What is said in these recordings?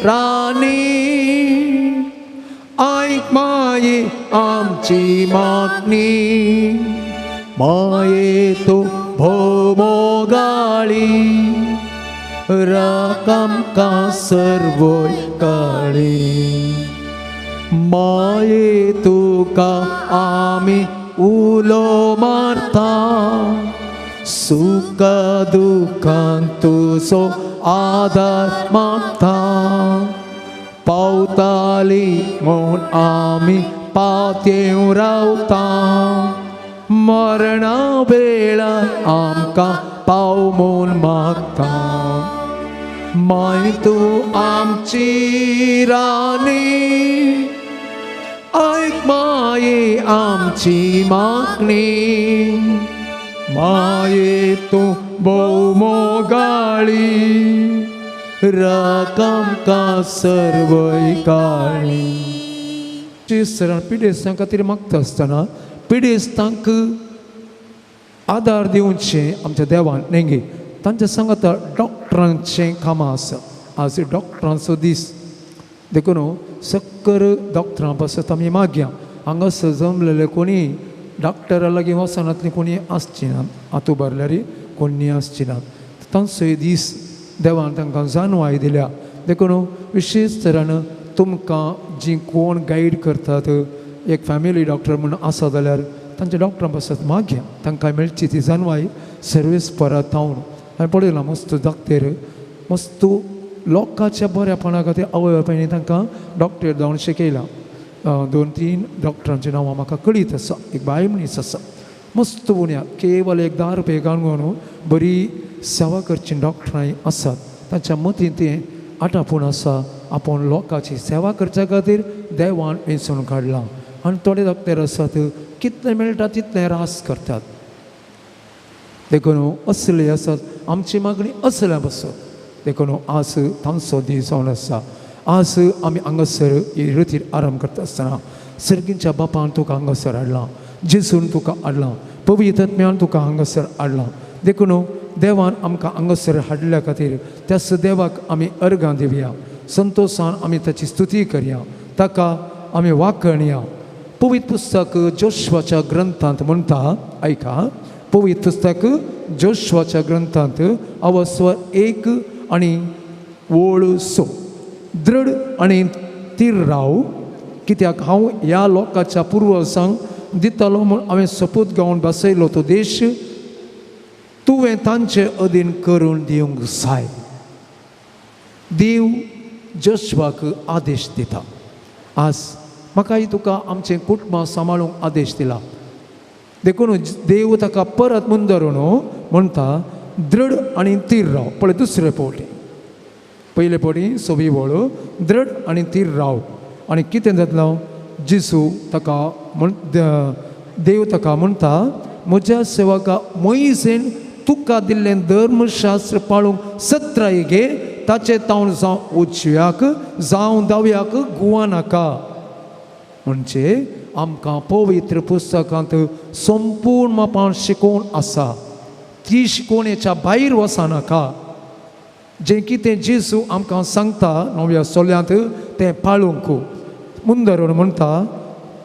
राणी, आयक माये आमची मागणी. माये तूं भोव मोगाळी, राख आमकां सर्वय काळी. माये तुका आमी उलो मारता, सुख दुखान तुजो आदार मागता. पावताली म्हूण आमी पातयेवन रावता, मरणा वेळार आमकां पाव म्हूण मागता. माय तूं आमची राणी, आयक माये आमची मागणी. माये तूं भोव मोगाळी, राख आमकां सर्वय काळी. सरान पिडेस्तां खातीर मागता आसतना पिडेस्तांक आदार दिवचें आमच्या देवान न्ही. तांच्या सांगाता डॉक्टरांचें कामां आसा. आज डॉक्टरांचो दीस, देखून सक्कर डॉक्टरां पासत आमी मागया. हांगासर जमलेले कोणी डॉक्टरा लागीं वचनातलीं कोणी आसची ना, आतां भरल्यार कोणी आसची ना. तांचोय दीस देवान तांकां जाणवाय दिल्या. देखून विशेश तरान तुमकां जीं कोण गायड करतात, एक फॅमिली डॉक्टर म्हूण आसा जाल्यार तांच्या डॉक्टरां पासत मागया, तांकां मेळची ती जाणवाय सर्वीस परत हांव हांवें पळयलां. मस्त डॉक्टर मस्त लोकांच्या बऱ्यापणा खातीर आवय बापायनी तांकां डॉक्टर जावन शिकयलां. 2-3 डॉक्टरांची नांवां म्हाका कळीत आसा. एक बायल मनीस आसा, मस्त उण्या केवल एक 10 रुपये घालून बरी सेवा करची डॉक्टरांय आसात. तांच्या मतीन तें आटापूण आसा, आपूण लोकांची सेवा करच्या खातीर देवान वेंचून काडलां. आनी थोडे डॉक्टर आसात कितलें मेळटा तितलें रास करतात. देखून असले आसात आमची मागणी असल्या पासत. देखून आज तांचो दीस जावन आसा. आज आमी हांगासर ही रितीर आराम करता आसतना सर्गींच्या बापान तुका हांगासर हाडलां, जेजून तुका हाडलां, पवित्र आत्म्यान तुका हांगासर हाडलां. देखून देवान आमकां हांगासर हाडल्या खातीर त्याच देवाक आमी अर्गां दिवया, संतोशान आमी ताची स्तुती करया, ताका आमी वाखणया. पवित्र पुस्तक जोशवाच्या ग्रंथांत म्हणटा, आयका, पवित्र पुस्तक जोशवाच्या ग्रंथांत अवस्वर 1 आनी ओळ 6, दृढ आनी थीर राव, कित्याक हांव ह्या लोकांच्या पुर्वजांक दितलो म्हूण हांवें सोपूत घेवन बसयलो तो देश तुवें तांचे अधीन करून दिवंक जाय. देव जोशवाक आदेश दिता. आज म्हाकाय तुका आमचें कुटुंब सांबाळूंक आदेश दिला. देखून देव ताका परत मुंदरून म्हणटा, दृढ आनी थीर राव. पळय दुसरे फावटी, पयले फावटी सवी वळ, दृढ आनी थीर राव. आनी कितें जातलो, जेजू ताका म्हण देव ताका म्हणटा, म्हज्या सेवका मोयजेन तुका दिल्लें धर्मशास्त्र पाळूंक सत्राय घे, ताचे तावन जावं उजव्याक जावं दाव्याक गुवा नाका. म्हणजे आमकां पवित्र पुस्तकांत संपूर्ण मापान शिकोवन आसा, ती शिकोवणेच्या भायर वचनाका. जें कितें जेजू आमकां सांगता नव्या सोल्यांत तें पाळूंक मुंदरून म्हणटा.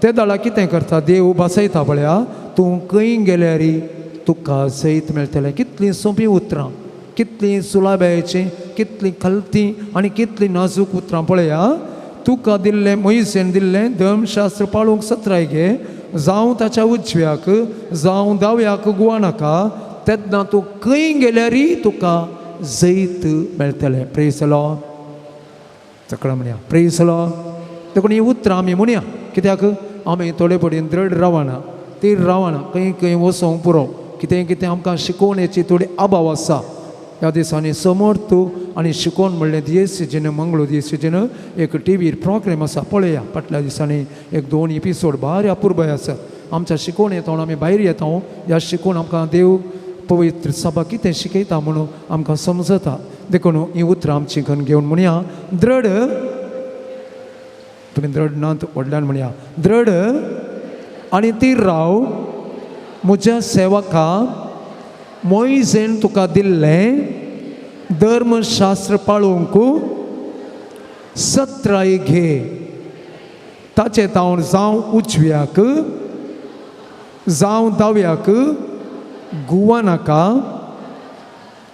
ते दळा कितें करता, देव बसयता पळया, तूं खंय गेल्यार तुका जैत मेळटलें. कितलीं सोंपी उतरां, कितलीं सुलाब्याचीं, कितलीं खलतीं आनी कितलीं नाजूक उतरां पळया. तुका दिल्लें मोयजेन दिल्लें धर्मशास्त्र पाळूंक सत्राय घे, जावं ताच्या उजव्याक जावं दाव्याक गुवा नाका, तेन्ना तूं खंय गेल्यारय तुका जैत मेळटलें. प्रेसलो चकडां म्हणया, प्रेसलो. देखून ही उतरां आमी म्हणया, कित्याक आमी थोडे पडीन दृढ रावना, तीर रावना, खंय खंय वचोंक पुरो. कितें कितें आमकां शिकोवण्याची थोडी अभाव आसा. ह्या दिसांनी समर्थ आनी शिकोवन म्हणलें दियेसीजेन मंगळूर दियेसीजेन एक टीवीर प्रोग्राम आसा पळया. फाटल्या दिसांनी 1-2 एपिसोड भारी अपुरबाय आसा. आमच्या शिकोवण येता आमी भायर येता, ह्या शिकोवन आमकां देव पवित्र सभा कितें शिकयता म्हणून आमकां समजता. देखून ही उतरां आमची खंय घेवन म्हणया, दृढ, तुमी दृढ नात व्हडल्यान म्हणया, दृढ आनी थीर राव, म्हज्या सेवका मोयजेन तुका दिल्लें धर्मशास्त्र पाळोवंक सत्राय घे ताचे तावन जावं उजव्याक जावं दाव्याक गुवा नाका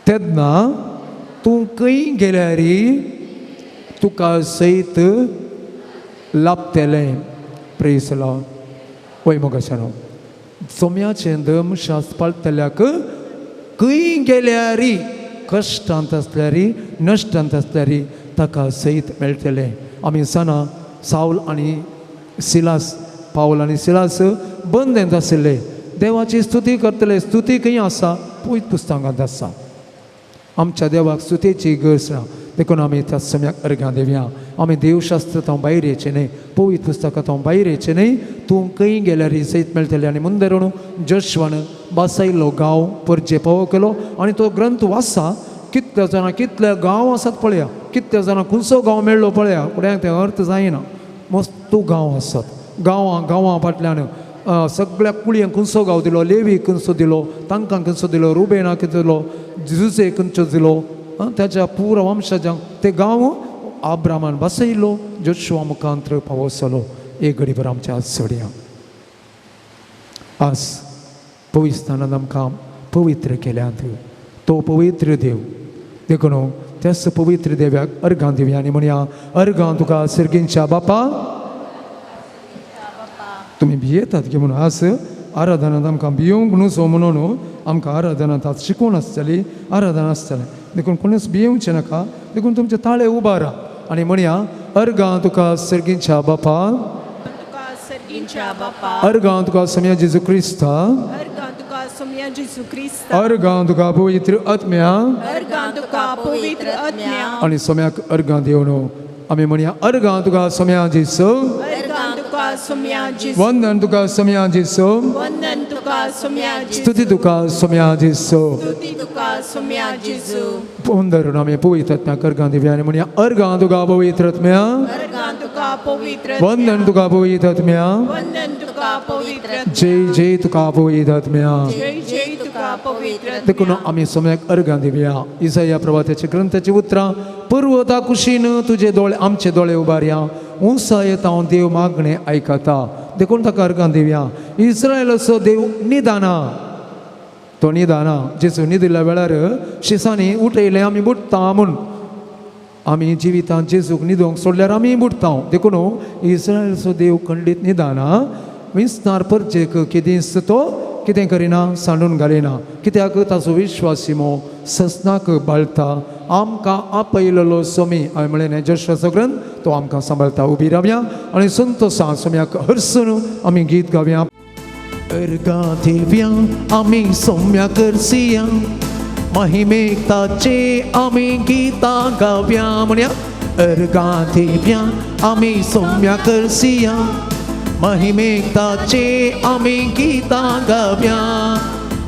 तेन्ना तूं खंय गेल्यार तुका सयत लाभतलें. प्रेज लॉर्ड. वय मोगाशानो, सोम्याचें धर्मशास्त्र पाळटल्याक खंय गेल्यार कश्टांत आसल्यार नश्टांत आसल्यार ताका सयत मेळटलें. आमी जाणा सावल आनी सिलास, पावल आनी सिलास बंदेंत आशिल्ले. देवाची स्तुती करतले. स्तुती खंय आसा? पवित्र पुस्तकांत आसा. आमच्या देवाक स्तुतीची गरज ना, देखून आमी त्या सम्याक अर्घां दिवया. आमी देवशास्त्र तो भायर येचें न्हय, पवित्र पुस्तकां तो भायर येचें न्हय. तूं खंय गेल्यार सयत मेळटलें. आनी मुंदरून जश्वान बासायलो गांव परजे पावो केलो आनी तो ग्रंथ वाचा. कितल्या जाणां कितले गांव आसात पळया, कितल्या जाणां खंयचो गांव मेळ्ळो पळया, फुड्यांक तें अर्थ जायना. मस्त गांव आसात. गांवां गांवां फाटल्यान सगळ्या कुळयांक खंयचो गांव दिलो, लेवी खंयचो दिलो, तांकां खंयचो दिलो, रुबेनाक खंयचो दिलो, जुजे खंयचो दिलो, ताच्या पुरा वंशजांक ते गांव आब्रामान बसयलो, जोशुआ मुखांत पावसलो. एक घडीभर आमच्या आज सोडया. आज पवित्रस्थानान आमकां पवित्र केल्यात तो पवित्र देव. देखून त्याच पवित्र देव्याक अर्घां दिवया आनी म्हणया, अर्घां तुका सर्गींच्या बापा. तुमी भियेतात की म्हणून आज आराधनांत आमकां भियोंक न्हू म्हणून आमकां आराधनांत आज शिकोवन आसतली, आराधना आसतलें. देखून कोणूच भियेवचें नाका. देखून तुमचे ताळे उबारा आनी म्हणया, अर्घां तुका सर्गींच्या बापा, तुका सर्गींच्या बापा, अर्घां तुका सोम्या जेजू क्रिस्ता, अर्घां तुका सोम्या जेजू क्रिस्ता, अर्घां तुका पवित्र आत्म्या, अर्घां तुका पवित्र आत्म्या, आनी सोम्याक अर्घां दिवन आमी म्हणया, अर्घां तुका सोम्या जेजू, अर्घां तुका सोम्या जेजू, वंदन तुका सोम्या जेजू, वंदन तुका सोम्या जेजू, स्तुती तुका सोम्या जेजू, स्तुती तुका सोम्या जेजू. पुंदरून आमी पवित्र आत्म्याक अर्घां दिवया आनी म्हणया, अर्घां तुका पवित्र आत्म्या, अर्घां तुका पवित्र, वंदन तुका पवित्र आत्म्या, वंदन तुका पवित्र, जय जय तुका पवित्र आत्म्या, जय जय तुका पवित्र. देखून आमी सोम्याक अर्घां दिवया. इसाया प्रभाताच्या ग्रंथाची उतरां, पर्वता कुशीन तुजे दोळे आमचे दोळे उबारया, उंचायेत हांव देव मागणें आयकता. देखून ताका अर्घां दिवया. इस्रायलाचो देव निदाना, तो निदाना. जेजू निदिल्ल्या वेळार शिसांनी उठयलें आमी बुडटा म्हूण. आमी जिवितांत जेजूक न्हिदोंक सोडल्यार आमी बुडटा. देखून इस्रायलचो देव खंडीत निदाना. विस्तार परजेक कितेंच तो कितें करिना, सांडून घालिना. कित्याक ताचो विश्वास शिमो ससनाक बाळता. आमकां आपयलेलो सोमी, हांवें म्हणलें न्ही, जश्वाचो ग्रंथ तो आमकां सांबाळता. उबी रावया आनी संतोशान सोम्याक हरसून आमी गीत गावया. अर्घां दिवया आमी सोम्या करसिया, महिमेक ताचे आमी गितां गावया. म्हणया, अर्घां दिवया आमी सोम्या करसिया, महिमेक ताचे आमी गितां गावया.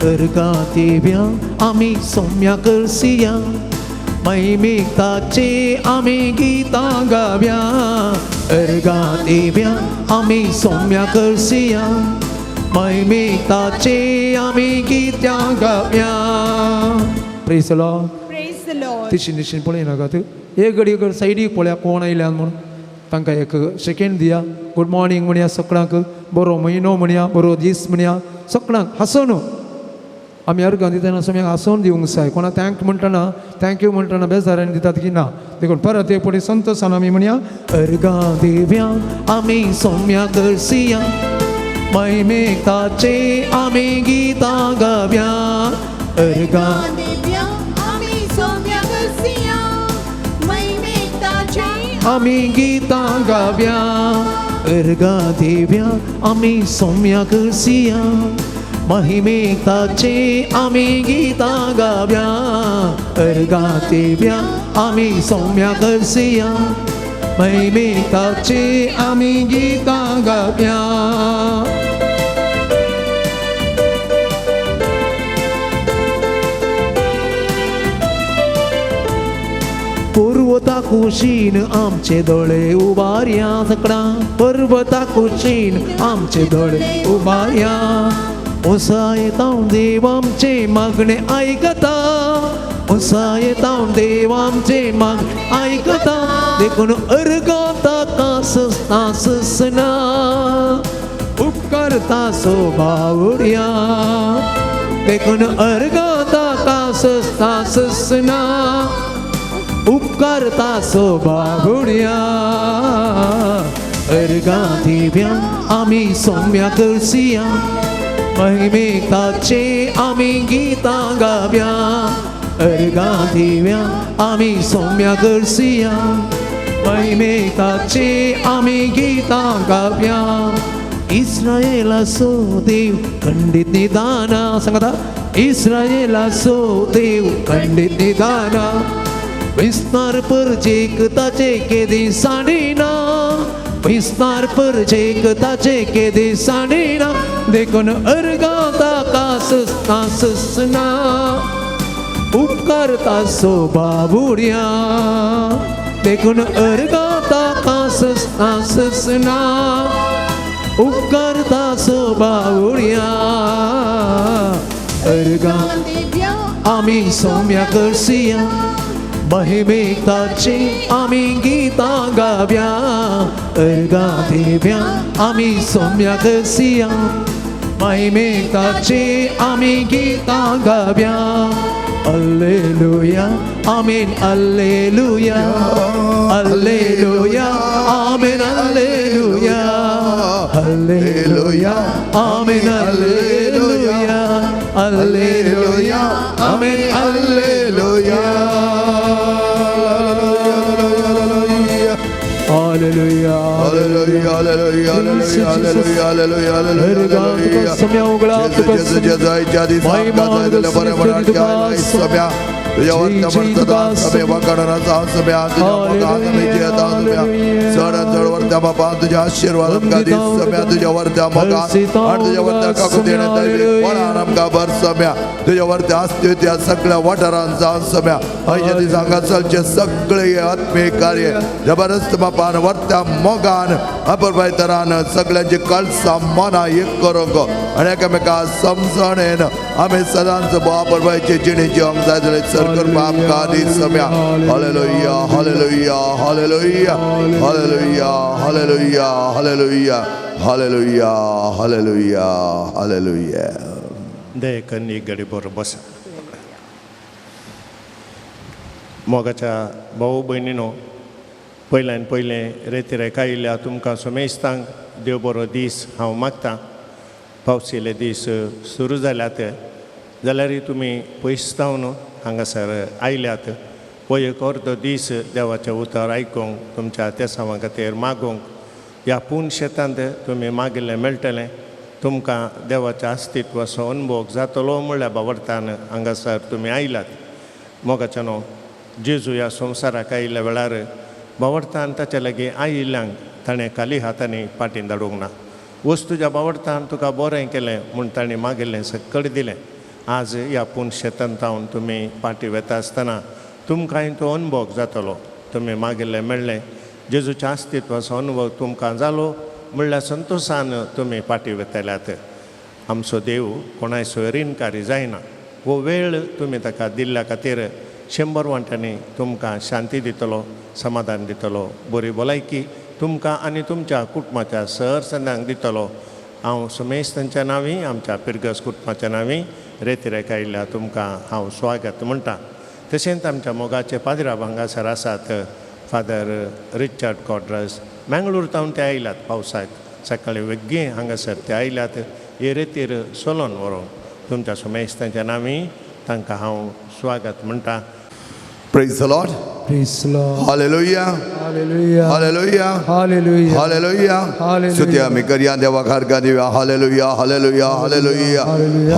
अर्घां दिवया आमी सोम्या करसिया, महिमेक ताचे आमी गितां गावया. अर्घां दिवया आमी सोम्या करसिया, महिमेक ताचे आमी गितां गावया. Praise the Lord. Praise the Lord. तिशी निशीन पळय नाकात. एक घडी एक सायडीक पळया कोण आयल्यान म्हूण. तांकां एक सेकेंड दिया. गूड मॉर्निंग म्हणया सगळ्यांक, बरो म्हयनो म्हणया, बरो दीस म्हणया सगळ्यांक. हांसोन आमी अर्गां दितना सोम्याक हांसोन दिवंक जाय. कोणा thank म्हणटना, thank you म्हणटना बेजारान दितात की ना. देखून परत एक फावटी संतोशान आमी म्हणया, अर्गां दिवया आमी सोम्या करसिया, महिमेक ताचे आमी गितां गावया. अर्गां दिव्या आमी सोम्या करसिया, महिमेक ताचे आमी गितां गावया. अर्गां दिवया आमी सोम्या करसिया, महिमेक ताचे आमी गितां गावया. अर्गां दिवया आमी सोम्या करसिया, महिमेक ताचे आमी गितां गावया. पर्वता कुशीन आमचे दोळे उबारया सगळां, पर्वता कुशीन आमचे दोळे उबारया. उंचायेतावन देव आमचे मागणें आयकता, उंचायेतावन देव आमचे मागणें आयकता. देखून अर्गां ताका सस्ता ससना उपकारता सो बावड्या देखून अर्गां ताका सस्ता ससना उपकारता सो बाबुड्या अर्गां दिव्या आमी सोम्या करसिया महिमेक ताचे आमी गितां गाव्या अर्गां दिव्या आमी सोम्या करसिया महिमेक ताचे आमी गितां गाव्या इस्रायलाचो देव खंडीत निदाना सांगता इस्रायलाचो देव खंडीत निदाना विस्तार परजेक ताचे केदी सांडिना विस्तार परजेक ताचे केदी सांडिना देखून अर्गां ताका सस्ता ससना उपकारता सो बाबुड्या देखून अर्गां ताका सस्ता ससना उपकारता सो बाबुड्या अर्गां दिव्या आमी सौम्या करसिया महिमेक ताचे आमी गितां गाव्या अर्गां दिव्या आमी सौम्या करसिया महिमेक ताचे आमी गितां गाव्या alleluia amen alleluia alleluia amen alleluia alleluia amen alleluia alleluia amen alleluia hallelujah hallelujah hallelujah hallelujah hallelujah hallelujah सम्या उगळा तुका तुझ्या आशीर्वाद आमकां दीस सम्या तुझ्या वरत्या मोगान आनी तुझ्या वरत्या काकुतीन बळान आमकां भर सम्या तुझ्या वरत्या आसत्यो त्या सगळ्या वाठारान जावन सम्या आयच्या दिसा हांगा चलचें सगळे आत्मीक कार्य जबरदस्त बापान वरत्या मोगान अपुरबायतरान सगळ्यांची कळसां मनां एक करूंक आनी एकामेका समजणेन आमी सदांच अपुरबायचे जिणेची अंग जाय जाल्यार सर करपा आमकां दीस सम्या hallelujah hallelujah hallelujah hallelujah hallelujah hallelujah hallelujah hallelujah hallelujah. दयेकन एक घडी बरो बसा. मोगाच्या भाऊ भयणीनो, पयल्यान पयलें रेतिरेक आयिल्ल्या तुमकां समेस्तांक देव बरो दीस हांव मागतां. पावसिले दीस सुरू जाल्यात जाल्यारय तुमी पयस जावन हांगासर आयल्यात. हो एक अर्दो दीस देवाचें उतर आयकूंक, तुमच्या तेसांवा खातीर मागूंक ह्या पूर्ण शेतांत तुमी मागिल्लें मेळटलें. तुमकां देवाच्या अस्तित्वाचो अनुभव जातलो म्हणल्यार बावडतान हांगासर तुमी आयल्यात. मोगाच्या न्हू, जेजू ह्या संवसाराक आयिल्ल्या वेळार बावडतान ताच्या लागीं आयिल्ल्यांक ताणें खाली हातांनी पाटीन धाडूंक ना. वच तुज्या बावडतान तुका बरें केलें म्हूण ताणें मागिल्लें सकळ दिलें. आज ह्या पूर्ण शेतांत जावन तुमी पाटी वेता आसतना तुमकांय तो अनुभव जातलो. तुमी मागिल्लें मेळ्ळें, जेजूच्या अस्तित्वाचो अनुभव तुमकां जालो म्हणल्यार संतोशान तुमी पाटी वेतल्यात. आमचो देव कोणाय सोयरीनकारी जायना. हो वेळ तुमी ताका दिल्ल्या खातीर 100 वांट्यांनी तुमकां शांती दितलो, समाधान दितलो, बरी भलायकी तुमकां आनी तुमच्या कुटुंबाच्या सहरसंदांक दितलो. हांव सुमेश तांच्या नांवी, आमच्या पिरगस कुटुंबाच्या नांवी रेतिरेक आयिल्ल्या तुमकां हांव स्वागत म्हणटा. तशेंच आमच्या मोगाचे पाद्राब हांगासर आसात, फादर रिचर्ड कॉड्रस, मँगलोर तावन ते आयल्यात. पावसाक सकाळी वेगळी हांगासर ते आयल्यात हे रेतीर सोलोन व्हरूंक. तुमच्या सुमेश तांच्या नांवी तांकां हांव स्वागत म्हणटा. Praise the Lord. Praise the Lord. Hallelujah. Hallelujah. Hallelujah. Hallelujah. Hallelujah. Hallelujah. स्तुती आमी करया देवाक हारका दिवया. Hallelujah hallelujah hallelujah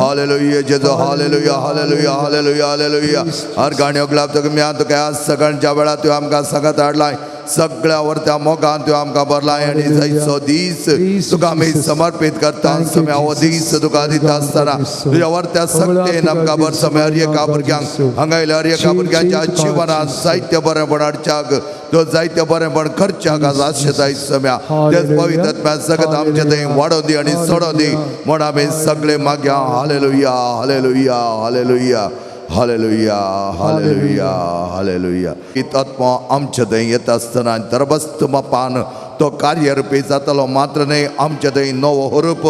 hallelujah जेजू हालेलुया हालेलुया हालेलुया हालेलुया. हर गाण्यो गुलाब तुका म्या तुका आज सकाळच्या वेळार तुवें आमकां सगळ्यात हाडलाय. सगळ्या वरत्या मोगान तुवें आमकां भरलाय आनी जायचो दीस तुका आमी समर्पीत करता. सम्या हो दीस तुका दिता आसतना तुज्या वरत्या सक्तेन आमकां भर. सम्या हर एका भुरग्यांक हांगा आयल्या हर एका भुरग्यांच्या जिवनात जायते बरेंपण हाडच्याक, तो जायते बरेंपण करच्याक आज आशेताय. सम्या तेच पवित्र सगळं आमचे थंय वाडोवं दी आनी सोडोवं दी म्हूण आमी सगळे मागया. Hallelujah hallelujah hallelujah hallelujah hallelujah hallelujah. ही आत्मा आमच्या थंय येता आसतना तरबस्त मापान तो कार्यरुपी जातलो मात्र न्हय आमच्या थंय नवो हरूप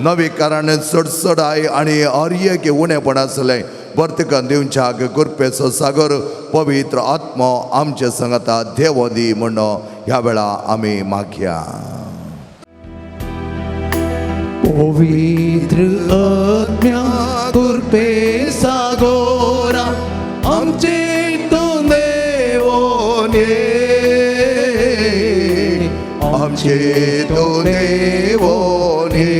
नवी कारण चडचडाय आनी हर एक उणेपण आसलें वर्तकन दिवच्या कृपेचो सागर पवित्र आत्मो आमच्या संगता देवो दी म्हण ह्या वेळा आमी मागया. पवित्र आत्म्या कृपे सागोरा आमचे तूं देवोन ये, आमचे तूं देवोन ये.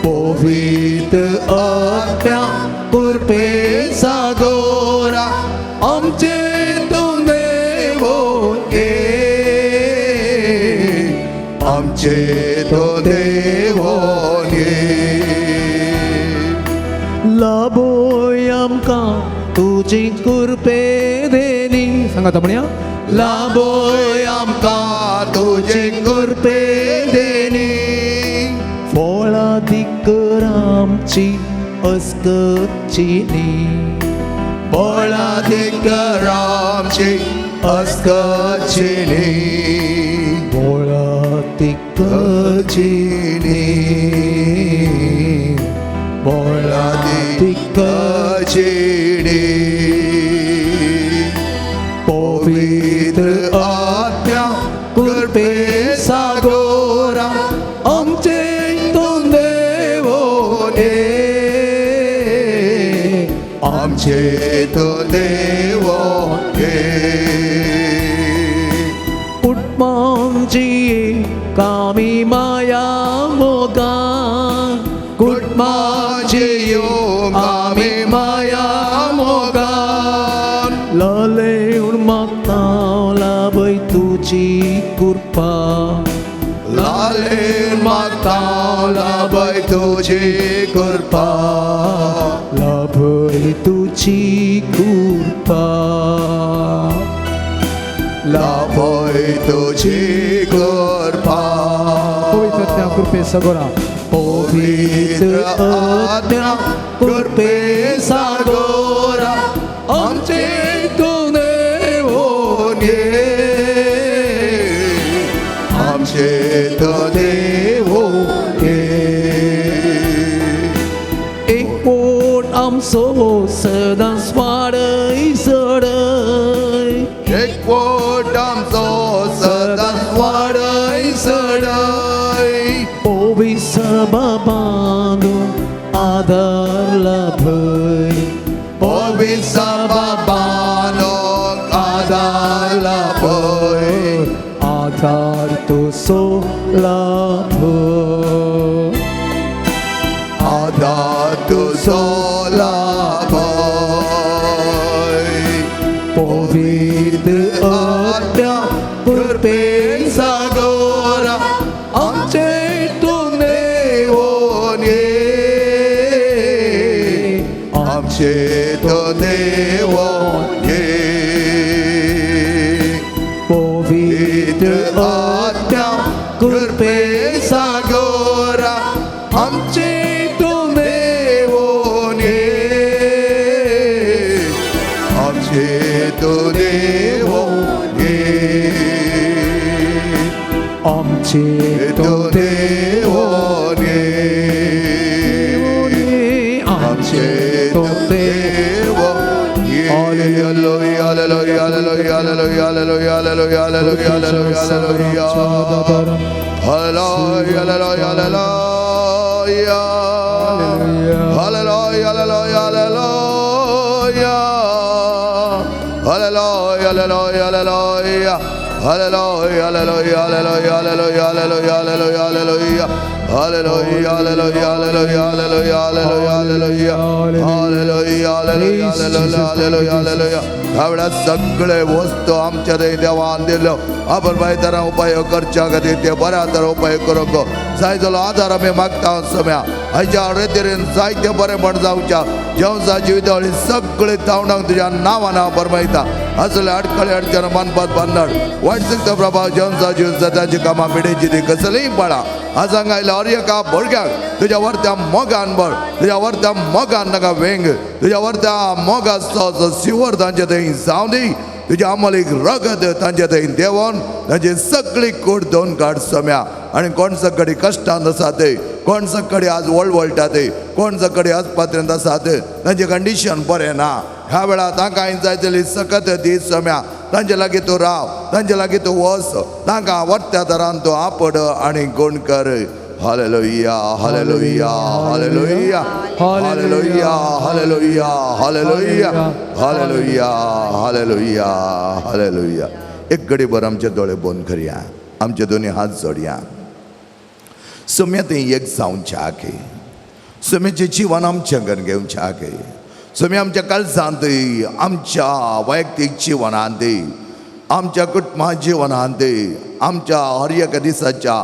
पवित्र आत्म्या कृपे सागोरा आमचे तूं देवोन ये, आमचे तूं देवोन ये. लाभोय आमकां तुजी कृपे देनी सांगात म्हणया लाभोय आमकां तुजी कृपे देनी फळादीक आमची अस्कची न्ही फळादीक आमची अस्कची न्ही फळादीक न्ही फळादीक न्ही. पवित्र आत्म्या कृपे सागोरा आमचे तूं देवोन ये, आमचे तूं देवोन ये. कुटुंबांची कामी माया मोगा कुटुंबाची आमी माया मोगान लालेवन मागता लाभय तुजी कृपा लाले मागता लाभय तुजी कृपा लाभय तुजी कृपा लाभय तुजी कृपा. पवित्र कृपे सागोरा पवित्र आत्म्या कृपे सागोरा आमचे तूं देवोन ये, आमचे तूं देवोन ये. एक पोट आमचो सदांच वाडय चडय एक पोट आमचो सदांच वाडय चडय ओबीस बाबांनो आदार लाभय पवित्र बाबानो आदार लाभय आधार तुजो लाभय आदार तुजो लाभय. पवित्र आत्म्या कृपे सागोरा आमचे तूं देवोन ये, आमचे तूं देवोन ये. पवित्र आत्म्या कृपे सागोरा आमचे तूं देवोन ये, आमचे तूं देवोन ये. आमचे तूं तूं देवोन ये, आमचे आमचे तूं तूं देवोन ये. Hallelujah, hallelujah, hallelujah, hallelujah, hallelujah, hallelujah, hallelujah, hallelujah. Hallelujah, hallelujah, hallelujah. Hallelujah, hallelujah, hallelujah. Hallelujah, hallelujah, hallelujah. Hallelujah, hallelujah, hallelujah, hallelujah, hallelujah, hallelujah, hallelujah. Hallelujah, hallelujah, hallelujah, hallelujah, hallelujah, hallelujah. Hallelujah, hallelujah, hallelujah, hallelujah, hallelujah. ह्या सगळे वस्तू आमच्या थंय देवान दिल्यो आपण बाय उपाय करच्या खातीर ते बऱ्या तरा उपाय करूंक जाय जालो आदार आमी मागता सम्या हाच्या रेतीन जायते बरेंपण जावच्या जेवचा जिवितावळी सगळे तावणाक तुज्या नांवान हांव बरमायता असले अडखळे अडचण मानपात बांदण वायट शक्त प्रभाव जेवचा जीव सदांची कामां पिडेची ती कसलीय पाळा आज हांगा आयल्या हर एका भुरग्याक तुज्या वरत्या मोगान भर, तुज्या वरत्या मोगान ताका वेंग, तुज्या वरत्या मोगाचो शिवर तांचे थंय जावं दी. तुज्या अमलीक रगत तांचे थंय देंवोन तांची सगळी कूड धुवन काड सोम्या. आनी कोण सगळी कश्टान आसा ते, कोण सगळी आज वळवळटा ते, कोण सगळी आस्पत्रेंत आसा ते, तांचें कंडिशन बरें ना. ह्या वेळार तांकां जाय जाली सकत दी सोम्या. तांचे लागीं तूं राव, तांचे लागीं तूं वच, तांकां वरत्या तरान तूं आपड आनी गुण कर. Hallelujah, hallelujah, hallelujah, hallelujah, hallelujah, hallelujah, hallelujah, hallelujah, hallelujah. एक घडीभर आमचे दोळे बंद करया, आमचे दोनी हात जोडया. सोम्या तें एक जावच्या गे, सोम्याचें जिवन आमच्या घरान घेवच्या गे. सोम्या आमच्या काळजांत, आमच्या वैयक्तीक जिवनांत, आमच्या कुटुंबा जिवनांत, आमच्या हर एका दिसाच्या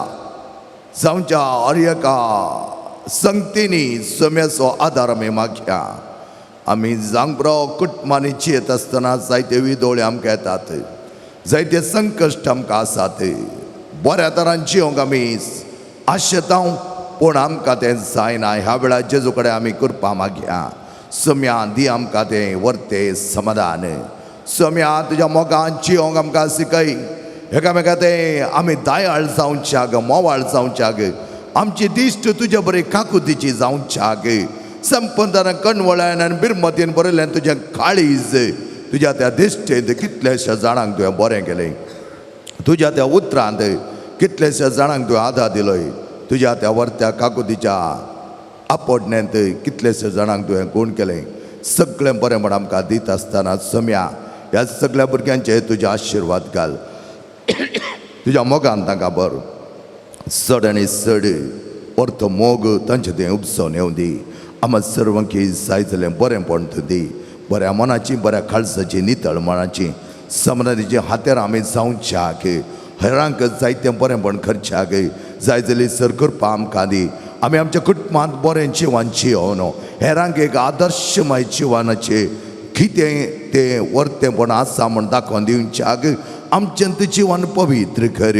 जावच्या हर एका संगतींनी सोम्याचो आदार आमी मागया. आमी जांबरो कुटुंबांनी जियेत आसतना जायते विदोळे आमकां येतात, जायते संकश्ट आमकां आसात. बऱ्या तरान जिवंक आमी आशेता पूण आमकां तें जायना. ह्या वेळार जेजू कडेन आमी कृपा मागया. सोम्या दी आमकां तें वर्ते समाधान. सोम्या तुज्या मोगान जिवंक आमकां शिकय. एकामेका तें आमी दयाळ जावच्याक, मोवाळ जावच्याक, आमची दिश्ट तुज्या बरी काकुतीची जावच्याक. संपंदान कणवळ्यान आनी बिरमतीन बरयल्ल्यान तुजें काळीज तुज्या त्या दिश्टेंत कितल्याश्या जाणांक तुवें बरें केलें. तुज्या त्या उतरांत कितल्याश्या जाणांक तुवें आदार दिलोय. तुज्या त्या वर्त्या काकुतीच्या आपोडण्यांत कितल्याश्या जाणांक तुवें गुण केलें. सगळें बरें म्हण आमकां दित आसतना सोम्या ह्या सगळ्या भुरग्यांचे तुजे आशिर्वाद घाल. तुज्या मोगान तांकां बर चड आनी चड अर्थ मोग तांचे तें उपसोन येवं दी. आमकां सर्वांकी जाय जालें बरेंपण तूं दी. बऱ्या मनाची, बऱ्या काळजाची, नितळ मनाची, समाधानाची हातेर आमी जावच्याक, हेरांक जायतें बरेंपण करच्याक जाय जाली सर कृपा आमकां दी. आमी आमच्या कुटुंबांत बरें जिवन जियोवन हेरांक एक आदर्शमय जिवनाचें कितें तें वर्तेंपण आसा म्हूण दाखोवन दिवच्याक आमचें जिवन पवित्र कर.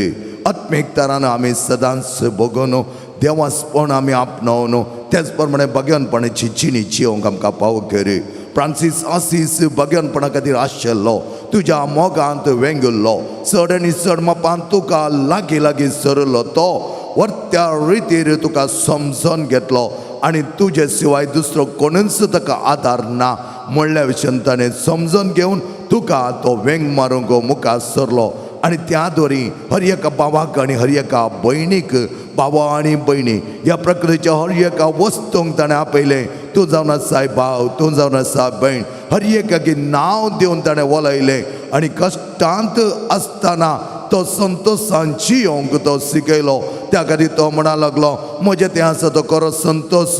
आत्मीक तरान आमी सदांच भोगून देवासपण आमी आपणावन तेच प्रमाणे भगवानपणाची जिणी जिवंक आमकां पाव कर. फ्रांसीस आसीस भगवानपणा खातीर आशिल्लो, तुज्या मोगांत वेंगुल्लो, चड आनी चड मापान तुका लागीं लागीं सरलो, तो वर्त्या रितीर तुका समजून घेतलो आनी तुजे शिवाय दुसरो कोणूच ताका आदार ना म्हणल्या विशयान ताणें समजून घेवन तुका तो वेंग मारूंक मुखार सरलो. आनी त्या दोरी हर एका भावाक आनी हर एका भयणीक, भावा आनी भयणी ह्या प्रकृतीच्या हर एका वस्तूंक ताणें आपयलें. तूं जावन आसाय भाव, तूं जावन आसा भयण, हर एकाक नांव दिवन ताणें वलयलें आनी कश्टांत आसतना तो संतोशान जियोंक तो शिकयलो. त्या खातीर तो म्हणा लागलो, म्हजें तें आसा तो खरो संतोश,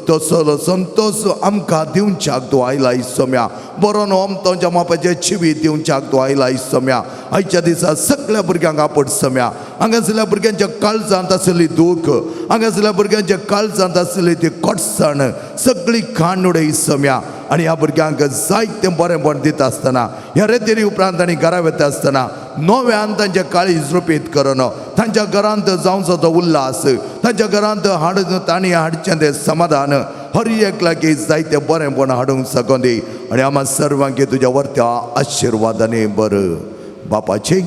तो सलो संतोश आमकां दिवच्याक तूं आयला सोम्या. बरो न्हू आमच्या मापाचें जिवीत दिवच्याक तूं आयला सोम्या. आयच्या दिसा सगळ्या भुरग्यांक आपट सोम्या. हांगासरल्या भुरग्यांच्या काळजांत आसली दूख, हांगासरल्या भुरग्यांच्या काळजांत आसली ती कोटसाण सगळी खाण उडय सोम्या. आनी ह्या भुरग्यांक जायतें बरेंपण दिता आसतना ह्या रेतेरी उपरांत आनी घरा वता आसतना नव्यान तांचे काळीज रुपीत करून तांच्या घरांत जावचो तो उल्हास, तांच्या घरांत हाडून तांणी हाडचें तें समाधान, हर एक लागीं जायतें बरेंपण हाडूंक शकूं दी. आनी आमा सर्वांकी तुज्या वर्त्या आशिर्वादांनी बरं. बापाचे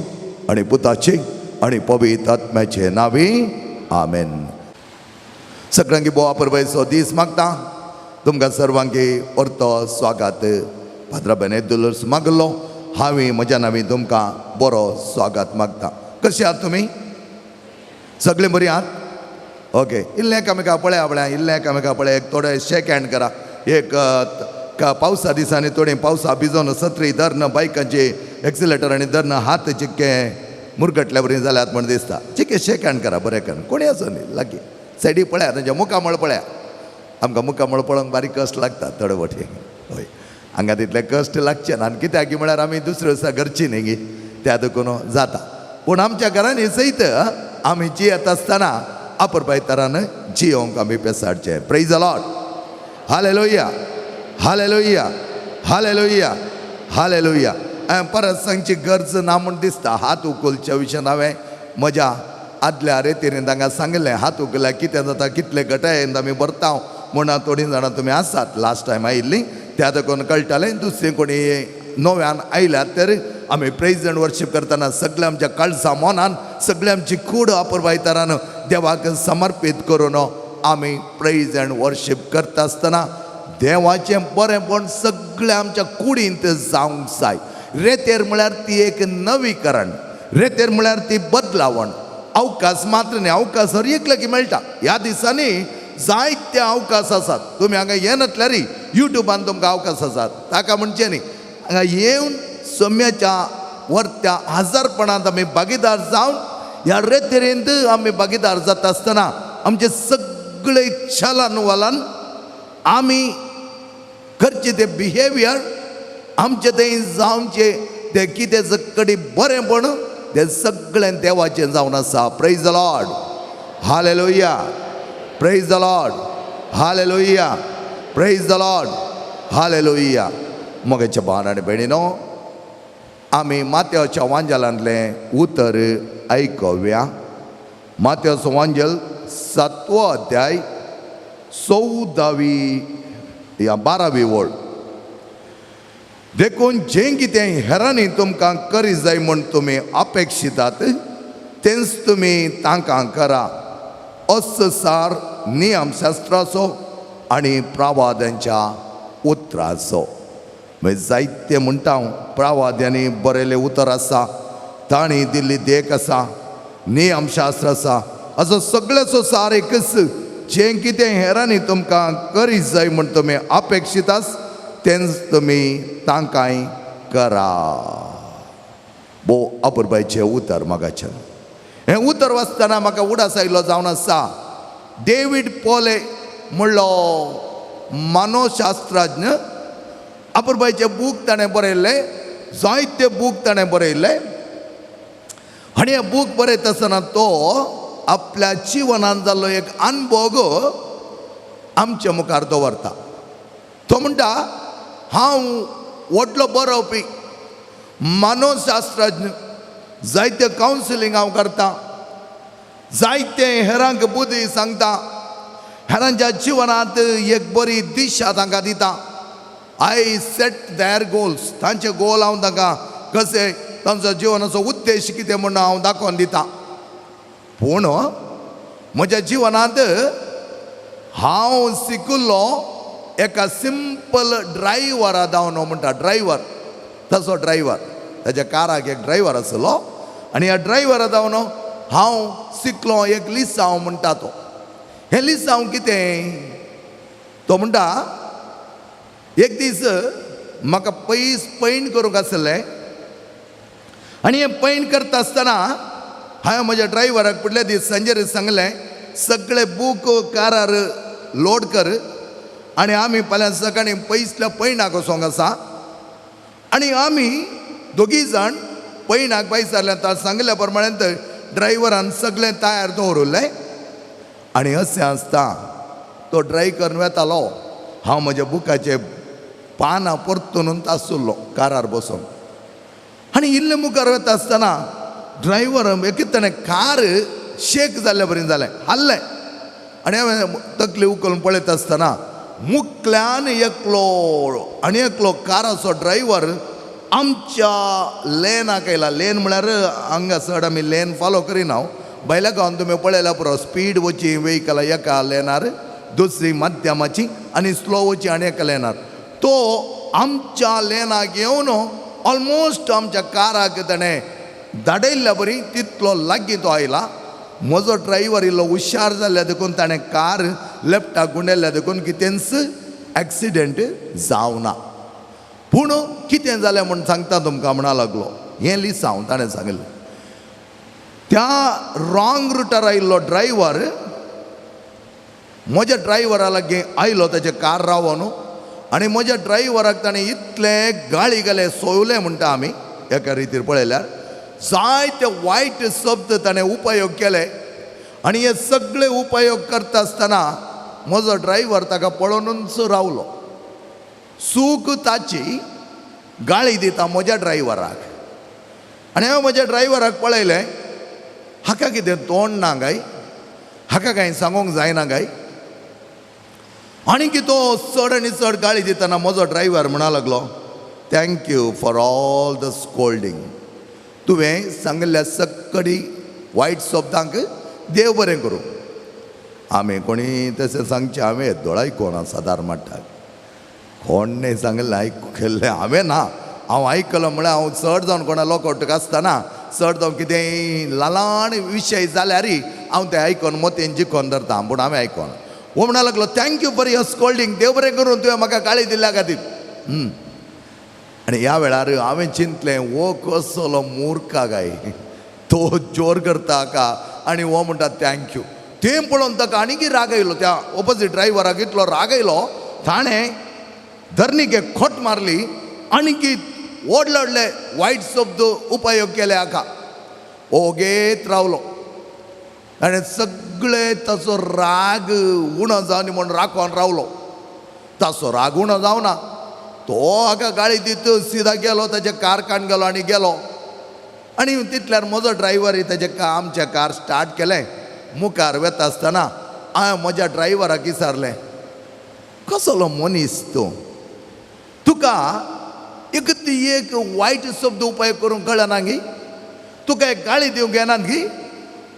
आनी पुताचे आनी पवित्र आत्म्याचे नांवी आमेन. सगळ्यांकी बोवा परबेचो दीस मागता. तुमकां सर्वांकी परतो स्वागत. पाद्रा बेनेदुलर्स मागलो हांवें म्हज्या नांवी तुमकां बरो स्वागत मागता. कशें आहात तुमी? सगळीं बरीं आहात? ओके. इल्लें एकामेका पळया, पळया इल्लें एकामेका पळया. एक थोडे शेक हँड करा. एक पावसा दिसांनी थोडीं पावसा भिजोवन सत्री धरून बायकांचे एक्सिलेटर आनी धरून हात चिक्के मुरगटल्या बरी जाल्यात म्हण दिसता. चिक्के शेक हँड करा बरें करून. कोणी आसूं न्ही लागीं सायडी पळया, तांच्या मुखामळ पळया. आमकां मुखामळ पळोवंक बारीक कश्ट लागता थोडे वटेन. हय, हांगा तितले कश्ट लागचे ना. आनी कित्याक म्हळ्यार आमी दुसरे दिसा घरची न्ही गी, त्या देखून जाता. पूण आमच्या घरांनी सयत आमी जियेत आसतना अपुरबाय तरान जियोंक आमी पेसाडचें. Praise the Lord. Hallelujah, hallelujah, hallelujah, hallelujah. हांवें परत सांगची गरज ना म्हूण दिसता. हात उखलच्या विशयान हांवें म्हज्या आदल्या रेतीन तांकां सांगलें हात उखल्यार कितें जाता कितले घटायेन आमी भरता म्हणून थोडीं जाणां तुमी आसात लास्ट टायम आयिल्लीं त्या देखून कळटालें. दुसरीं कोणी नव्यान आयल्यात तर आमी प्रेज अँड वर्शीप करतना सगळ्या आमच्या काळजा मनान सगळ्या आमची कूड अपुरबायतारान देवाक समर्पीत करून आमी प्रेज अँड वर्शीप करता आसतना देवाचें बरेंपण सगळें आमच्या कुडींत जावंक जाय. रेतेर म्हळ्यार ती एक नवीकरण, रेतेर म्हळ्यार ती बदलावण. अवकाश मात्र न्ही, अवकाश हर एक लागीं मेळटा. ह्या दिसांनी जायते अवकाश आसात. तुमी हांगा येनातल्यार युट्यूबान तुमकां अवकाश आसात. ताका म्हणचें न्ही हांगा येवन सम्याच्या वरत्या हजारपणांत आमी भागीदार जावन ह्या रेतेरेंत आमी भागीदार जाता आसतना आमचे सगळे छलान वलान आमी करचें तें बिहेवियर आमचें तें जावचें तें कितें कडी बरेंपण तें सगळें देवाचें जावन आसा. Praise the Lord, hallelujah. Praise the Lord, hallelujah. Praise the Lord, hallelujah. मोगाच्या भावान आनी भयणीनो, आमी मात्याच्या वांजेलांतलें उतर आयकुया. मात्याचो वांजेल 7वो अध्याय 14वी या 12वी ओळ. देखून जें कितें हेरांनी तुमकां करी जाय म्हूण तुमी अपेक्षितात तेंच तुमी तांकां करा. असो सार नियमशास्त्राचो आनी प्रवाद्यांच्या उतराचो. मागीर जायते म्हणटा हांव प्रवाद्यांनी बरयलें उतर आसा, तांणी दिल्ली देख आसा, नियमशास्त्र आसा, असो सगळ्याचो सार एकच. जें कितें हेरांनी तुमकां करी जाय म्हूण तुमी अपेक्षितात तेंच तुमी तांकांय करा. भोव अपुरबायचें उतर मागाचें. हें उतर वाचतना म्हाका उडास आयलो जावन आसा डेवीड पोले म्हणलो मानवशास्त्रज्ञ. अपुरबायचे बूक ताणें बरयल्ले, जायते बूक ताणें बरयल्ले. आनी हे बूक बरयता आसतना तो आपल्या जिवनांत जाल्लो एक अनुभव आमच्या मुखार दवरता. तो म्हणटा हांव व्हडलो बरोवपी, मानवशास्त्रज्ञ, जायते कावन्सिलींग हांव करता, जायते हेरांक बुद्दी सांगता, हेरांच्या जिवनांत एक बरी दिशा तांकां दिता. I set there goals, तांचे गोल हांव तांकां कशें तांचो जिवनाचो उद्देश कितें म्हूण हांव दाखोवन दिता. पूण म्हज्या जिवनांत हांव शिकिल्लो एका सिंपल ड्रायव्हरा जावन म्हणटा. ड्रायव्हर, तसो ड्रायव्हर, ताच्या काराक एक ड्रायव्हर आसलो आनी ह्या ड्रायव्हरा जावन हांव शिकलो एक लिसांव म्हणटा तो. हें लिसांव कितें? तो म्हणटा एक दीस म्हाका पयस पैण करूंक आसलें आनी हें पैण करता आसतना हांवें म्हज्या ड्रायव्हराक फुडल्या दीस सांजेर सांगलें सगळे बूक कारार लोड कर आनी आमी फाल्यां सकाळीं पयसल्या पैणाक वचोंक आसा. आनी आमी दोगी जाण पैणाक भायर सरल्या. सांगल्या प्रमाणे ड्रायव्हरान सगळें तयार दवरिल्लें. आनी अशें आसता तो ड्रायव करून वेतालो, हांव म्हज्या बुकाचे पानां परतून आसुल्लो कारार बसून. आनी इल्लें मुखार वता आसतना ड्रायव्हर एक ताणें कार शेक जाल्ल्या बरें जालें, हाल्लें. आनी हांवें तकली उखलून पळयता आसतना मुखल्यान एकलो आनी एकलो काराचो ड्रायव्हर आमच्या लेनाक आयला. लेन म्हळ्यार हांगा चड आमी लेन फॉलो करिना. भायल्या गांवान तुमी पळयल्या पुरो स्पीड वची वेहिकलां एका लेनार, दुसरी मध्यमाची आनी स्लो वची आनी एका लेनार. तो आमच्या लेनाक येवन ऑलमोस्ट आमच्या काराक ताणें धाडयल्ल्या बरी तितलो लागीं तो आयला. म्हजो ड्रायव्हर इल्लो हुशार जाल्ल्या देखून ताणें कार लेफ्टाक गुंडयल्ल्या देखून कितेंच एक्सिडेंट जावना. पूण कितें जालें म्हूण सांगता तुमकां म्हणा लागलो. हें लिसांव ताणें सांगिल्लें. त्या रॉंग रुटार आयिल्लो ड्रायव्हर म्हज्या ड्रायव्हरा लागीं आयलो, ताचें कार रावन, आनी म्हज्या ड्रायव्हराक ताणें इतले गाळी घाले, सोयले म्हणटा आमी एका रितीर पळयल्यार, जायते वायट शब्द ताणें उपयोग केले. आनी हे सगळे उपयोग करता आसतना म्हजो ड्रायव्हर ताका पळोवनूच रावलो. चूक ताची, गाळी दिता म्हज्या ड्रायव्हराक. आनी हांवें म्हज्या ड्रायव्हराक पळयलें, हाका कितें तोंड ना काय, हाका कांय सांगूंक जायना काय? आनी की तो चड आनी चड गाळी दितना म्हजो ड्रायव्हर म्हणा लागलो, thank you for all the scolding, तुवें सांगिल्ल्या सक्कडी वायट शब्दांक देव बरें करूं. आमी कोणी तशें सांगचें हांवें येदोळ आयकोना सादार म्हणटा, कोण न्ही सांगिल्लें आयकल्लें हांवें ना, हांव आयकलो म्हळ्यार हांव चड जावन कोणा लोकोटक आसतना चड जावन कितेंय ल्हान विशय जाल्यार हांव तें आयकोन मोतयेन जिखोन धरता, पूण हांवें आयकोन. हो म्हणा लागलो, thank you for your scolding, देव बरें करूं तुवें म्हाका गाळी दिल्ल्या खातीर. आनी ह्या वेळार हांवें चिंतलें, हो कसलो मूर्खा काय, तो जोर करता हाका आनी हो म्हणटा thank you. तें पळोवन ताका आनीकय राग आयलो, त्या ओपोजीट ड्रायव्हराक इतलो राग आयलो, ताणें धरणीक एक खोट मारली आनीकी व्हडले व्हडले वायट शब्द उपयोग केले हाका. ओगेत रावलो आनी सगळे ताचो राग उणो जावन म्हूण राखोन रावलो. ताचो राग उणो जावना, तो हाका गाळी दित सिदा गेलो, ताच्या कारखान गेलो आनी गेलो. आनी तितल्यार म्हजो ड्रायव्हर ताजे आमचें कार स्टार्ट केलें. मुखार वेता आसतना हांवें म्हज्या ड्रायव्हराक विचारलें, कसलो मनीस तूं, तुका एक ती एक वायट शब्द उपयोग करूंक कळना गी, तुका एक गाळी दिवंक येना गी,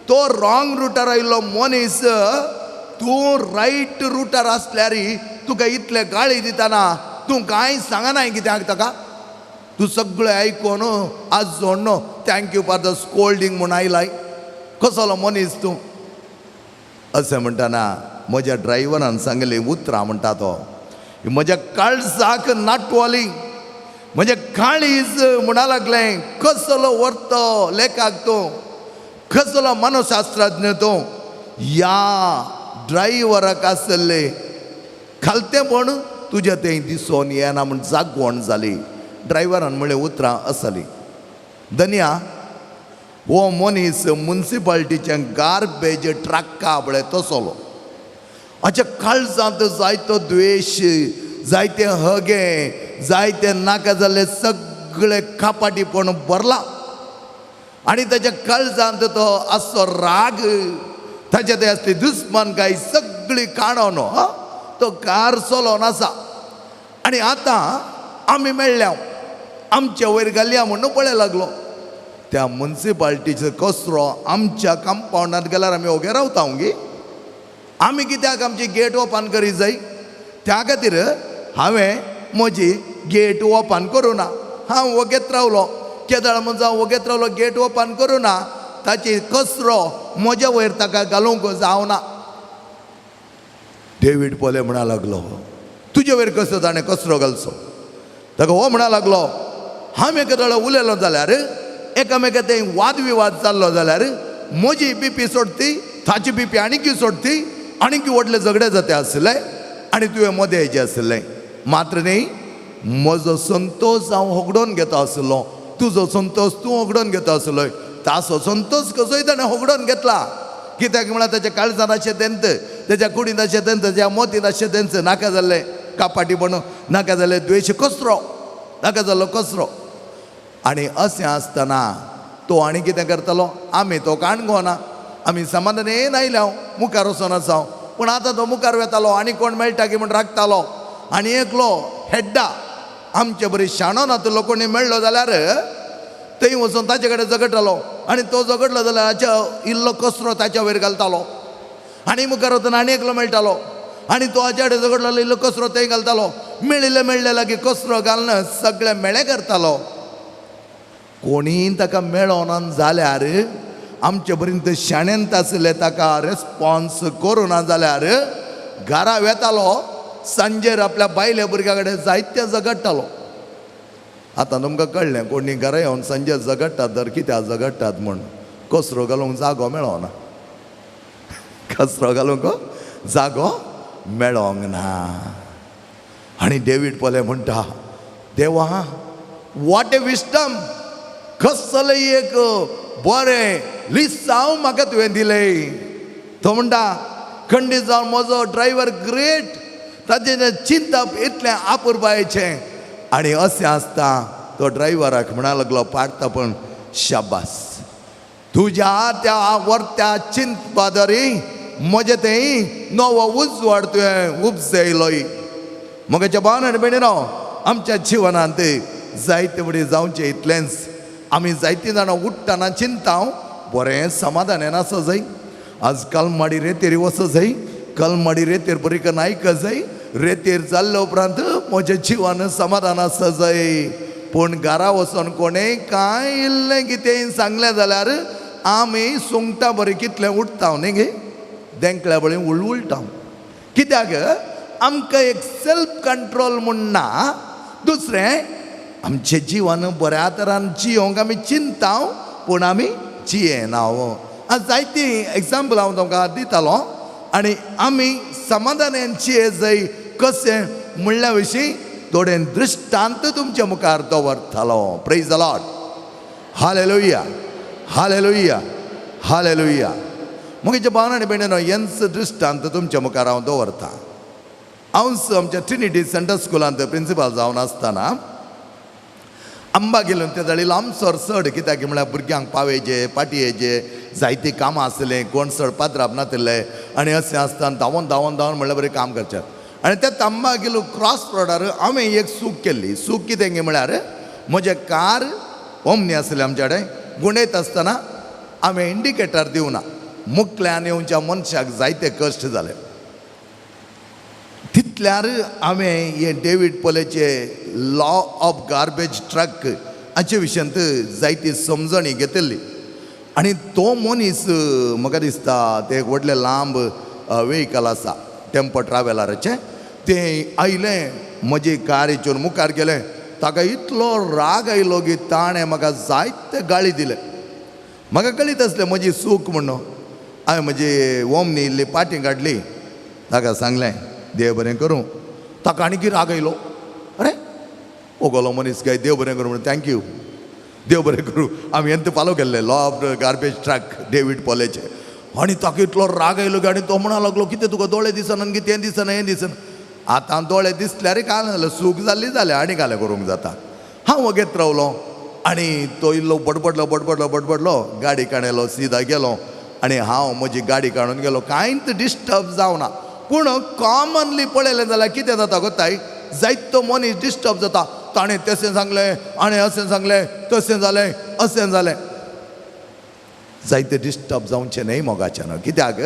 तो रॉंग रुटार आयिल्लो मनीस, तूं रायट रुटार आसल्यार तुका इतले गाळी दितना तूं कांय सांगना कित्याक ताका, तूं सगळें आयकोन आज जोडनो thank you for the scolding म्हूण आयलाय, कसलो मनीस तूं. अशें म्हणटना म्हज्या ड्रायव्हरान सांगली उतरां म्हणटा तो, म्हज्या काळजाक नाटवाली, म्हजें काळीज म्हणा लागलें, कसलो व्हरतो लेखक तूं, कसलो मनशास्त्रज्ञ तूं, ह्या ड्रायव्हराक आसले खालतेंपण तुज्या तें दिसोन येना म्हूण जागवण जाली. ड्रायव्हरान म्हणलें उतरां आसली, धनया हो मनीस मुन्सिपाल्टीचें गार्बेज ट्रक्का पळय तसलो, हाच्या काळजांत जायतो द्वेश, जायते हगे, जायते नाका जाल्ले सगळे कापाटीपण भरला आनी ताच्या काळजांत तो आसचो राग, ताच्या ते आसली दुस्मानकाय सगळी काडोन तो कार चलोन आसा. आनी आतां आमी मेळ्ळ्या आमच्या वयर घालया म्हणून पळय लागलो. त्या मुन्सिपाल्टीचो कचरो आमच्या कंपावंडांत गेल्यार आमी ओगे रावता गे, आमी कित्याक आमची गेट ओपन करी जाय, त्या खातीर हांवें म्हजी गेट ओपन करूं ना, हांव वोगेत रावलो. केदळ म्हूण हांव वोगेत रावलो, गेट ओपन करूं ना, ताची कचरो म्हज्या वयर ताका घालूंक जावना. डेवीड पोले म्हणा लागलो, तुजे वयर कसो ताणें कचरो घालचो? ताका हो म्हणा लागलो, हांव एकेदळ उलयलो जाल्यार एकामेका ते वादविवाद जाल्लो जाल्यार म्हजी बीपी सोडती, ताची बीपी आनीकय सोडती, आनीकय व्हडले झगडे जाते आसले आनी तुवें मदें येयचें आसलें. मात्र न्ही म्हजो संतोश हांव होगडोवन घेता आसलो, तुजो संतोश तूं होगडोवन घेता आसलो, ताचो संतोश कसोय ताणें होगडोवन घेतला. कित्याक म्हळ्यार ताच्या काळजान अशें तेंत, ताच्या कुडींत अशें तेंत, ताच्या मोतींत अशें तेंच नाका जाल्लें कापाटीपण, नाका जाल्लें द्वेश, कचरो, नाका जाल्लो कचरो. आनी अशें आसतना तो आनी कितें करतालो, आमी तो काणगोना, आमी समाधान आयले, हांव मुखार वचोन आसा हांव, पूण आतां तो मुखार वेतालो आनी कोण मेळटा की म्हूण राखतालो. आनी एकलो हेड्डा आमचे बरी शाणो नातलो कोणी मेळ्ळो जाल्यार थंय वचून ताचे कडेन झगडटालो आनी तो झगडलो जाल्यार हाच्या इल्लो कचरो ताच्या वयर घालतालो. आनी मुखार वतना आनी एकलो मेळटालो आनी तो हाच्या कडेन झगडलो इल्लो कचरो थंय घालतालो. मेळिल्ले मेळ्ळे लागीं कचरो घालून सगळे मेळे करतालो. कोणीय ताका मेळोना जाल्यार आमचे बरीन ते शाण्यांत आसले ताका रेस्पॉन्स करूना जाल्यार घरा वेतालो, सांजेर आपल्या बायले भुरग्या कडेन जायते झगडटालो. आतां तुमकां कळ्ळें कोणी घरा येवन सांजेर झगडटात तर कित्याक झगडटात म्हूण, कचरो घालूंक जागो मेळोना, कचरो घालूंक जागो मेळोंक ना. आनी डेवीड पोले म्हणटा, देवा what a wisdom, कसलें एक बरें लिसांव म्हाका तुवें दिलें. तो म्हणटा खंडीत जावन म्हजो ड्रायव्हर ग्रेट, ताचें चिंतप इतलें आपुरबायेचें. आनी अशें आसता तो ड्रायव्हराक म्हणा लागलो पाडता, पण शाबास, तुज्या त्या वरत्या चिंतपा दरी म्हजें तें नवो उजवाड तुवें उपजयलोय. म्हज्या भावान आनी भयणीनो, आमच्या जिवनांत जायते फुडें जावचें इतलेंच. आमी जायतीं जाणां उठ्ठना चिंता बरें समाधान आसा जाय. आज कलमाडी रेतेर वचो जाय, कलमाडी रेतेर बरी करून आयक जाय. रेतेर जाल्ल्या उपरांत म्हजें जिवन समाधान आसा जाय. पूण घरा वचोन कोणें कांय इल्लें कितें सांगलें जाल्यार आमी सुंगटां बरीं कितलें उठता न्ही गे, देंकल्या बळी उळउळटा. कित्याक आमकां एक सेल्फ कंट्रोल म्हूण ना. दुसरें आमचें जिवन बऱ्या तरान जियोंक आमी चिंता पूण आमी जियेना. आज जायतीं एग्जाम्पल हांव तुमकां दितालो आनी आमी समाधानान जिये जाय कशें म्हणल्या विशीं थोडे दृश्टांत तुमच्या मुखार दवरतालो. Praise the Lord, hallelujah, hallelujah, hallelujah. म्हज्या भावान आनी भयणीनो, हेंच दृश्टांत तुमच्या मुखार हांव दवरता. हांव आमच्या ट्रिनिटी सेंट्रल स्कुलांत प्रिंसिपल जावन आसतना आंबा गेलो ते जाली लांबसर चड, कित्याक म्हळ्यार भुरग्यांक पावेचे पाटयेचे जायतीं कामां आसलें, कोण चड पात्राप नातिल्ले आनी अशें आसतना धांवोन धांवोन धांवोन म्हणल्यार बरें काम करचें. आनी त्या तांबा गेलो क्रॉस रोडार हांवें एक चूक केल्ली. चूक कितें म्हळ्यार म्हजें कार ओमनी आसलें आमच्या कडेन, गुंडयत आसतना हांवें इंडिकेटर दिवना. मुखल्यान येवच्या मनशाक जायते कश्ट जाले. तितल्यार हांवें हे डेवीड पोलेचे लॉ ऑफ गार्बेज ट्रक हाचे विशयांत जायती समजणी घेतिल्ली. आनी तो मनीस म्हाका दिसता ते एक व्हडलें लांब वेहिकल आसा टेम्पो ट्रॅव्हलराचें, तें आयलें म्हजी कारीचेर मुखार गेलें. ताका इतलो राग आयलो की ताणें म्हाका जायते गाळी दिले. म्हाका कळीत आसलें म्हजी चूक म्हणून. हांवें म्हजी ओमनी इल्ली पाटी काडली, ताका सांगलें देव बरें करूं. ताका आनीक राग आयलो, अरे ओगोलो मनीस काय देव बरें करूं म्हणून thank you, देव बरें करूं. आमी हें फालो केल्लें law of garbage truck David पोलेचे. आनी ताका इतलो राग आयलो की आनी तो म्हणा लागलो कितें तुका दोळे दिसना आनी तें दिसना हें दिसना. आतां दोळे दिसल्यार कांय जालें, सूख जाल्ली जालें आनी कालें करूंक जाता. हांव वगेत रावलो आनी तो इल्लो बडबडलो बडबडलो बडबडलो, गाडी काडलो सिदा गेलो आनी हांव म्हजी गाडी काडून गेलो. कांयच डिस्टर्ब जावना. पूण कॉमनली पळयलें जाल्यार कितें जाता गोताय, जायतो मनीस डिस्टर्ब जाता. ताणें तशें सांगलें आनी अशें सांगलें, तशें जालें अशें जालें. जायते डिस्टर्ब जावचें न्हय मोगाच्यान. कित्याक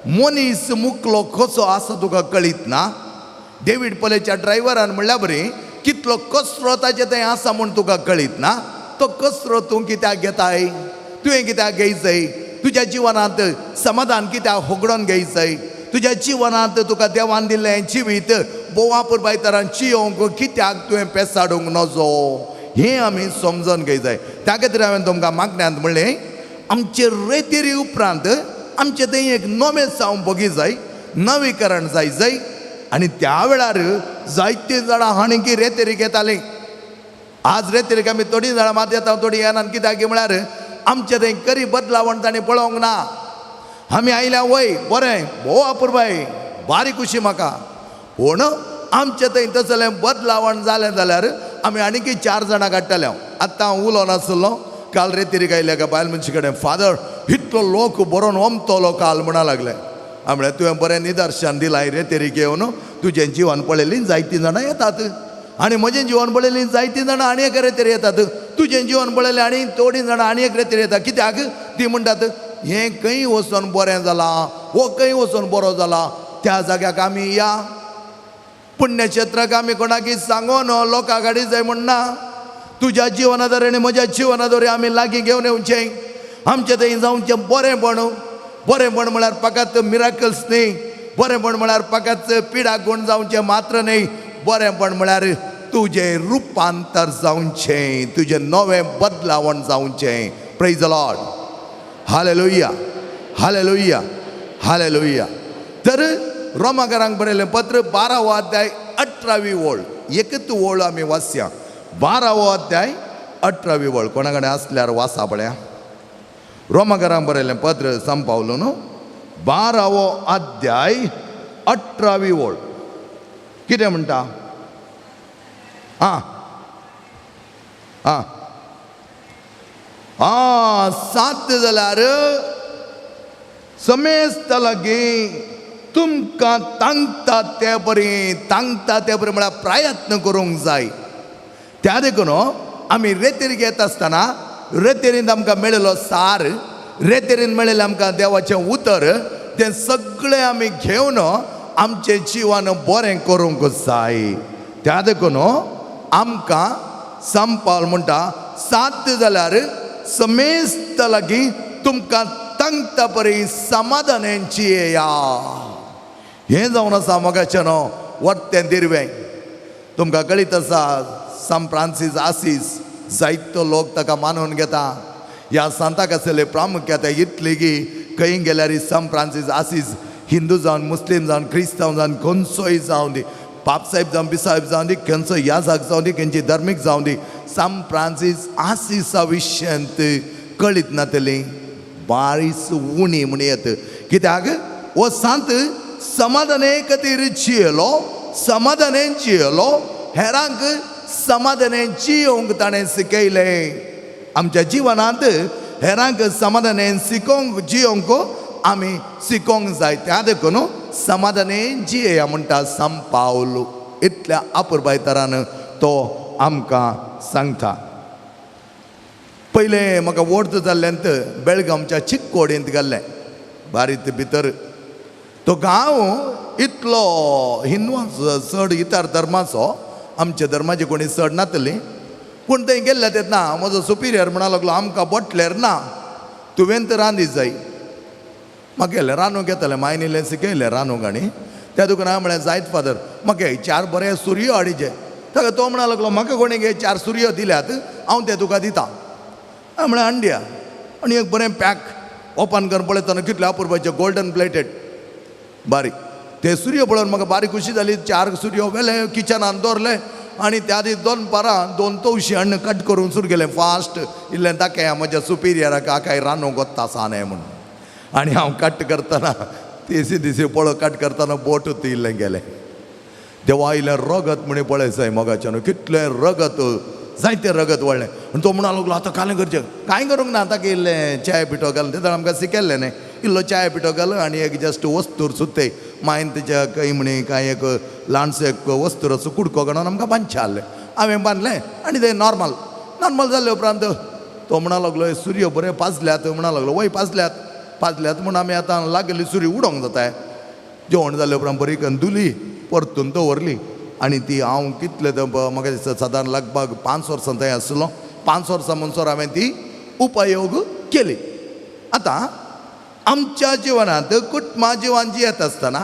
मनीस मुकलो कसो आसा तुका कळीत ना. डेवीड पोलेच्या ड्रायव्हरान म्हणल्या बरी कितलो कचरो ताचें थंय आसा म्हूण तुका कळीत ना. तो कचरो तूं कित्याक घेताय, तुवें कित्याक घेयचय, तुज्या जिवनांत समाधान कित्याक होगडोन घेयचय, तुज्या जिवनांत तुका देवान दिल्लें जिवीत बोवा पुरबाय तरान जियोंक कित्याक तुवें पेसाडूंक नजो, हें आमी समजून घेय जाय. त्या खातीर हांवें तुमकां मागण्यांत म्हणलें आमचे रेतेरी उपरांत आमचें थंय एक नवें सावंक बगी जाय, नवीकरण जाय जाय. आनी त्या वेळार जायतीं जाणां हाणीं रेतेरी घेतालीं. आज रेतेरीक आमी थोडीं जाणां मात येता थोडीं येनात. कित्याक म्हळ्यार आमचें थंय करी बदलावण ताणें पळोवंक ना. आमी आयल्या वय बरें भोव अपुरबाय बारीक खुशी म्हाका, पूण आमचें थंय तसलें बदलावण जालें जाल्यार आमी आनीकय 4 जाणां काडटले. आतां हांव उलोवन आसलो काल रेतेरीक आयल्या एका बायल मनशे कडेन, फादर इतलो लोक बरोवन ओमतलो काल म्हणा लागले. हांवें म्हळें तुवें बरें निदर्शन दिलां रेतेरीक येवन, तुजें जिवन पळयलीं जायतीं जाणां येतात आनी म्हजें जिवन पळयलीं जायतीं जाणां आनी एक रेतेरी येतात, तुजें जिवन पळयलें आनी थोडीं जाणां आनी एक रेतेरी येतात. कित्याक ती म्हणटात हें खंय वचोन बरें जालां, हो खंय वचोन बरो जाला, त्या जाग्याक आमी या. पुण्यक्षेत्राक आमी कोणाकी सांगोन लोकां गाडी जाय म्हण ना. तुज्या जिवना आनी म्हज्या जिवना द्वारे आमी लागीं घेवन येवचें, आमचें थंय जावचें बरेंपण. बरेंपण म्हळ्यार फकत मिराकल्स न्ही, बरेंपण म्हळ्यार फकत पिडा गुण जावचें मात्र न्ही, बरेंपण म्हळ्यार तुजें रुपांतर जावचें, तुजें नवें बदलावण जावचें. Praise the Lord, hallelujah, hallelujah, hallelujah. तर रोमाकारांक बरयलें पत्र 12वो अध्याय 18वी ओळ, एकच ओळ आमी वाचया. 12वो अध्याय 18वी ओळ, कोणा कडेन आसल्यार वाचा पळया. रोमाकारांक बरयलें पत्र संपावलो न्हू, 12वो अध्याय 18वी ओळ कितें म्हणटा? आं आं, आं सात जाल्यार समेस्त लागीं तुमकां तांकता ते बरी, तांकता ते बरी म्हळ्यार प्रयत्न करूंक जाय. त्या देखून आमी रेतीर घेत आसतना रेतीरीन आमकां मेळिल्लो सार, रेतीरीन मेळिल्लें आमकां देवाचें उतर, तें सगळें आमी घेवन आमचें जिवन बरें करूंक जाय. त्या देखून आमकां संपाल म्हणटा सात जाल्यार समेस्त लागीं तुमकां तांकता बरी समाधानाची येया. हें जावन आसा मोगाचें न्हू वर्तें दिरवें. तुमकां कळीत आसा सांत फ्रांसीस आसीस जायतो लोक ताका मानून घेता. ह्या सांताक आसलेली प्रामुख्यता इतली की खंय गेल्यार सांत फ्रांसीस आसीस हिंदू जावन, मुस्लीम जावन, क्रिस्तांव जावन, खंयचोय जावन दी, पापसाहेब जावन, बिसाहेब जावन दी, खंयचो याजाक जावन दी, खंयची धर्मीक जावन दी, सांत फ्रांसीस आसीसा विशयांत कळीत नातली बारीस उणी म्हण येत. कित्याक हो सांत समाधाने खातीर जियेलो, समाधानेन जियेलो, हेरांक समाधानेन जियोवंक ताणें शिकयलें. आमच्या जिवनांत हेरांक समाधानेन शिकोवंक जियोवंक आमी शिकोवंक जाय. त्या देखून समाधानेन जियेया म्हणटा सांत पावल. इतल्या अपुरबायतरान तो आमकां सांगता. पयलें म्हाका वोर्द जाल्ल्यांत बेळगांवच्या चिक्कोडींत घाल्लें बारीत भितर. तो गांव इतलो हिंदवांचो चड इतर धर्माचो, आमच्या धर्माचे कोणी चड नातली. पूण थंय गेल्ले तेन्ना म्हजो सुपिरियर म्हणा लागलो आमकां बोटलेर ना, तुवें तर रांदी जाय. म्हाका गेलें रांदूंक येतालें, मायन इल्लें शिकयलें रांदूंक. आनी त्या दुकान हांवें म्हळें जायत फादर म्हाका चार बरे सुरयो हाडीचे. ताका तो म्हणा लागलो म्हाका कोणी गे चार सुरयो दिल्यात, हांव ते तुका दिता. हांवें म्हळें हाडया. आनी एक बरें पॅक ओपन करून पळयतना कितले अपुरबायचे गोल्डन प्लेटेड बारीक ते सुरयो पळोवन म्हाका बारीक खुशी जाली. चार सुरयो व्हेले किचनान दवरले आनी त्या दीस दोन पारां दोन तवशी हाडून कट करून सुरू केलें फास्ट. इल्लें दाखया म्हज्या सुपिरियराक आकाय रांदूंक वता आसा न्हय म्हणून. आनी हांव कट करतना तिसी दिसी पळो कट करतना बोट इल्लें गेलें. देवा इल्लें रगत म्हणी पळय जाय मोगाच्यान कितलें रगत, जायतें रगत वळ्ळें. आनी तो म्हणा लागलो आतां कालें करचें, कांय करूंक ना. ताका इल्लें चाय पिठो घालून ते आमकां शिकयल्लें न्हय, इल्लो चाय पिठो घाल आनी एक जस्ट वस्तूर सुत्तय मायन तेच्या खंय म्हणी कांय एक ल्हानसो एक वस्तूर असो कुडको घालून आमकां बांदचें आहलें. हांवें बांदलें आनी तें नॉर्मल नॉर्मल जाले उपरांत तो म्हणा लागलो सुर्यो बरें पाजल्यात म्हणा लागलो. वय पाजल्यात पाजल्यात म्हूण आमी आतां लागली सुरी उडोवंक जाताय. जेवण जाले उपरांत बरी करून धुली परतून दवरली. आनी ती हांव कितले म्हाका दिसता सादारण लगभग 5 वर्सां थंय आसलो. 5 वर्सां म्हणसर हांवें ती उपयोग केली. आतां आमच्या जिवनांत कुटुंबा जिवन जियेत आसतना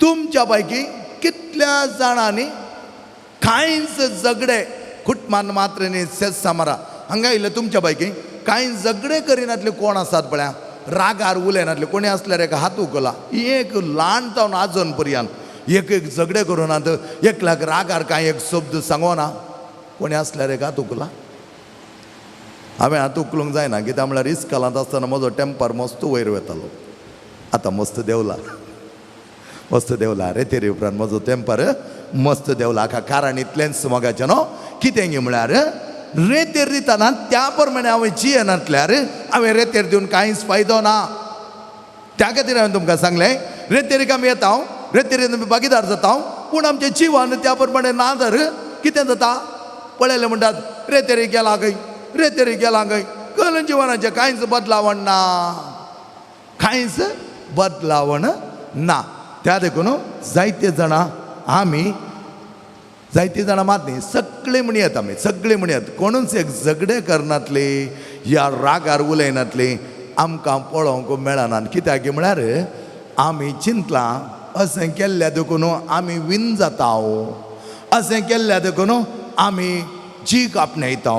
तुमच्या पैकी कितल्या जाणांनी कांयच झगडे कुटुंबान मात्र न्ही सेज सामारा हांगा येयले तुमच्या पैकी कांय झगडे करिनातले कोण आसात पळया, रागार उलयनातले कोणी आसल्यार एका हात उखला. एक ल्हान जावन आजून पर्यंत एक एक झगडे करुनात, एकल्याक रागार कांय एक शब्द सांगोना, कोणी आसल्यार एक हात उखला. हांवें हात उखलूंक जायना कित्याक म्हळ्यार इस्कालांत आसतना म्हजो टेंपर मस्त वयर वतालो. आतां मस्त देंवला, मस्त देंवला रे तेरे उपरांत म्हजो टेंपर मस्त देंवला. हाका कारण इतलेंच मोगाचें न्हू कितें गी म्हळ्यार रेतेर दितना त्या प्रमाणे हांवें जियेनातल्यार हांवें रेतेर दिवन कांयच फायदो ना. त्या खातीर हांवें तुमकां सांगलें रेतेरीक आमी येता, रेतेरीन आमी भागीदार जाता, पूण आमचें जिवन त्या प्रमाणे ना तर कितें जाता पळयलें म्हणटात रेतेरी गेला खंय, रेतेरी गेला खंय, कळ्ळें जिवनाचें कांयच बदलावण ना, कांयच बदलावण ना. त्या देखून जायते जाणां आमी जायते जाणां मात न्ही सगळे म्हणयत आमी सगळे म्हणयत कोणूच एक झगडे करनातली या रागार उलयनातली आमकां पळोवंक मेळना. कित्याक म्हळ्यार आमी चिंतलां अशें केल्ल्या देखून आमी विन जाता, अशें केल्ल्या देखून आमी जीक आपणायता,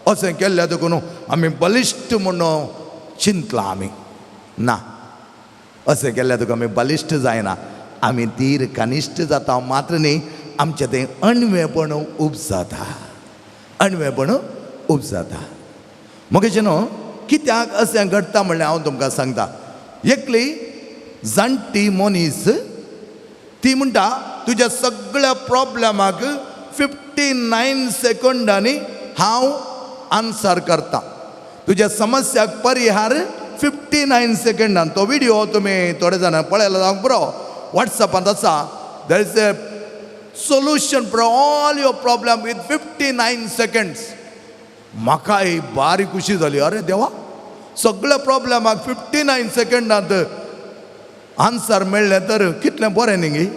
अशें केल्ल्या देखून आमी बलिश्ट म्हणून चिंतलां आमी. ना, अशें केल्ल्या देखून आमी बलिश्ट जायना, आमी धीर कनिश्ट जाता मात्र न्ही आमचें तें अणवेपण उपजाता, अणवेपण उपजाता. मगेचें न्हू कित्याक अशें घडटा म्हणल्यार हांव तुमकां सांगता. एकली जाणटी मनीस ती म्हणटा तुज्या सगळ्या प्रॉब्लमाक 59 सेकंडांनी हांव आन्सर करता. तुज्या समस्याक परिहार 59 सेकंडान. तो व्हिडिओ तुमी थोडे जाणां पळयला जावंक पुरो, वॉट्सॅपांत आसा. There is a solution for all your problem with 59 seconds. म्हाका ही बारी खुशी जाली, अरे देवा, सगळ्या प्रॉब्लमाक 59 सेकंडांत आन्सर मेळ्ळें तर कितलें बरें न्ही गी.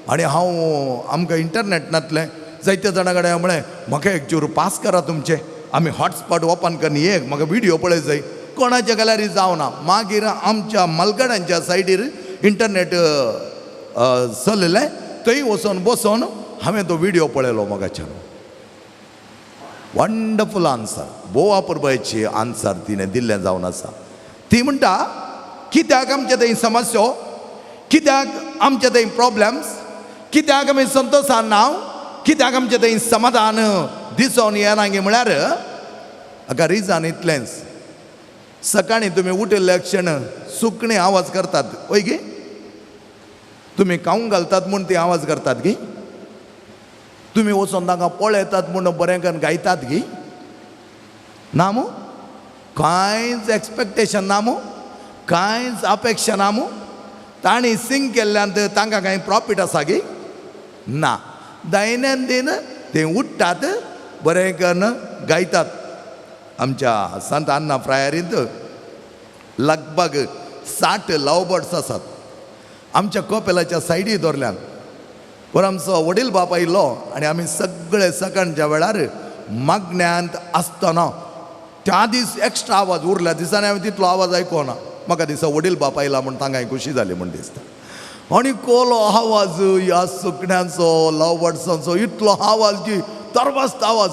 आनी हांव आमकां इंटरनेट नासलें, जायत्या जाणां कडेन म्हळें म्हाका एक चूर पास करा तुमचें, आमी हॉटस्पॉट ओपन करून एक म्हाका व्हिडियो पळय जाय. कोणाच्या गेल्यार जावना. मागीर आमच्या मलगडांच्या सायडीर इंटरनेट चललें, थंय वचोन बसोन हांवें तो व्हिडियो पळयलो. म्हाकाच्यान वंडरफूल आन्सर, भोव अपुरबायची आन्सर तिणें दिल्लें जावन आसा. ती म्हणटा कित्याक आमचे थंय समस्यो, कित्याक आमचे थंय प्रॉब्लम्स, कित्याक आमी संतोशान ना, कित्याक आमचे थंय समाधान दिसोन येना गे म्हळ्यार हाका रिजन इतलेंच. सकाळीं तुमी उठिल्ल्या क्षण सुकणीं आवाज करतात वय गे, तुमी खावंक घालतात म्हूण ती आवाज करतात गी, तुमी वचोन तांकां पळयतात म्हूण बरें करून गायतात गी, ना मू? कांयच एक्सपेक्टेशन ना मू, कांयच अपेक्षा ना मू. तांणी सिंग केल्ल्यान तांकां कांय प्रॉफीट आसा गी ना. दैनंदीन ते उठ्ठात बरें करून गायतात. आमच्या संत अन्ना फ्रायरींत लगभग 60 लव बर्ड्स आसात. आमच्या कोपेलाच्या सायडी दवरल्यान. बरो आमचो वडील बाप आयिल्लो आनी आमी सगळे सकाळच्या वेळार मागण्यांत आसतना त्या दीस एक्स्ट्रा आवाज उरल्या दिसांनी हांवें तितलो आवाज आयकोना. म्हाका दिसा वडील बाप आयला म्हूण तांकां खुशी जाली म्हूण दिसता. आनी कोलो आवाज ह्या सुकण्यांचो, लव बर्ड्सांचो, इतलो आवाज की तरवास्त आवाज.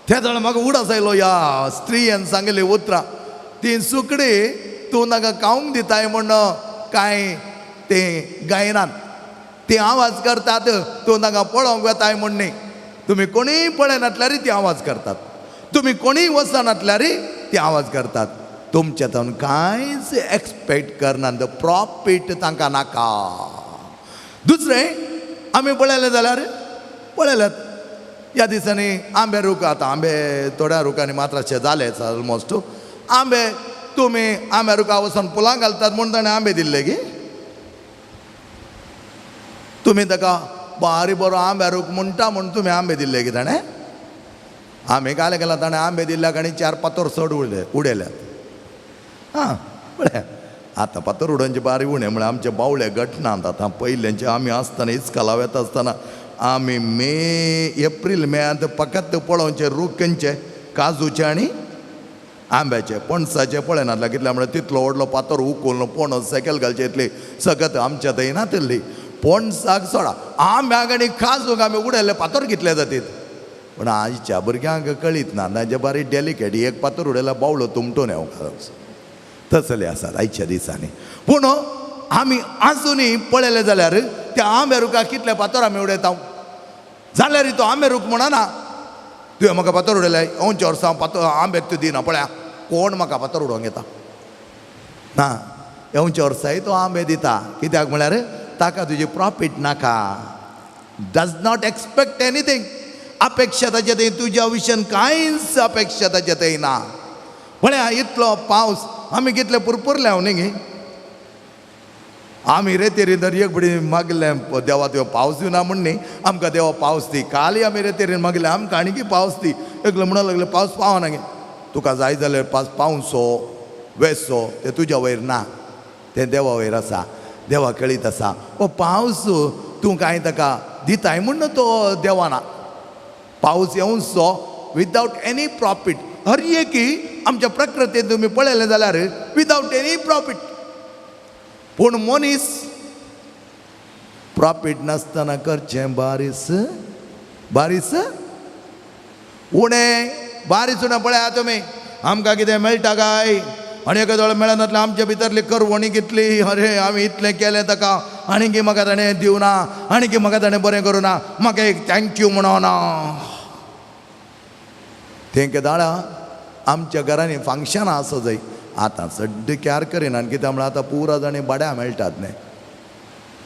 ते जाणां म्हाका उडास आयलो ह्या स्त्रियेन सांगिल्ली उतरां, ती सुकणी तूं तांकां खावंक दिताय म्हूण कांय ते गायनात, ती आवाज करतात तूं तांकां पळोवंक वेताय म्हूण न्ही. तुमी कोणीय पळयनातल्यारय ती आवाज करतात, तुमी कोणीय वचनातल्यारय ती आवाज करतात. तुमच्या तावन कांयच एक्सपेक्ट करनात, प्रॉफीट तांकां नाका. दुसरें आमी पळयलें जाल्यार पळयल्यात ह्या दिसांनी आंबे रूख, आतां आंबे थोड्या रुखांनी मात्राचे जालेच ऑलमोस्ट. आंबे तुमी आंब्या रुखा वचून फुलां घालतात म्हूण ताणें आंबे दिल्ले गी, तुमी ताका बारी बरो आंब्या रूख म्हणटा म्हूण तुमी आंबे दिल्ले गी ताणें. आमी घाले गेला ताणें आंबे दिल्ल्याक आनी 4 पातोर चड उडयल्यात. आं पळय आतां पातोर उडोवचे बारी उणें म्हळ्यार आमचे बावळे घटनात. आतां पयलेंचे आमी आसतना इस्कॉला वेता आसतना आमी मे एप्रील मेयांत फकत पळोवचे रूख खंयचे, काजूचे आनी आंब्याचे, पणसाचे पळयनातले. कितले म्हळ्यार तितलो व्हडलो पातोर उखलून पणस सायकल घालचे इतली सगत आमच्या थंय नातिल्ली. पणसाक सोडा, आंब्याक आनी काजूक आमी उडयल्ले पातोर कितले जातीत. पूण आयच्या भुरग्यांक कळीत ना, तांचे बारी डेलिकेट, एक पातोर उडयल्यार बावलो तुमटून येवंक तसले आसात आयच्या दिसांनी. पूण आमी आजुनूय पळयलें जाल्यार त्या आंब्या रुखाक कितले पातोर आमी उडयता जाल्यार तो आंबे रूख म्हणना तुवें म्हाका पातोर उडयले, अंवचे वर्सा हांव पातोर आंब्याक तूं दिना, पळया कोण म्हाका पातोर उडोवंक येता ना. येवचे वर्साय तो आंबे दिता, कित्याक म्हळ्यार ताका तुजी प्रॉफीट नाका. डज not expect anything, अपेक्षा ताचे थंय तुज्या विशयान कांयच अपेक्षा ताचे थंय ना. पळया इतलो पावस आमी कितले पुरपुरले हांव न्ही गे, आमी रेतेरीन तर एक बडी मागलें देवा तुवें पावस दिवना म्हूण न्ही, आमकां देवा पावस दी. कालय आमी रेतेरीन मागलें आमकां आनी पावस दी. एकलो म्हणूंक लागले पावस पावना गे, तुका जाय जाल्यार पावस पावसो वेसो तें तुज्या वयर ना, तें देवा वयर आसा, देवा कळीत आसा. हो पावस तूं कांय ताका दिताय म्हूण तो देवाना. पावस येवचो विदावट एनी प्रॉफीट. हर एकी आमच्या प्रकृतीन तुमी पळयलें जाल्यार विदावट एनी प्रॉफीट. पूण मनीस प्रॉफीट नासतना करचें बारीस बारीस उणें बारीस उणें. पळया तुमी आमकां कितें मेळटा काय? आनी एका दोळे मेळनातलें आमच्या भितरली करवणी कितली, अरे आमी इतलें केलें ताका आनी की म्हाका ताणें दिवना, आनी की म्हाका ताणें बरें करूं ना, म्हाका एक thank you म्हणना. तें केदाळा आमच्या घरांनी फंक्शनां आसा जाय. आतां सड्ड क्यार करिना कित्याक म्हळ्यार आतां पुरा जाणी भाड्या मेळटात न्ही,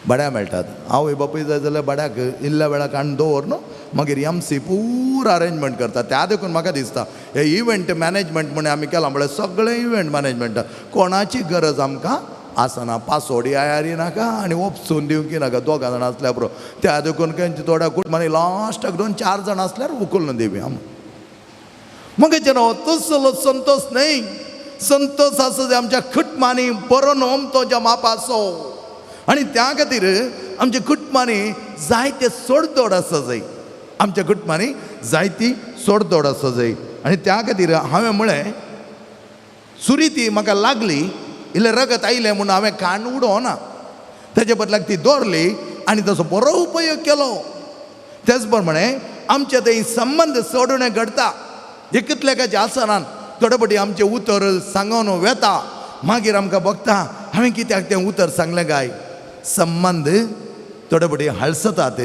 भाड्या मेळटात. आवय बापूय जाय जाल्यार भाड्याक इल्ल्या वेळाक हाडून दवर न्हू, मागीर एम सी पुरा अरेंजमेंट करता. त्या देखून म्हाका दिसता हे इव्हेंट मॅनेजमेंट म्हण आमी केलां म्हळ्यार सगळें इव्हेंट मॅनेजमेंट, कोणाची गरज आमकां आसना. पासोडी आयारी नाका आनी ओपसून दिवंकी नाका, दोगां जाणां आसल्यार पुरो. त्या देखून खंयच्या थोड्या कुटुंबांनी लास्टाक 2-4 जाणां आसल्यार उखलून दिवया. मगे जेन्ना तसलो संतोष न्हय, संतोष आसा आमच्या कुटुंबांनी बरो न्हू तो ज्या मापाचो. आनी त्या खातीर आमच्या कुटुंबांनी जायते सोडतोड आसा जाय, आमच्या कुटुंबांनी जायती सोडतोड आसा जाय. आनी त्या खातीर हांवें म्हळें सुरी ती म्हाका लागली, इल्लें रगत आयलें म्हूण हांवें काण उडोवना, तेजे बदलाक ती दवरली आनी ताचो बरो उपयोग केलो. तेच प्रमाणे आमचे थंय संबंद सोडून घडटा, एकतल्याकाचे आसनान थोडे फावटी आमचें उतर सांगून वेता, मागीर आमकां भोगता हांवें कित्याक तें उतर सांगलें काय. संबंद थोडे फावटी हालसतात,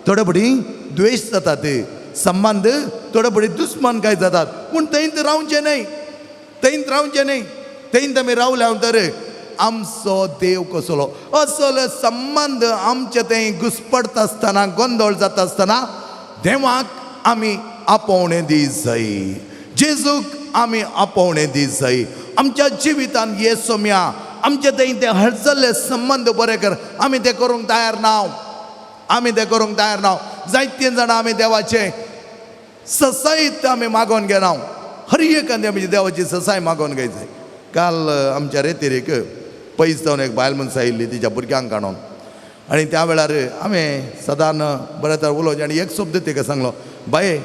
थोडे फावटी द्वेश जातात, संबंद थोडे फावटी दुस्मान काय जातात. पूण थंयच रावचें न्हय, थंयच रावचें न्हय. थंयच आमी रावल्या तर आमचो देव कसलो असलो संबंद आमचे थंय घुसपडटा आसतना, गोंदळ जाता आसतना देवाक आमी आपोवणें दीस जाय, जेजूक आमी आपोवणें दीस जाय. आमच्या जिवितान ये सोम्या आमचे थंय ते हळचल्ले संबंद बरे कर. आमी ते करूंक तयार ना, आमी ते करूंक तयार ना. जायते जाणां आमी देवाचे ससायत आमी मागोवन घेना, हर एकांदी आमी देवाची ससाय मागोवन घेयचे. काल आमच्या रेतिरीक पयस जावन एक बायल मनशां आयिल्ली तिच्या भुरग्यांक काडून, आनी त्या वेळार हांवें सदान बरें तर उलोवचें आनी एक शब्द तिका सांगलो, बाये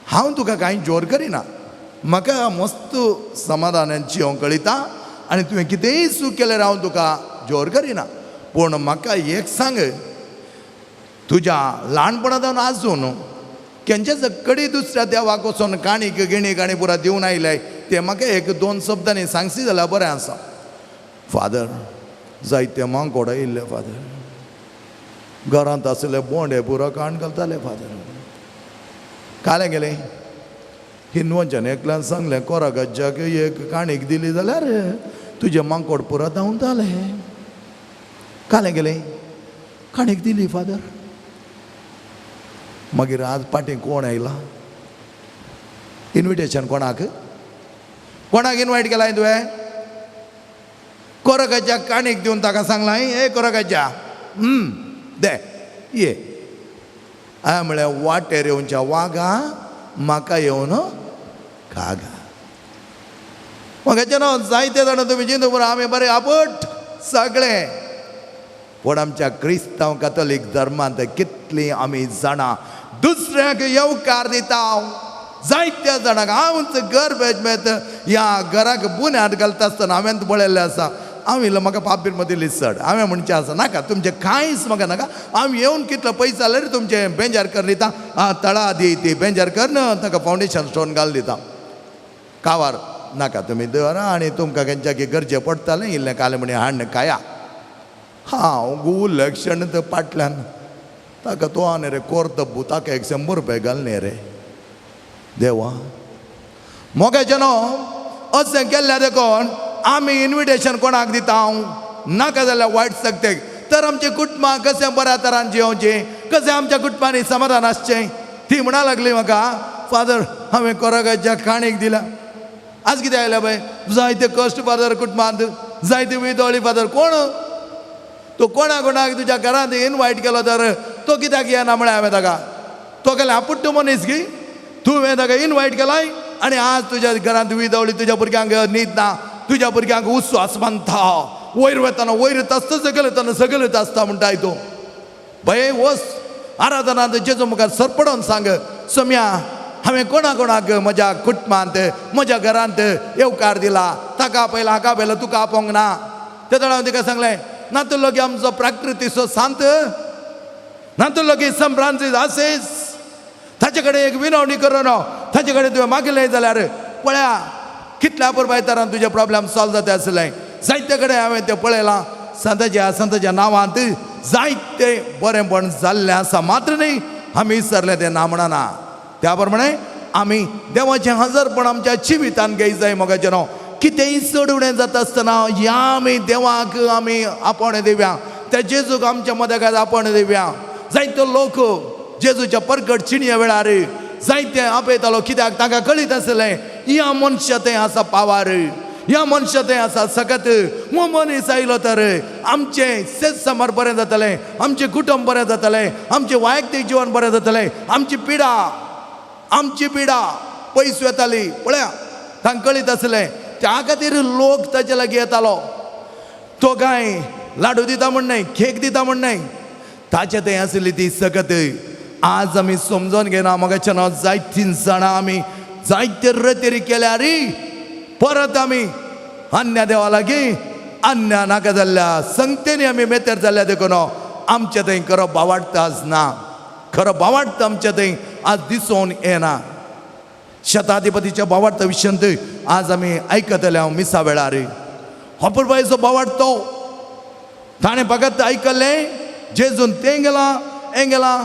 हांव तुका कांय जोर करिना, म्हाका मस्त समाधानान जियोंक कळयता आनी तुवें कितेंय चूक केल्यार हांव तुका जोर करिना, पूण म्हाका एक सांग, तुज्या ल्हानपणांत आजून केंच्याच कडी दुसऱ्या देवाक वचोन काणीक गिणीक आनी पुरा दिवन आयले ते म्हाका एक दोन शब्दांनी सांगशी जाल्यार बरें आसा. फादर जायते मांकोड आयिल्ले फादर, घरांत आसले बोंडे पुरो काण घालताले फादर. कालें गेलें हिंदवांच्यान एकल्यान सांगलें कोरागज्जाक एक काणीक दिली जाल्यार तुजें मांकोड पुरो धांवताले. कालें गेलें काणीक दिली फादर. मागीर आज पाटी कोण आयला इनविटेशन कोणाक कोणाक इनवायट केलां तुवें? कोरगाच्या काणीक दिवन ताका सांगलां, ए कोरगाच्या दे ये. हांवें म्हळें वाटेर येवच्या वागा म्हाका येवन खागा. म्हाका न्हू जायते जाणां तुमी जिंदू बरो आमी बरे आपट सगळें, पूण आमच्या क्रिस्तांव कातोलीक धर्मांत कितलीं आमी जाणां दुसऱ्याक येवकार दिता. जायत्या जाणांक हांवच घर बेजमेत ह्या घराक बुन्याद घालता आसतना हांवें पळयल्लें आसा. हांव इल्लो म्हाका पापीर मदीं चड हांवें म्हणचें आसा नाका तुमचें कांयच म्हाका नाका, हांव येवन कितलो पयस जाल्यार तुमचें बेंजार कर दिता, तळा दी ती बेंजार कर ताका फावंडेशन स्टोन घाल दिता. कावार नाका तुमी दवरा आनी तुमकां खंयच्या गरजे पडटालें इल्लें कालें म्हणी हाडून खाया. हांव गुलक्षण तर पाटल्यान ताका तो आनी रे कोर दब्बू ताका 100 रुपया घालने रे देवा. मोगाचें न्हू अशें केल्ल्या देखून आमी इनविटेशन कोणाक दिता नाका जाल्यार वायट शक्तेक. तर आमचें कुटुंबां कशें बऱ्या तरान जियोवचें, कशें आमच्या कुटुंबांनी समाधान आसचें. ती म्हणा लागली म्हाका, फादर हांवें कोरागाच्या काणीक दिल्या, आज कितें आयल्या पळय जायते कश्ट फादर कुटुंबांत, जायते विदोळी फादर. कोण तो कोणा कोणाक तुज्या घरांत इनवायट केलो तर तो कित्याक येना म्हळें हांवें ताका. तो केलें आपुट्ट मनीस की तुवें ताका इनवायट केलाय आनी आज तुज्या घरांत विदवळी, तुज्या भुरग्यांक न्हीद ना, तुज्या भुरग्यांक उस्वास बांदता, वयर वतना वयर येता आसता, सकयल येतना सकयल येता आसता म्हणटाय तूं. भंय वच आराधनांत जेजू मुखार सरपडोन सांग, सोम्या हांवें कोणा कोणाक म्हज्या कुटुंबांत म्हज्या घरांत येवकार दिला, ताका आपयला हाका आपयला, तुका आपोवंक ना. तेदळा हांवें तिका सांगलें नातुलो की आमचो प्राकृतीचो सांत, नातुलो की संत फ्रांसीस आसीस, ताचे कडेन एक विनवणी करून ताचे कडेन तुवें मागलें जाल्यार पळया कितल्या पुरबायतारान तुजे प्रॉब्लेम सॉल्व जाता आसलें. जायते कडेन हांवें तें पळयलां, संताच्या संताच्या नांवांत जायते बरेंपण जाल्लें आसा, मात्र न्ही आमी विसरलें तें ना म्हणना. त्या प्रमाणे आमी देवाचें हजरपण आमच्या जिवितान घेय जाय. मोगाचें न्हू कितेंय चड उणें जाता आसतना ह्या आमी देवाक आमी आपोवणें दिवया. त्या जेजूक आमच्या मदगात आपण दिवया. जायतो लोक जेजूच्या परगट चिणये वेळार जायते आपयतालो, कित्याक तांकां कळीत आसलें ह्या मनशा थंय आसा पावार, ह्या मनशा थंय आसा सकत. हो मनीस आयलो तर आमचें शेत समार बरें जातलें, आमचें कुटुंब बरें जातलें, आमचें वैयक्तीक जिवन बरें जातलें, आमची पिडा, आमची पिडा पयस वताली. पळया तांकां कळीत आसलें, त्या खातीर लोक ताचे लागीं येतालो. तो कांय लाडू दिता म्हण न्हय, केक दिता म्हण न्हय, ताचे थंय आसली ती सकत. आज आमी समजून घेना म्हाका नांव. जायतीं जाणां आमी जायते रतेरी केल्यार परत आमी अन्या देवा लागीं अन्या नाका जाल्ल्या संगतेनी आमी मेतेर जाल्ल्या. देखून आमचे थंय खरो बावाडत आज ना, खरो बावाडत आमचे थंय आज दिसून येना. शताधिपतीच्या बावाडता विशयांत आज आमी आयकतले हांव मिसा वेळार. अपुरबायेचो बावाडतो ताणें फकत आयकल्लें जेजून तें गेलां हें गेलां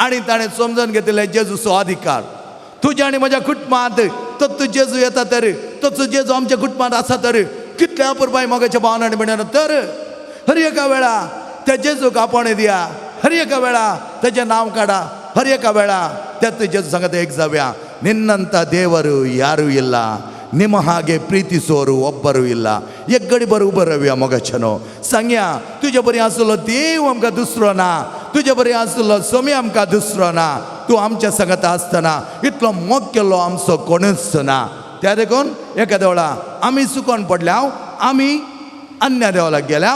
आनी ताणें समजून घेतिल्लें जेजूचो अधिकार. तुज्या आनी म्हज्या कुटुंबांत तत्तू जेजू येता तर, तत्तू जेजू आमच्या कुटुंबांत आसा तर कितले अपुरबाय मोगाच्या भावना आनी भयणांनो. तर हर एका वेळा त्या जेजूक आपोवणें दिया, हर एका वेळा तेजें नांव काडा, हर एका वेळा त्या जेजू सांगता एक जावया. ನಿನ್ನಂಥ ದೇವರು ಯಾರೂ ಇಲ್ಲ, ನಿಮ್ಮ ಹಾಗೆ ಪ್ರೀತಿಸುವರು ಒಬ್ಬರು ಇಲ್ಲ. ಎಗ್ಗಡಿ ಬರುಬರವ್ಯ ಮೊಗಚನೋ सांगया तुजे बरी आसलो देव आमकां दुसरो ना, तुजे बरी आसलो सोमी आमकां दुसरो ना. तूं आमच्या संगत आसतना इतलो मोग केल्लो आमचो कोणूच ना. त्या देखून एका देवळा आमी चुकोन पडल्या, आमी अन्य देवळाक गेल्या,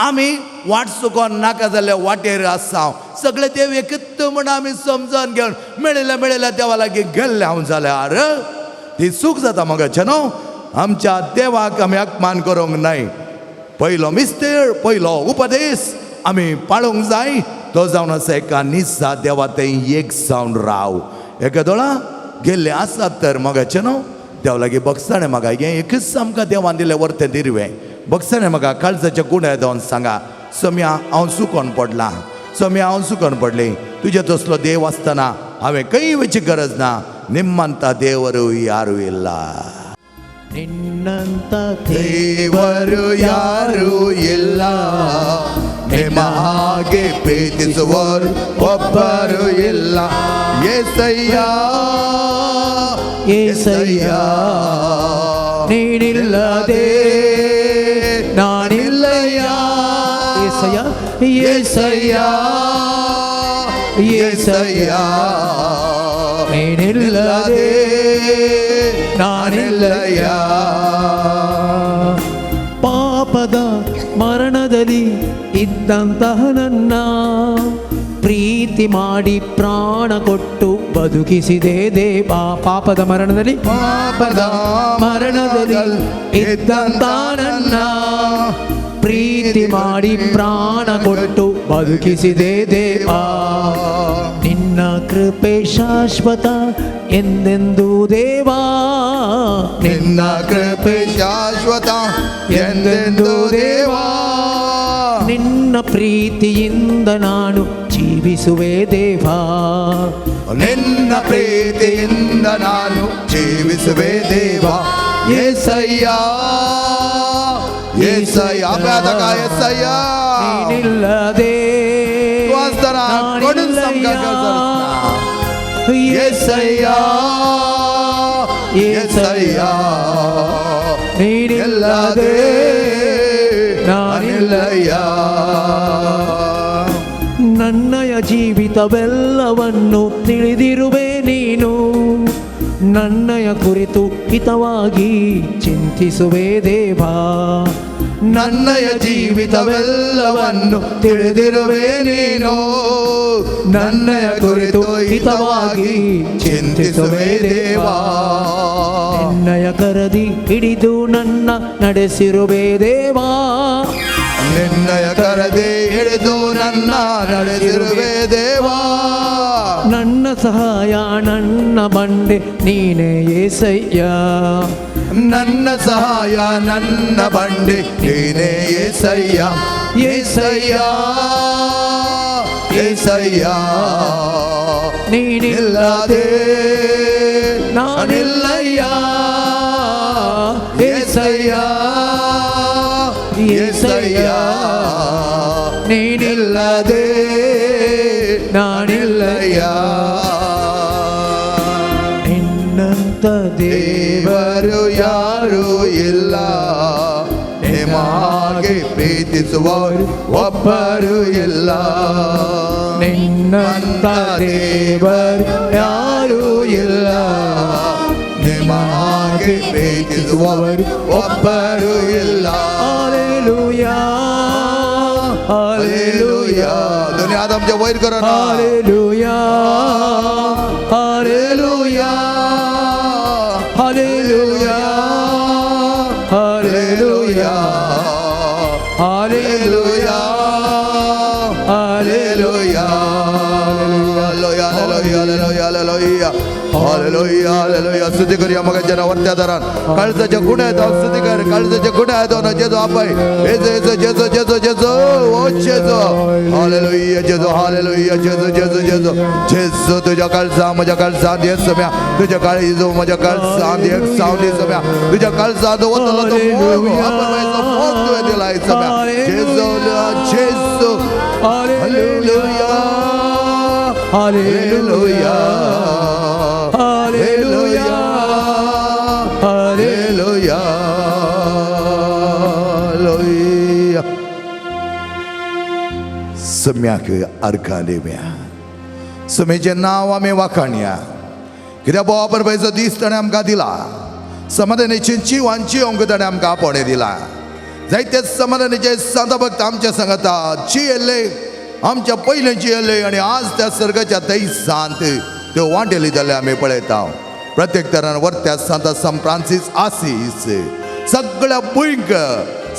आमी वाट चुकोन नाका जाल्ल्या वाटेर आसा. सगळे देव एकच म्हण आमी समजून घेवन मेळिल्ल्या मेळिल्ल्या देवा लागीं गेल्ले हांव जाल्यार ती चूक जाता मगाचे न्हू. आमच्या देवाक आमी अपमान करूंक न्हय. पयलो मिस्तेर, पयलो उपदेश आमी पाळूंक जाय, तो जावन आसा एका निसा देवा थंय एक जावन राव. एका दोळा गेल्ले आसात तर मगाचे न्हू देव लागीं बगसाणें म्हाका हें एकच आमकां देवान दिलें वर्तें दिरवें. बगसाणें म्हाका काळजाच्या गुण्या देवन सांगा सम्या हांव चुकोन पडलां, सम्या हांव चुकोन पडलें. तुजे तसलो देव आसतना हांवें खंय वचची गरज ना. ನಿಮ್ಮಂಥ ದೇವರು ಯಾರೂ ಇಲ್ಲ, ನಿನ್ನಂತ ದೇವರು ಯಾರೂ ಇಲ್ಲ, ನಿಮ್ಮ ಹಾಗೆ ಪ್ರೀತಿಸುವವರು ಒಬ್ಬರು ಇಲ್ಲ. ಏಸಯ್ಯ ಏಸಯ್ಯ, ನೀನಿಲ್ಲದೆ ನಾನಿಲ್ಲಯ್ಯ. ಏಸಯ್ಯ ಏಸಯ್ಯ ಏಸಯ್ಯ ಏಸಯ್ಯ ನೀನಿಲ್ಲದೆ ನಾನಿಲ್ಲಯ್ಯ. ಪಾಪದ ಮರಣದಲ್ಲಿ ಇದ್ದಂತಹ ನನ್ನ ಪ್ರೀತಿ ಮಾಡಿ ಪ್ರಾಣ ಕೊಟ್ಟು ಬದುಕಿಸಿದೆ ದೇವ. ಪಾಪದ ಮರಣದಲ್ಲಿ, ಪಾಪದ ಮರಣದಲ್ಲಿ ಇದ್ದಂತ ನನ್ನ ಪ್ರೀತಿ ಮಾಡಿ ಪ್ರಾಣ ಕೊಟ್ಟು ಬದುಕಿಸಿದೆ ದೇವ. ನಿನ್ನ ಕೃಪೆ ಶಾಶ್ವತ ಎಂದೆಂದೂ ದೇವಾ, ನಿನ್ನ ಕೃಪೆ ಶಾಶ್ವತ ಎಂದೆಂದು ದೇವಾ. ನಿನ್ನ ಪ್ರೀತಿಯಿಂದ ನಾನು ಜೀವಿಸುವೆ ದೇವಾ, ನಿನ್ನ ಪ್ರೀತಿಯಿಂದ ನಾನು ಜೀವಿಸುವೆ ದೇವಾ. ಏಸಯ್ಯ ಏಸಯ್ಯ ಅಪರಾಧಕ ಏಸಯ್ಯ ನೀನಿಲ್ಲದೆ ವಾಸ್ತನ ಕೊಡು ಏಸಯ್ಯ ಏಸಯ್ಯ ಏಸಯ್ಯ ನೀನಿಲ್ಲದೆ ಇಲ್ಲದೆ ನಾನಿಲ್ಲಯ್ಯ. ನಾನಿಲ್ಲಯ್ಯ. ನನ್ನಯ ಜೀವಿತವೆಲ್ಲವನ್ನು ತಿಳಿದಿರುವೆ ನೀನು, ನನ್ನಯ ಕುರಿತು ಹಿತವಾಗಿ ಚಿಂತಿಸುವೆ ದೇವಾ. ನನ್ನಯ ಜೀವಿತವೆಲ್ಲವನ್ನು ತಿಳಿದಿರುವೆ ನೀನು, ನನ್ನಯ ಕುರಿತು ಹಿತವಾಗಿ ಚಿಂತಿಸುವೆ ದೇವಾ. ನಿನ್ನಯ ಕರದಿ ಹಿಡಿದು ನನ್ನ ನಡೆಸಿರುವೆ ದೇವಾ, ನಿನ್ನಯ ಕರದೆ ಹಿಡಿದು ನನ್ನ ನಡೆಸಿರುವೆ ದೇವಾ. ನನ್ನ ಸಹಾಯ ನನ್ನ ಬಂಡೆ ನೀನೇ ಏಸಯ್ಯ, ನನ್ನ ಸಹಾಯ ನನ್ನ ಬಂಡೆ ನೀನೇ ಏಸಯ್ಯ. ಏಸಯ್ಯ ಏಸಯ್ಯ ನೀನಿಲ್ಲದೆ ಇಲ್ಲದೆ ನಾನಿಲ್ಲಯ್ಯ. ಏಸಯ್ಯ ಏಸಯ್ಯ ನೀನಿಲ್ಲದೆ இல்லாதே நான் இல்லையா. ನಿನ್ನಂತ ದೇವರು ಯಾರೂ ಇಲ್ಲ, ನಿಮಗೆ ಪ್ರೀತಿಸುವವರು ಒಬ್ಬರು ಇಲ್ಲ. ನಿನ್ನಂತ ದೇವರು ಯಾರೂ ಇಲ್ಲ, ನಿಮಗೆ ಪ್ರೀತಿಸುವವರು ಒಬ್ಬರು ಇಲ್ಲ. Hallelujah, hallelujah. दोन्ही हात आमच्या वयर करा. Hallelujah, hallelujah, hallelujah, hallelujah, hallelujah, hallelujah. Hallelujah, hallelujah, hallelujah, hallelujah, hallelujah. स्तुती करूया मगाच्या वरत्या दारान. काळजाच्या गुण्या आहेत, स्तुती कर. काळजाच्या गुण्या आहेत जेजो आपाय येजो येजो जेजो जेजो जेजो ओ जेजो. हालेलुया जेजो, हालेलुया जेजो जेजो जेजो जेजो. तुझ्या काळजा म्हज्या काळजांत एक सम्या, तुझ्या काळीजो म्हज्या काळजांत एक सावली सम्या, तुझ्या काळजांत वतलो तो मोग, आपण मोग तुवें दिला सम्या जेजो जेजो. Hallelujah, hallelujah, hallelujah, hallelujah, hallelujah. सम्याक अर्घां दिवया, समेचें नांव आमी वाखाणया. कित्याक बोवा परबेचो दीस ताणें आमकां दिला, समाधानाची जिवान जिवंक ताणें आमकां आपोवणें दिला. जायते समाधानाचे सांत भक्त आमच्या सांगता जियेल्ले, आमच्या पयलें जियेल्ले आनी आज त्या सर्गाच्या दैसांत त्यो वांटेली जाल्ले आमी पळयता. प्रत्येक तरान वरत्या सांता सान फ्रांसीस आसीस सगळ्या भुंयक,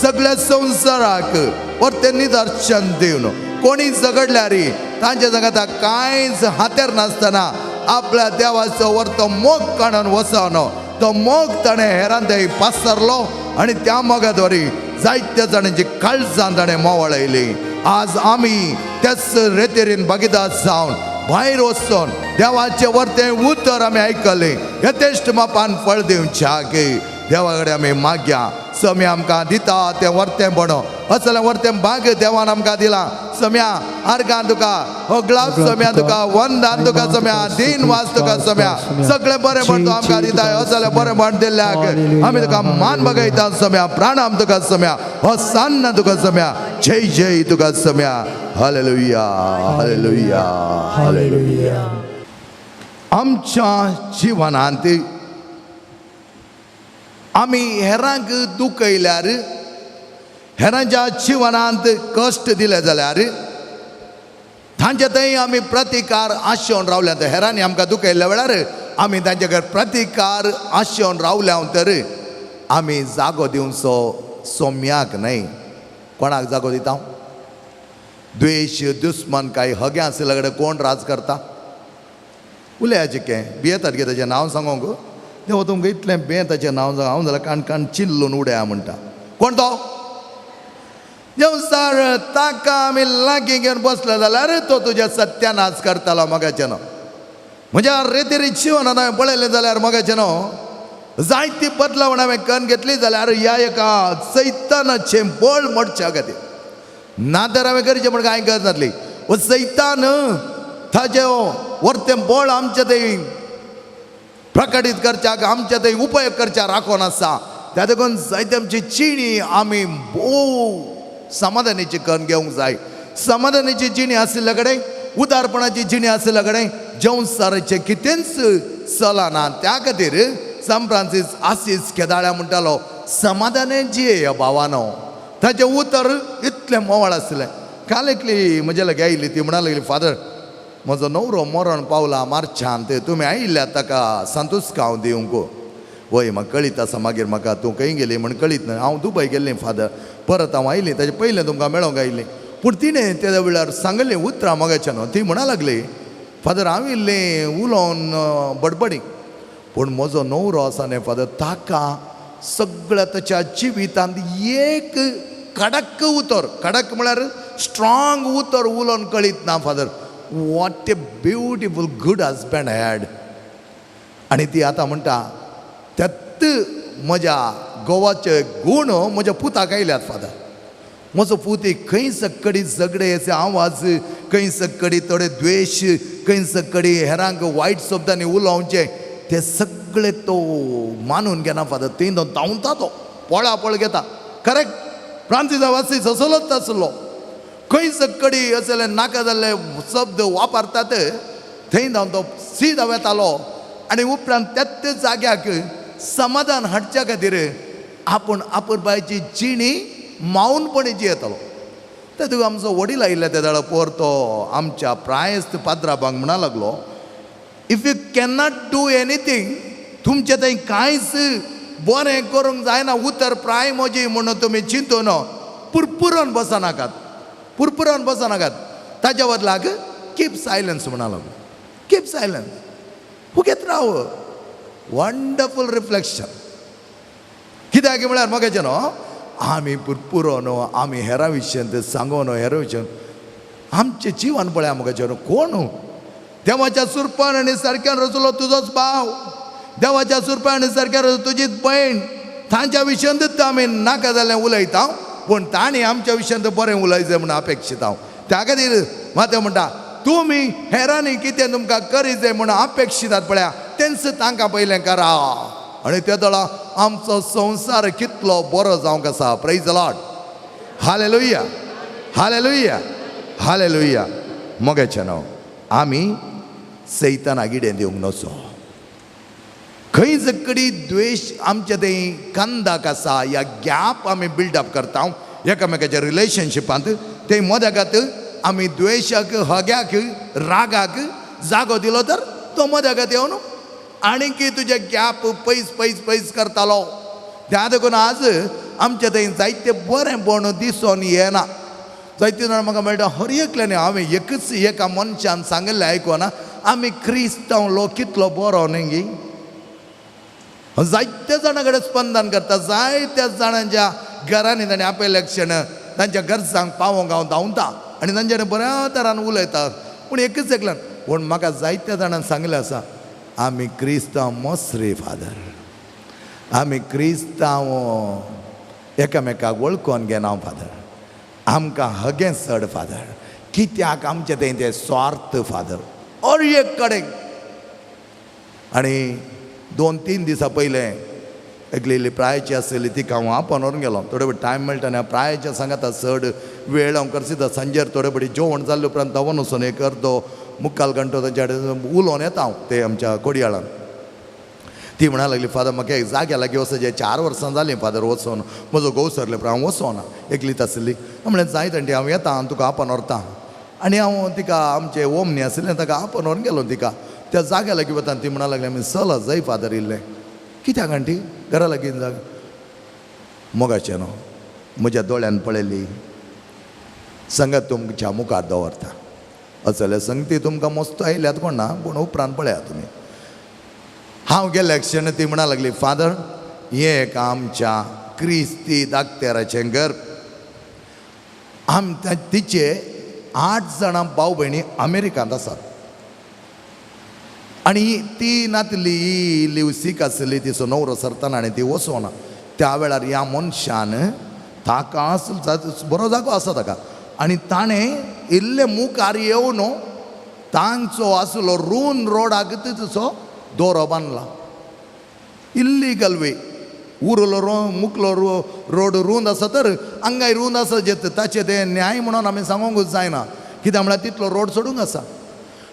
सगळ्या संवसाराक परतें निदर्शन दिवन कोणी झगडल्यार तांच्या सांगाता कांयच हातेर नासतना आपल्या देवाचो वरतो मोग काडून वचोन तो मोग ताणें हेरान थंय पसरलो आनी त्या मोगाद्वारी जायत्या जाणांची काळजां ताणें मोवळयली. आज आमी त्याच रेतेरीन भागीदार जावन भायर वचून देवाचें वरतें उतर आमी आयकलें, यथेश्ट मापान फळ दिवच्याक देवा कडेन आमी मागया. सम्या आमकां दिता तें वरतें बणो असलें वरतें भाग देवान आमकां दिलां. सम्या आर्गान तुका हो ग्लास, सम्या तुका वंदान तुका, सम्या दिन वास तुका, सम्या सगळें बरें म्हण तूं आमकां दिता. असलें बरें म्हण दिल्ल्याक आमी तुका मान बगयता सम्या. प्राणाम तुका सम्या, हो सान्न तुका सम्या, जय जय तुका सम्या. Hallelujah, hallelujah, hallelujah. आमच्या जिवनांत आमी हेरांक दुखयल्यार, हेरांच्या जिवनांत कश्ट दिले जाल्यार तांचे थंय आमी प्रतिकार आशेवन रावल्या तर, हेरांनी आमकां दुखयल्ल्या वेळार आमी तांचे कडेन प्रतिकार आशेवन रावल्या तर आमी जागो दिवचो सोम्याक न्हय. कोणाक जागो दिता? द्वेश दुस्मन काय हगे आशिल्ल्या कडेन कोण राज करता? उलयाचें कें भियेतात गे ताचें नांव सांगोंक देवा तुमकां इतलें बें ताचें नांव सांग, हांव जाल्यार कान कान चिल्लून उडया म्हणटा. कोण तो? देवसार ताका आमी लागीं घेवन बसले जाल्यार तो तुज्या सत्यानाश करतालो मगाचें न्हू. म्हज्या रेतेरी जिवनान हांवें पळयलें जाल्यार मगाचें न्हू जायती बदलावण हांवें करून घेतली जाल्यार ह्या एका सैतानाचें बळ मोडच्या खातीर. ना तर हांवें करचें म्हण कांय गरज नासली. वो सैतान ताजें वरतें बळ आमचें थंय प्रकटीत करच्याक, आमच्या थंय उपयोग करच्या राखोन आसा. त्या देखून जायते आमची जिणी आमी भोव समाधानाची करून घेवंक जाय. समाधानाची जिणी आशिल्ल्या कडेन, उदारपणाची जिणी आशिल्ल्या कडेन संवसाराचें कितेंच चलना. त्या खातीर सान फ्रांसीस आसीस केदाळ्या म्हणटालो समाधाने जिये भावानो. ताचें उतर इतलें मोवाळ आसलें. काल एकली म्हज्या लागीं आयली, ती म्हणा लागली, फादर म्हजो न्हवरो मरण पावला मार्चांत, तुमी आयिल्ल्या ताका संतुस्कांव दिवंक. वय म्हाका कळीत आसा, मागीर म्हाका तूं खंय गेली म्हण कळीत ना. हांव दुबय गेल्लें फादर, परत हांव आयलें, ताजे पयलें तुमकां मेळोंक आयिल्लें. पूण तिणें त्या वेळार सांगलें उतरां मगाच्या न्हू. ती म्हणा लागली, फादर हांव इल्लें उलोवन बडबडी, पूण म्हजो न्हवरो आसा न्ही फादर, ताका सगळ्या ताच्या जिवितांत एक कडक उतर, कडक म्हळ्यार स्ट्रॉंग उतर उलोवन कळीत ना father. What a beautiful good husband I had. आनी ती आतां म्हणटा त्यात म्हज्या घोवाचे गूण म्हज्या पुताक आयल्यात फादर. म्हजो पूत खंय सकडी झगडे आवाज, खंय सकडी थोडे द्वेश, खंय सकडी हेरांक वायट शब्दांनी उलोवचें ते सगळे तो मानून घेना फादर. थंय तो धांवता, तो पळापळ घेता. करेक्ट, फ्रांसीसा वासीस असलोच आसलो. खंय सकडी असले नाका जाल्ले शब्द वापरतात थंय धांवन तो सीधा वेतालो आनी उपरांत त्याच जाग्याक समाधान हाडच्या खातीर आपूण आपुरबायची जिणी मावनपणी जियेतालो. ते तुका आमचो वडील आयिल्ले ते वेळार पोर तो आमच्या प्रायस्त पाद्राबांक म्हणा लागलो, if you cannot do anything, तुमचें थंय कांयच बरें करूंक जायना, उतर प्राय म्हजी म्हणून तुमी चिंतून पुरपुरोन बसनाकात, पुरपुरोन बसनाकात. ताच्या बदलाक कीप सायलन्स म्हणा लागलो. कीप सायलन्स, फुगेत राव. Wonderful reflection. कित्याक म्हळ्यार मगेचें न्हू आमी पुरपुरो न्हू, आमी हेरा विशयांत सांगो न्हू, हेरा विशयान आमचें जिवन पळया मगेचें न्हू. कोण देवाच्या सुरपान आनी सारक्यान रचलो तुजोच भाव, देवाच्या सुरपान आनी सारक्यान रचलो तुजीच भयण, तांच्या विशयांतूच आमी नाका जाल्लें उलयता, पूण तांणी आमच्या विशयांत बरें उलयचें म्हणून अपेक्षीत हांव. त्या खातीर मात्यो म्हणटा तुमी हेरांनी कितें तुमकां करीत म्हणून अपेक्षितात पळया तेंच तांकां पयलें करा. आनी ते दळा आमचो संवसार कितलो बरो जावंक आसा. Praise Lord, hallelujah, hallelujah, hallelujah. मोगेचें न्हू आमी सैताना गिडें दिवंक नचो. खंय जकडी द्वेश आमचे थंय कंदाक आसा या गॅप आमी बिल्डअप करता एकामेकाच्या रिलेशनशिपांत, ते मदगात आमी द्वेशाक, हग्याक, रागाक जागो दिलो तर तो मदगात येवन आणीकी तुजे गॅप पयस पयस पयस करतालो. त्या देखून आज आमचे थंय जायते बरें पण दिसून येना. जायते जाण म्हाका मेळटा हर एकल्यानी हांवें एकच एका मनशान सांगिल्लें आयकूना आमी क्रिस्तांव लोक कितलो बरो न्ही गी. जायत्या जाणां कडेन स्पंदन करता, जायत्या जाणांच्या घरांनी ताणें आपयलें क्षण तांच्या गरजांक पावोवंक हांव धांवता आनी तांच्या कडेन बऱ्या तरान उलयता. पूण एकच एकल्यान पूण म्हाका जायत्या जाणांनी सांगिल्लें आसा आमी क्रिस्तांव मसरी फादर, आमी क्रिस्तांव एकामेकाक वळखून घेना फादर, आमकां हगें चड फादर, कित्याक आमचें थंय तें स्वार्थ फादर हर एक कडेन. आनी 2-3 दिसां पयलें एकली इल्ली प्रायची आसली तिका हांव आपोवन व्हरून गेलो. थोडे वेळ टायम मेळटा न्ही प्रायच्या सांगाता चड वेळ हांव करसिता. सांजेर थोडे पटी जेवण जाल्ले उपरांत धांवन वचून एक अर्दो मुक्काल घंटो तांच्या कडेन उलोवन येता हांव ते आमच्या कोडयाळान. ती म्हणा लागली फादर म्हाका एक जाग्या लागीं वचपाचें, 4 वर्सां जालीं फादर वचोन, म्हजो घोव सरले उपरांत हांव वचोना, एकलीच आसली. म्हणलें जायत आंटी हांव येता आनी तुका आपोवन व्हरता. आनी हांव तिका आमचें ओमनी आसलें ताका आपोवन व्हरून गेलो. तिका त्या जाग्या लागीं वता ती म्हणा लागली आमी चल जय फादर इल्लें. कित्याक आंटी घरा लागीं जाग मोगाचें न्हू म्हज्या दोळ्यान पळयली संगत तुमच्या मुखार दवरता. असले संगती तुमकां मस्त आयल्यात कोण ना, पूण उपरांत पळयात तुमी. हांव गेल्या क्षण ती म्हणा लागली फादर हें एक आमच्या क्रिस्ती दाक्तेराचें घर. आम तिचे 8 जाणां भाव भयणी अमेरिकांत आसात आनी ती नातली इल्ली सीक आसली, तिचो नवरो सरतना आनी ती वचोना. त्या वेळार ह्या मनशान ताका बरो जागो आसा ताका आनी ताणें इल्ले मुखार येवन तांचो आसलो रून रोडाक तिचो दोरो बांदला. इल्लीगल वे उरलो रो मुकलो रो रोड रूंद आसा तर हांगाय रूंद आसा जे ताचें तें न्याय म्हणून आमी सांगूंकूच जायना. कित्याक म्हळ्यार तितलो रोड सोडूंक आसा.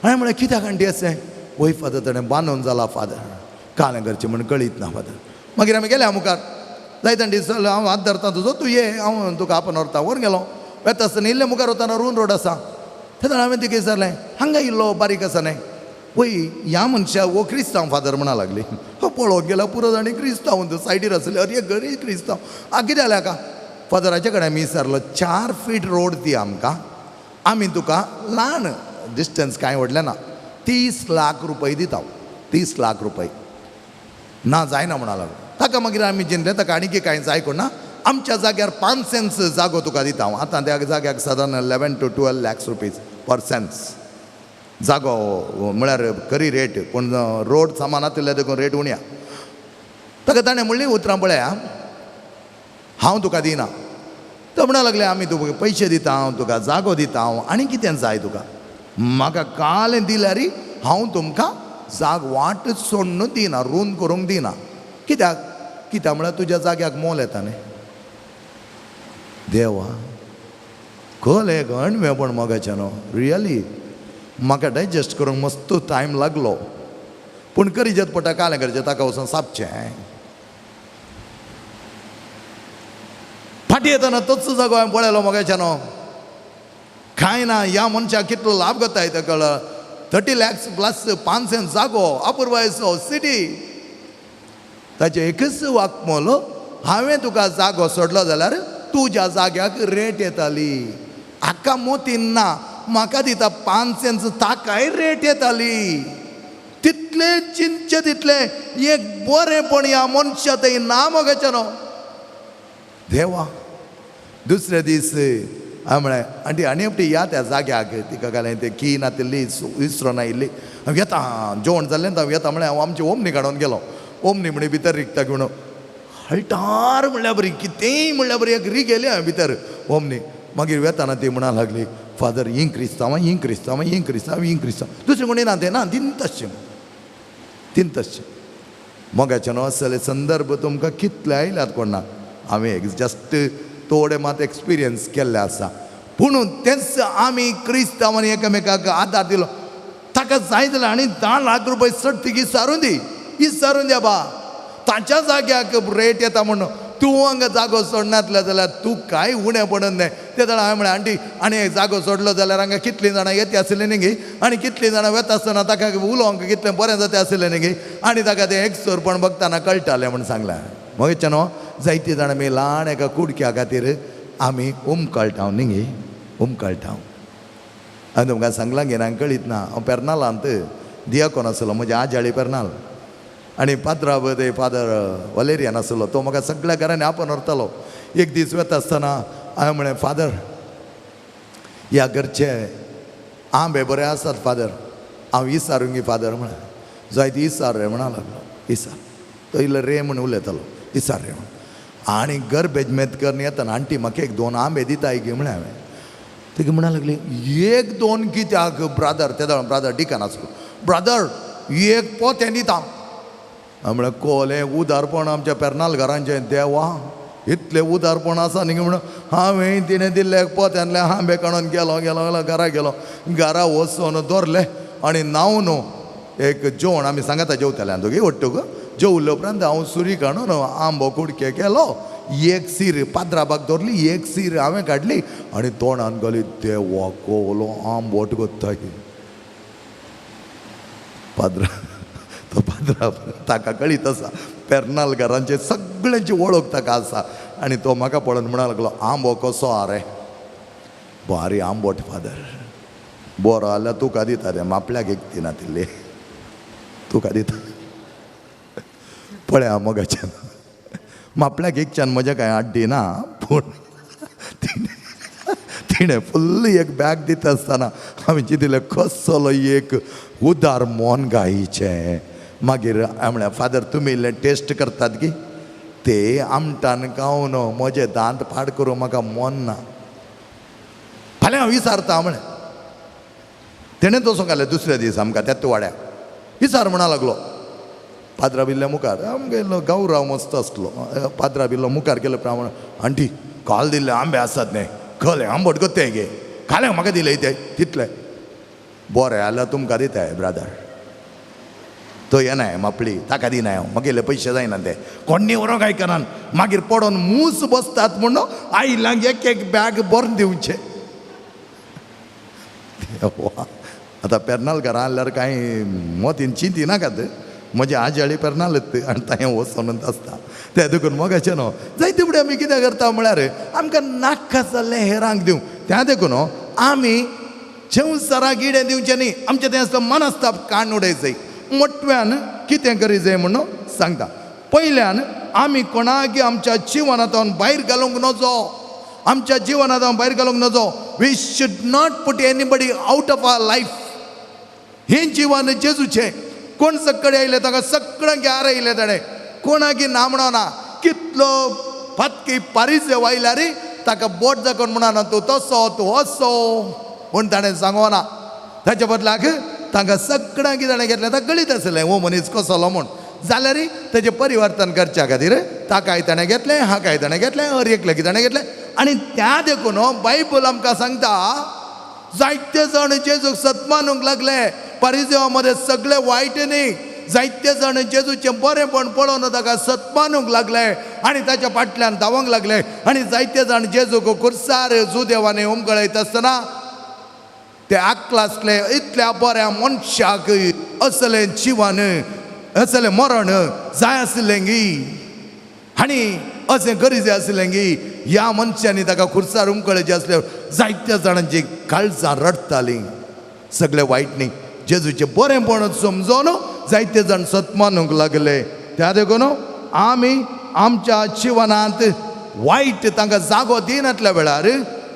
हांवें म्हळें कित्याक आंटी अशें? वय फादर ताणें बांदून जाला फादर, कालें करचें म्हण कळीत ना फादर. मागीर आमी गेले मुखार जायत आंटी चल हांव हात धरता तुजो, तूं ये हांव तुका आपोवन व्हरता. व्हरून गेलो. वेता आसतना इल्ले मुखार वतना रूंद रोड आसा तेन्ना हांवें तिका विचारलें हांगा इल्लो बारीक आसा न्ही? वय ह्या मनशा हो क्रिस्तांव फादर म्हणा लागली. हो पळोवंक गेल्यार पुरो जाणी क्रिस्तांव सायडीर आसले. अरे गरीब क्रिस्तांव आ कितें जालें हाका? फादराचे कडेन आमी विचारलो 4 फीट रोड दी आमकां, आमी तुका ल्हान डिस्टन्स कांय व्हडलें ना 30 लाख रुपये दिता, 30 लाख रुपये. ना जायना म्हणा लागलो. ताका मागीर आमी जिनले ताका आनी कांय जाय कोण ना, आमच्या जाग्यार 5 सेन्स जागो तुका दिता हांव. आतां त्या जाग्याक सादारण 11 to 12 lakhs rupees per cents जागो म्हळ्यार खरी रेट, पूण रोड सामान आशिल्ले देखून रेट उण्या. ताका ताणें म्हणली उतरां पळया हांव तुका दिना, तो म्हणा लागले आमी तुका पयशे दिता हांव, तुका जागो दिता हांव, आनी कितें जाय तुका? म्हाका कालें दिल्यार हांव तुमकां जाग वाट सोडून दिना, रूंद करूंक दिना. कित्याक? कित्याक म्हळ्यार तुज्या जाग्याक मोल येता न्ही. देवा कल एक अणवेपण मोगाचें न्हू, रियली म्हाका डायजस्ट करूंक मस्त टायम लागलो. पूण करीजेत पडटा, कालें करचें, ताका वचून सापचें. फाटीं येतना तोच जागो हांवें पळयलो मोगाचें न्हू, कांय ना ह्या मनशाक कितलो लाभ जाता तें कळ. 30 lakhs plus 5 जागो अपुरबायेचो सिटी. ताचें एकच वाक्मोल, हांवें तुका जागो सोडलो जाल्यार तुज्या जाग्याक रेट येताली. हाका मोतीन ना, म्हाका दिता 5 ताकाय रेट येताली. तितलें चिंतचें तितलें एक बरेंपण ह्या मनशा थंय ना मोगाचें न्हू. देवा दुसरे दीस हांवें म्हळें आंटी आनी एकटी या त्या जाग्याक, तिका घालें तें की ना तिल्ली इसरो आयिल्ली. हांव येता, जेवण जाल्लें हांव येता म्हळें. हांव आमची ओमनी काडून गेलो. ओमनी म्हणी भितर रिगता घेवन हळटार म्हणल्या बरी कितेंय म्हणल्या बरी एक रीग गेली हांवें भितर ओमनी. मागीर वेताना ती म्हणा लागली, फादर ही क्रिस्तांव, ही क्रिस्तांव, ही क्रिस्तांव, ही क्रिस्तांव. दुसरें कोणी ना तें ना, तीन तशें तीन तशें. मोगाचें न्हू असले संदर्भ तुमकां कितले आयल्यात कोण ना. हांवें जस्ट थोडे मात एक्सपिरियन्स केल्ले आसा. पूण तेंच आमी क्रिस्तांवांनी एकामेकाक आदार दिलो. ताका जाय जाल्यार आनी 10 लाख रुपया चड तिगी सारून दी, विचारून द्या बा, ताच्या जाग्याक रेट येता म्हणून तूं हांगा जागो सोडनातले जाल्यार तूं कांय उणें पडून न्हय. ते जाणां हांवें म्हळें आंटी आनी जागो सोडलो जाल्यार हांगा कितलीं जाणां येता आसलीं न्ही गे, आनी कितलीं जाणां वता आसतना ताका उलोवंक कितलें बरें जाता आसलें न्ही गे, आनी ताका तें एकसुरपण बघताना कळटालें म्हूण सांगलें. मगेचे न्हू जायतीं जाणां आमी ल्हान एका कुडक्या खातीर आमी उमकळटा न्ही गे, उमकळटा. हांवें तुमकां सांगलां गे, हांवें कळीत ना. हांव पेरनालांत दियाकोन आसलो, म्हज्या आजाळी पेरनाल, आनी पात्राब ते फादर वलेरियन आसलो, तो म्हाका सगळ्या घरांनी आपोवन व्हरतालो. एक दीस वता आसतना हांवें म्हळें, फादर ह्या घरचे आंबे बरे आसात फादर, हांव इसारूंक फादर म्हळें. जायती इसार रे म्हणा लागलो, इसार. तो इल्लो रे म्हूण उलयतालो, इसार रे म्हण. आनी घर बेजमेत करून येतना आंटी म्हाका 1-2 आंबे दिताय गे म्हळें हांवें. तिका म्हणा लागली, 1-2 कित्याक ब्रादर, ते ब्रादर डिकन आसलो, ब्रादर एक पोतें दिता. हांवें म्हळें कोलें उदारपण आमच्या पेरनाल घरांचें, देवा इतलें उदारपण आसा न्ही म्हणून हांवें तिणें दिल्लें एक पोत्यांतलें आंबे काडून गेलो गेलो गेलो घरा गेलो. घरा वचून दवरलें आनी न्हांव न्हू एक जेवण आमी सांगाता जेवताले दोगी वट्टूक. जेवले उपरांत हांव सुरी काडून आंबो कुडके केलो, एक सीर पात्राबाक दवरली, एक सीर हांवें काडली आनी तोंडान घाली. देवा कोलो आंबोट कोत्ताय पाद्रा. तो पाद्रा ताका कळीत आसा, पेरनाल घरांचे सगळ्यांची वळख ताका आसा. आनी तो म्हाका पळोवन म्हणा लागलो, आंबो कसो आ रे? भारी आंबोट फादर, बरो जाल्यार तुका दिता रे, मापल्याक एक दिना तिल्ली तुका दिता. पळया मोगाच्यान मापल्याक एकच्यान म्हज्या कांय आड्डी ना, पूण तिणें फुल्ल एक बॅग दिता आसतना हांवें चिंतिल्लें कसलो एक उदार मन गायचें. मागीर हांवें म्हळें, फादर तुमी इल्लें टेस्ट करतात की ते आमटान खावन म्हजे दांत पाड करूं म्हाका मन ना, फाल्यां हांव विचारता म्हळें. तेणें तसो घालें दुसऱ्या दीस आमकां त्याच वाड्याक विचार म्हणा लागलो. पाद्रा बिल्ल्या मुखार आमगेलो गौराव मस्त आसलो, पाद्रा बिल्लो मुखार गेलो प्रमाण, आंटी काल दिल्ले आंबे आसात न्ही, कले आंबट कोत्ते गे, काले म्हाका दिले ते तितले बरें जाल्यार तुमकां दिताय ब्रादर. तो येनाय मापली ताका दिनाय हांव, मागीर पयशे जायना ते कोण्णी व्हरोंक आयकनान. मागीर पडोन मूस बसतात म्हणून आयल्यांक एक एक बॅग भरून दिवचें. आतां पेरनाल घरा आहल्यार कांय मोतीन चिंती नाकात, म्हजे आजयाळी पेरनाल आनी थंय वचोन आसता तें देखून मोगाचें न्हू. जायते फुडें आमी कितें करता म्हळ्यार आमकां नाका जाल्लें हेरांक दिवं, त्या देखून आमी संवसाराक इडें दिवचें न्ही, आमचें तें आसता मनस्ताप काण उडय जाय. मोटव्यान कितें करी जाय म्हणून सांगता. पयल्यान आमी कोणाक आमच्या जिवनांतल्यान भायर घालूंक नजो, आमच्या जिवनांतल्यान भायर घालूंक नजो. We should not put anybody out of our life. हें जिवन जेजूचें. कोण सगळे आयले ताका सगळ्यांक आरयलें ताणें, कोणाकी ना म्हणना. कितलो पातकी पारिजे वायल्यार ताका बोट दाखोवन म्हणना तूं तसो तूं असो म्हूण ताणें सांगोना. ताच्या बदलाक तांकां सगळ्यांक ताणें घेतलें. ताका कळीत आसलें हो मनीस कसलो म्हूण. जाल्यार तेजें परिवर्तन करच्या खातीर ताकाय ताणें घेतलें, हाकाय ताणें घेतलें, हर एकल्याक ताणें घेतलें. आनी त्या देखून बायबल आमकां सांगता जायते जाण जेजूक सत्मानूंक लागले. परिजेवा मदें सगळे वायट न्ही, जायते जाण जेजूचें बरेंपण पळोवन ताका सत्मानूंक लागले आनी ताच्या फाटल्यान धांवंक लागले. आनी जायते जाण जेजूक कुर्सार जुदेवांनी उमगळयत आसतना ते आकलासले, इतल्या बऱ्या मनशाक असलें जिवन असलें मरण जाय आसलें गी आनी अशें गरजे आसलें गी ह्या मनशांनी ताका खुर्सार उमकळेचें आसलें. जायत्या जाणांची काळजां रडटालीं. सगळे वायट न्ही, जेजूचें बरेंपण समजून जायते जाण सत्मानूंक लागले. त्या देखून आमी आमच्या जिवनांत वायट तांकां जागो दिनातल्या वेळार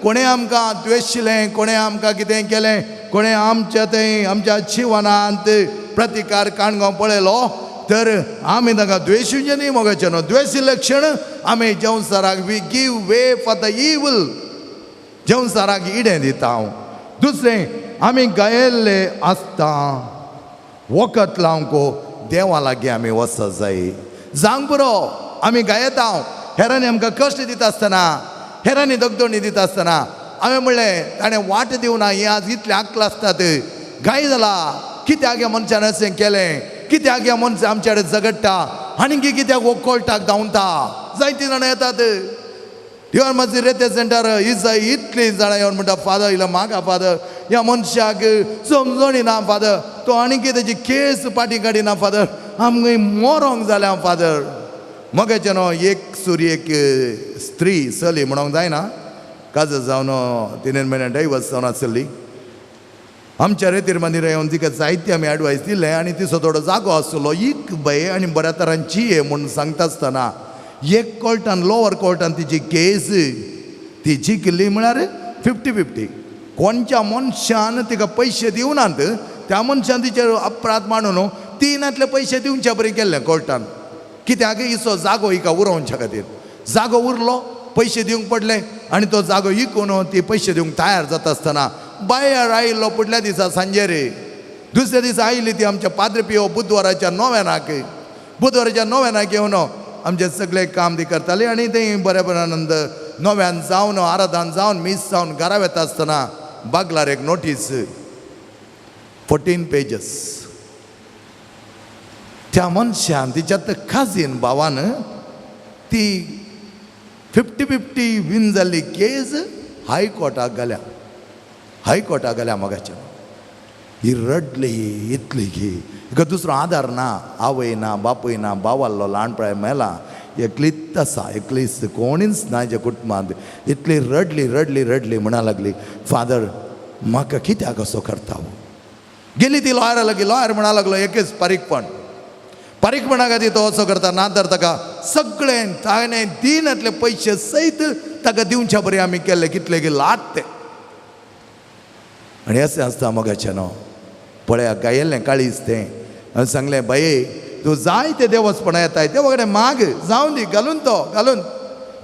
कोणें आमकां द्वेशिलें, कोणें आमकां कितें केलें, कोणें आमच्या थंय आमच्या जिवनांत प्रतिकार काणगांव पळयलो तर आमी तांकां द्वेशुचें न्ही मोगाचें न्हू. द्वेशिल्ले क्षण आमी जेवसाराक we give way for the evil, जेवसाराक इडें दिता. हांव दुसरें आमी गायल्ले आसता वखद लावंक देवा लागीं आमी वचत जाय. जावंक पुरो आमी गायता, हेरांनी आमकां कश्ट दिता आसतना, हेरांनी दगदोणी दिता आसतना हांवें म्हणलें ताणें वाट दिवना. हे आज इतले आकल आसतात, गाय जाला कित्याक ह्या मनशान अशें केलें, कित्याक ह्या मनशान आमच्या कडेन झगडटा, आनी कित्याक हो कोर्टाक धांवता. जायतीं जाणां येतात येवन मातशी रेते सेंटर इजाय इतलीं जाणां येवन म्हणटा फादर इल्लो म्हाका फादर ह्या मनशाक समजणी ना फादर, तो आनी तेजी केस पाटी काडिना फादर, आमकां मरोंक जाल्या फादर. मगाचें न्हू एक सुरी एक स्त्री चली म्हणोंक जायना, काजल जावन 3 म्हयने डायवर्स जावन आसली. आमच्या रेतीर मंदिर येवन तिका जायती आमी एडवायस दिलें आनी तिचो थोडो जागो आसलो एक बाय आनी बऱ्या तरांची ये म्हूण सांगता आसतना एक कोर्टान लोवर कोर्टान तिची केस ती जिखली. म्हळ्यार 50-50. कोणच्या मनशान तिका पयशे दिवनात त्या मनशान तिचेर अपराध मांडून तीनांतले पयशे दिवच्या बरी केल्ले कोर्टान. कित्याक हिचो जागो हिका उरोवच्या खातीर. जागो उरलो, पयशे दिवंक पडले आनी तो जागो इकून ती पयशे दिवंक तयार जाता आसतना बायर आयिल्लो फुडल्या दिसा सांजेर. दुसऱ्या दिसा आयली ती आमच्या पाद्र पियो बुधवाराच्या नोव्यानाक. बुधवाराच्या नोव्यानाक येवन आमचें सगळें काम ती करताली आनी ते बऱ्या नव्यान जावन आराधान जावन मीस जावन घरा वेता आसतना बागलार एक नोटीस 14 पेजस. त्या मनशान तिच्या खाजीन भावान ती 50-50 विन जाल्ली केस हायकोर्टाक घाल्या. हायकोर्टाक घाल्या मगाच्या. ही रडली इतली की हिका दुसरो आदार ना, आवय ना, बापूय ना, भाव आहलो ल्हानपणाय मेला, एकलीच आसा, एकलीच कोणीच ना हिच्या कुटुंबांत. इतली रडली रडली रडली म्हणा लागली फादर म्हाका कित्याक असो करता हो. गेली ती लॉयरा लागली. लॉयर म्हणा लागलो एकच पारीकपण, पारीकपणा खातीर तो असो करता, ना तर ताका सगळें ताणें दिनातले पयशे सयत ताका दिवच्या बरें आमी केल्ले कितले की लाट ते. आनी अशें आसता मगाचें न्हू पळया गायल्लें काळीज तें. हांवें सांगलें बाये तूं जाय ते देवस्पणां येताय देवा कडेन माग, जावन दी घालून तो घालून.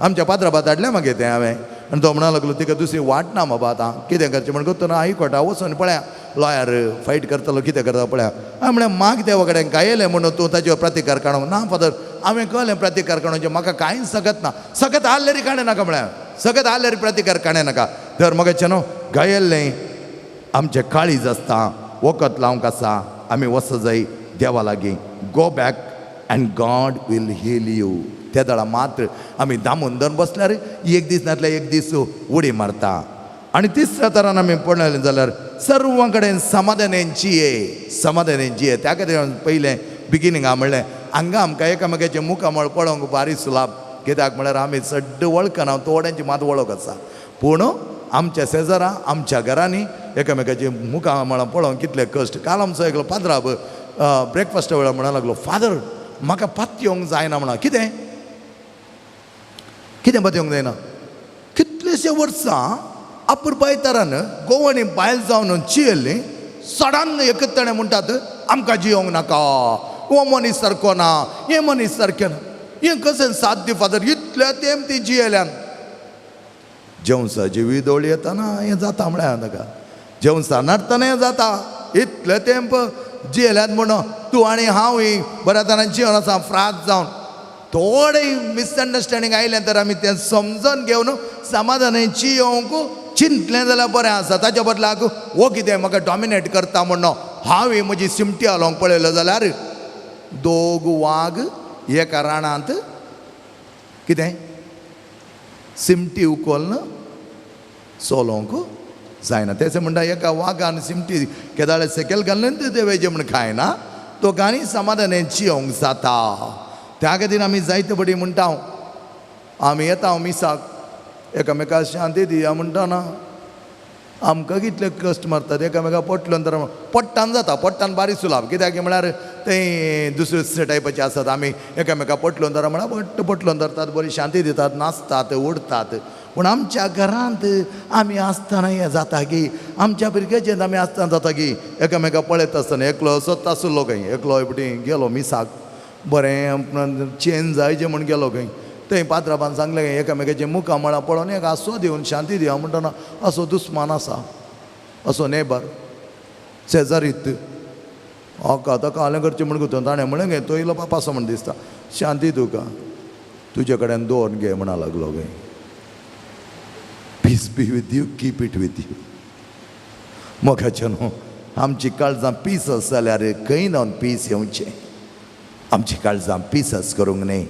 आमच्या पात्राबात हाडलें मागीर तें हांवें. आनी तो म्हणा लागलो तिका दुसरी वाट ना बाबा, आतां कितें करचें म्हणून तो हायकोर्टा वचून पळया लॉयर फायट करतलो कितें करता पळया. हांवें म्हणलें माग देवा कडेन गायलें म्हणून तूं ताचेर प्रतिकार काडूंक ना फादर. हांवें कळ्ळें प्रतिकार काडूंक म्हाका कांयच सकत ना, सकत आहल्यारी काडूं नाका म्हळ्यार, सकत आहल्यारी प्रतिकार काडूं नाका. तर मगाचें न्हू गायल्लें आमचें काळीज आसता, वखद लावंक आसा, आमी वचत जाय देवा लागीं. Go back and God will heal you. त्या दळा मात्र आमी दामून धरून बसल्यार एक दीस नातल्यार एक दीस उडी मारता. आनी तिसऱ्या तरान आमी पळयलें जाल्यार सर्वां कडेन समाधानेन जिये, समाधानेन जिये. त्या खातीर पयलें बिगिनींग हांव म्हणलें हांगा आमकां एकामेकाचें मुखामळ पळोवंक भारी सुलाभ. कित्याक म्हळ्यार आमी चड वळखना, थोड्यांची मात वळख आसा, पूण आमच्या शेजारा आमच्या घरांनी एकामेकाची मुखामळां पळोवंक कितले कश्ट. काल आमचो एकलो पाद्राब ब्रेकफास्टा वेळार म्हणा लागलो फादर म्हाका पातयेवंक जायना म्हणा. कितें कितें पातयेवंक जायना? कितलेशे वर्सां अपुरबाय तरान गोवानी बायल जावन जियेल्ली सडान एकताणे म्हणटात आमकां जियोंक नाका, हो मनीस सारको ना, हें मनीस सारकें ना, हें कशें साध्य फादर? इतल्या तेम ती जियेल्यान. जेवसाची विदोळ येताना हें जाता म्हळ्यार ताका जेवसा नाडतना हें जाता. इतले तेंप जियेल्यात म्हणून तूं आनी हांव ही बऱ्या तरान जिवन आसा फ्रात जावन थोडे मिसअंडरस्टँडींग आयलें तर आमी तें समजून घेवन समाधानान जियोवंक चिंतलें जाल्यार बरें आसा. ताच्या बदलाक हो कितें म्हाका डॉमिनेट करता म्हणून हांव ही म्हजी सिमटी हालोवंक पळयलो जाल्यार दोग वाग एका रानांत कितें सिमटी उखल्न चलोवंक जायना. तें म्हणटा एका वागान सिमटी केदाळे सकयल घालून ते वेजे म्हण खायना तो गाणी समाधानान जियोवंक जाता. त्या खातीर आमी जायते पटी म्हणटा आमी येता मिसाक एकामेका शांती दिया म्हणटा ना आमकां कितले कश्ट मारतात एकामेका पटलो तर पोट्टान जाता पोट्टान बारीक सुलाप कित्याक म्हळ्यार ते दुसरे दुसरे टायपाचे आसात. आमी एकामेका पटलो तर म्हळ्यार पट्ट पटलो धरतात बरी शांती दितात नाचतात उडतात. पूण आमच्या घरांत आमी आसतना हें जाता की आमच्या भुरग्याचें आमी आसतना जाता की एकामेका पळयत आसतना एकलो असोच आसलो खंय एकलो एकटी गेलो मिसाक बरें चेंज जायचें म्हूण गेलो खंय थंय पात्राबान सांगलें एकामेकाचें मुखामळां मळां पळोवन एक आसो दिवन शांती दिया म्हणटना असो दुस्मान आसा असो नेबर शेजारीत हका ताका हालें करचें म्हण गुतो ताणें म्हणलें गे तो येयलो पापासो म्हण दिसता शांती तुका तुजे कडेन दवरून घे म्हणा लागलो गे. Peace be with you, keep it with you. मोगाचें न्हू आमची काळजां पीस आस जाल्यार खंय जावन पीस येवचें. आमची काळजां पीसस करूंक न्हय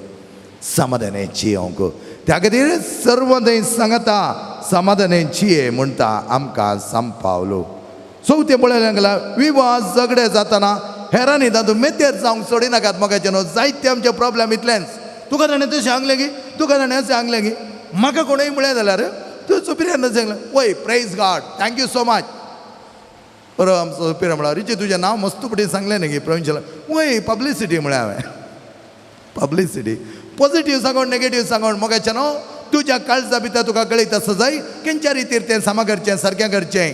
समाधाने जियोवंक. त्या खातीर सर्व थंय सांगता समाधाने जिये म्हणटा आमकां संपावलो. चवथें पळयलें गेल्यार विवाह झगडे जातना हेरांनी तातूंत मेतेर जावंक सोडिनाकात. मोगाचें न्हू जायते आमचे प्रॉब्लेम इतलेंच तुका ताणें तशें सांगलें की तुका ताणें अशें सांगलें की म्हाका कोणूय म्हळें जाल्यार तूं सुपिरियर सांगलें वय praise God thank you so much. बरो आमचो सुपिरियर म्हळ्यार रिची तुजें नांव मस्त पटी सांगलें न्ही प्रोविन्शियल वय पब्लिसिटी म्हळें हांवें पब्लिसिटी पॉझिटीव सांगोन नेगेटीव सांगोन मोगाचें न्हू तुज्या काळजा भितर तुका कळयत आसा जाय खंयच्या रितीर तें सामा करचें सारकें करचें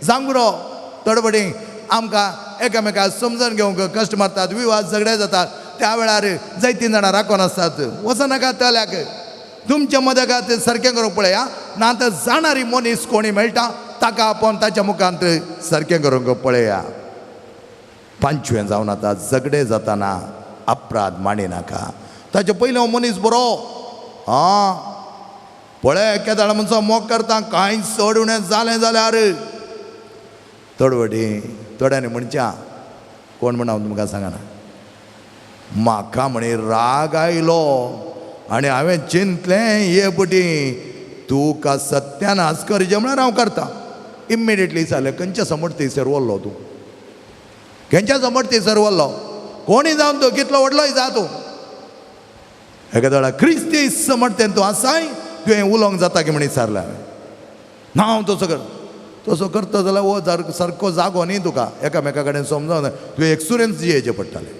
जावंक तडबडी आमकां एकामेका समजून घेवंक कश्ट मारतात विवाद झगडे जातात त्या वेळार जायतीं जाणां राखून आसतात वचनाका तल्याक तुमच्या मदगात सारकें करूंक पळया ना तर जाणारी मनीस कोणी मेळटा ताका आपोवन ताच्या मुखांत सारकें करूंक पळया. पांचवें जावन आतां झगडे जाताना अपराध मांडिनाका. ताचे पयलें हो मनीस बरो आं पळय केदाळ मनसो मोग करता कांय चड उणें जालें जाल्यार थोडवटी थोड्यांनी म्हणच्या कोण म्हण हांव तुमकां सांगना म्हाका म्हणे राग आयलो आनी हांवें चिंतलें हे पटी तुका सत्यानाश करचें म्हळ्यार हांव करता. इमिडिएटली जालें खंयच्या समोर थंयसर वल्लो तूं खंयच्या समोर थंयसर वल्लो कोणी जावन तूं कितलो व्हडलोय जा तूं एका वेळार क्रिस्ती समर्थेन तूं आसाय तुवें उलोवंक जाता की म्हण विचारलें हांवें ना हांव तसो कर तसो करता जाल्यार हो सारको जागो न्ही तुका एकामेका कडेन समजोन तुवें एक्सपिरियन्स जियेचें पडटालें.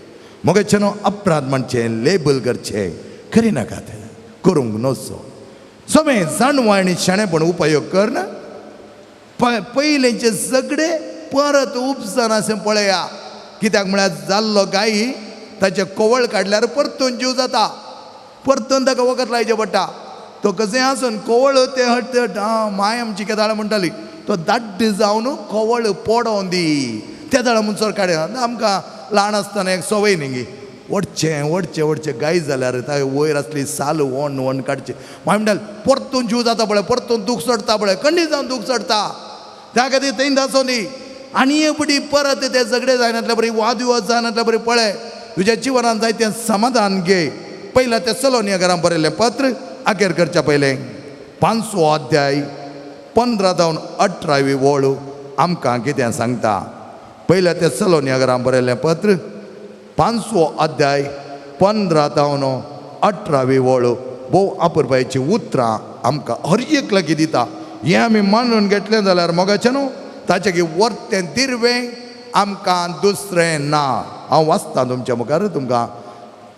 मोगाचें न्हू अपराध म्हणचें लेबल करचें करिनाका तें करूंक नजो. समें जाणवाय आनी शाणेपण उपयोग कर पयलेंचे झगडे परत उपजना अशें पळया कित्याक म्हळ्यार जाल्लो गायी ताचें कोवळ काडल्यार परतून जीव जाता परतून ताका वखद लायचें पडटा. तो कशें आसून कोवळ तें हट माय आमची केदाळ म्हणटाली तो दाड्ड जावन कोवळ पडोवन दी त्या दाळ म्हणसर काडे. आमकां ल्हान आसतना एक संवय न्ही गी ओडचें ओडचें ओडचें गाय जाल्यार ताका वयर आसली साल ओण ओण काडचें मागीर म्हणटाले परतून जीव जाता पळय परतून दूख चडटा पळय खंडीत जावन दूख चडटा. त्या खातीर थंय दासो न्ही आनी एक पटी परत ते झगडे जायनातल्या बरी वादविवाद जायनातल्या बरी पळय तुज्या जिवनान जाय तें समाधान घे. पयल्या ते सलोनिया घरान बरयल्लें पत्र अखेर करच्या पयलें 5वो अध्याय 15 जावन 18वी वळ आमकां कितें सांगता. पयल्या ते सलोनिया घरान बरयल्लें पत्र 5वो अध्याय 15 जावन 18वी वळ भोव अपुरबायेचीं उतरां आमकां हर एक लागीं दिता. हें आमी मानून घेतलें जाल्यार मोगाचें न्हू ताचें की वर्तें दिरवें आमकां दुसरें ना. हांव वाचतां तुमच्या मुखार तुमकां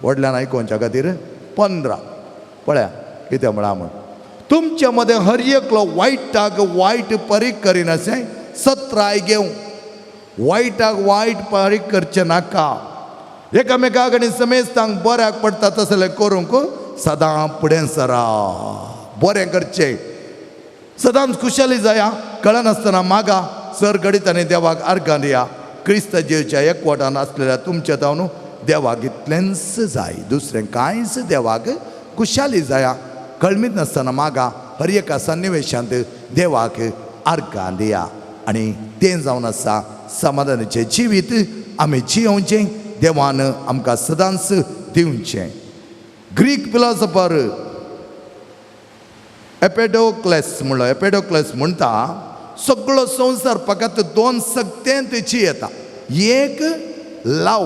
व्हडल्यान आयकोवच्या खातीर 15 पळया कितें म्हळां म्हूण तुमच्या मदें हर एकलो वायटाक वायट परीक करिनाशें सत्राय घेवं वायटाक वायट परीक करचें नाका. एकामेका कडेन समेस्तांक बऱ्याक पडटा तसलें करूंक सदां फुडें सरा बरें करचें. सदांच खुशाली जाया, कळनासतना मागा, सर घडीत आनी देवाक आर्गां दिया. क्रिस्त जेच्या एकवटान आसलेल्या तुमच्या जावन देवाक इतलेंच जाय, दुसरें कांयच देवाक खुशाली जाया. कळमीत नासतना मागा, हर एका सन्निवेशांत देवाक आर्गां दिया. आनी तें जावन आसा समाधानाचें जिवीत आमी जियोवचें, देवान आमकां सदांच दिवचें. ग्रीक फिलॉसॉफर एपेडोक्लेस म्हणलो, एपेडोक्लेस म्हणटा सगळो संवसार फकत दोन सक्तेंत जियेता, एक लव,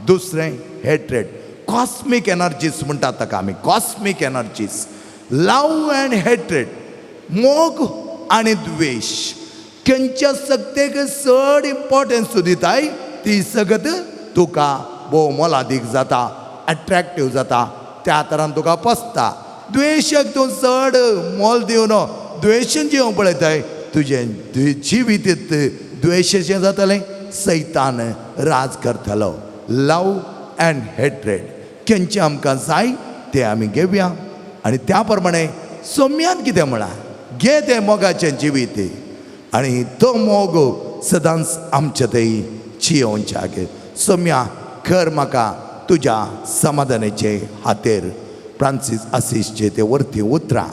दुसरें हेट्रेड. कॉस्मीक एनर्जीज म्हणटात ताका आमी, cosmic energies, love and hatred, मोग आनी द्वेश. खंयच्या सक्तेक चड इम्पोर्टन्स तूं दिताय ती सगत तुका भोव मोलादीक जाता, एट्रॅक्टीव जाता, त्या तरान तुका पसता. द्वेशाक तूं चड मोल दिवन द्वेशन जिवन पळयताय, तुजें जिवीत द्वेशाचें जातलें, सैतान राज करतलो. लव अँड हेट्रेड खंयचें आमकां जाय तें आमी घेवया. आनी त्या प्रमाणे सोम्यान कितें म्हळां, घे तें मोगाचें जिवीत आनी तो मोग सदांच आमच्या थंय जियोवच्याक. सोम्या कर म्हाका तुज्या समाधानाचे हातेर. फ्रांसीस आसीसचे ते वरती उतरां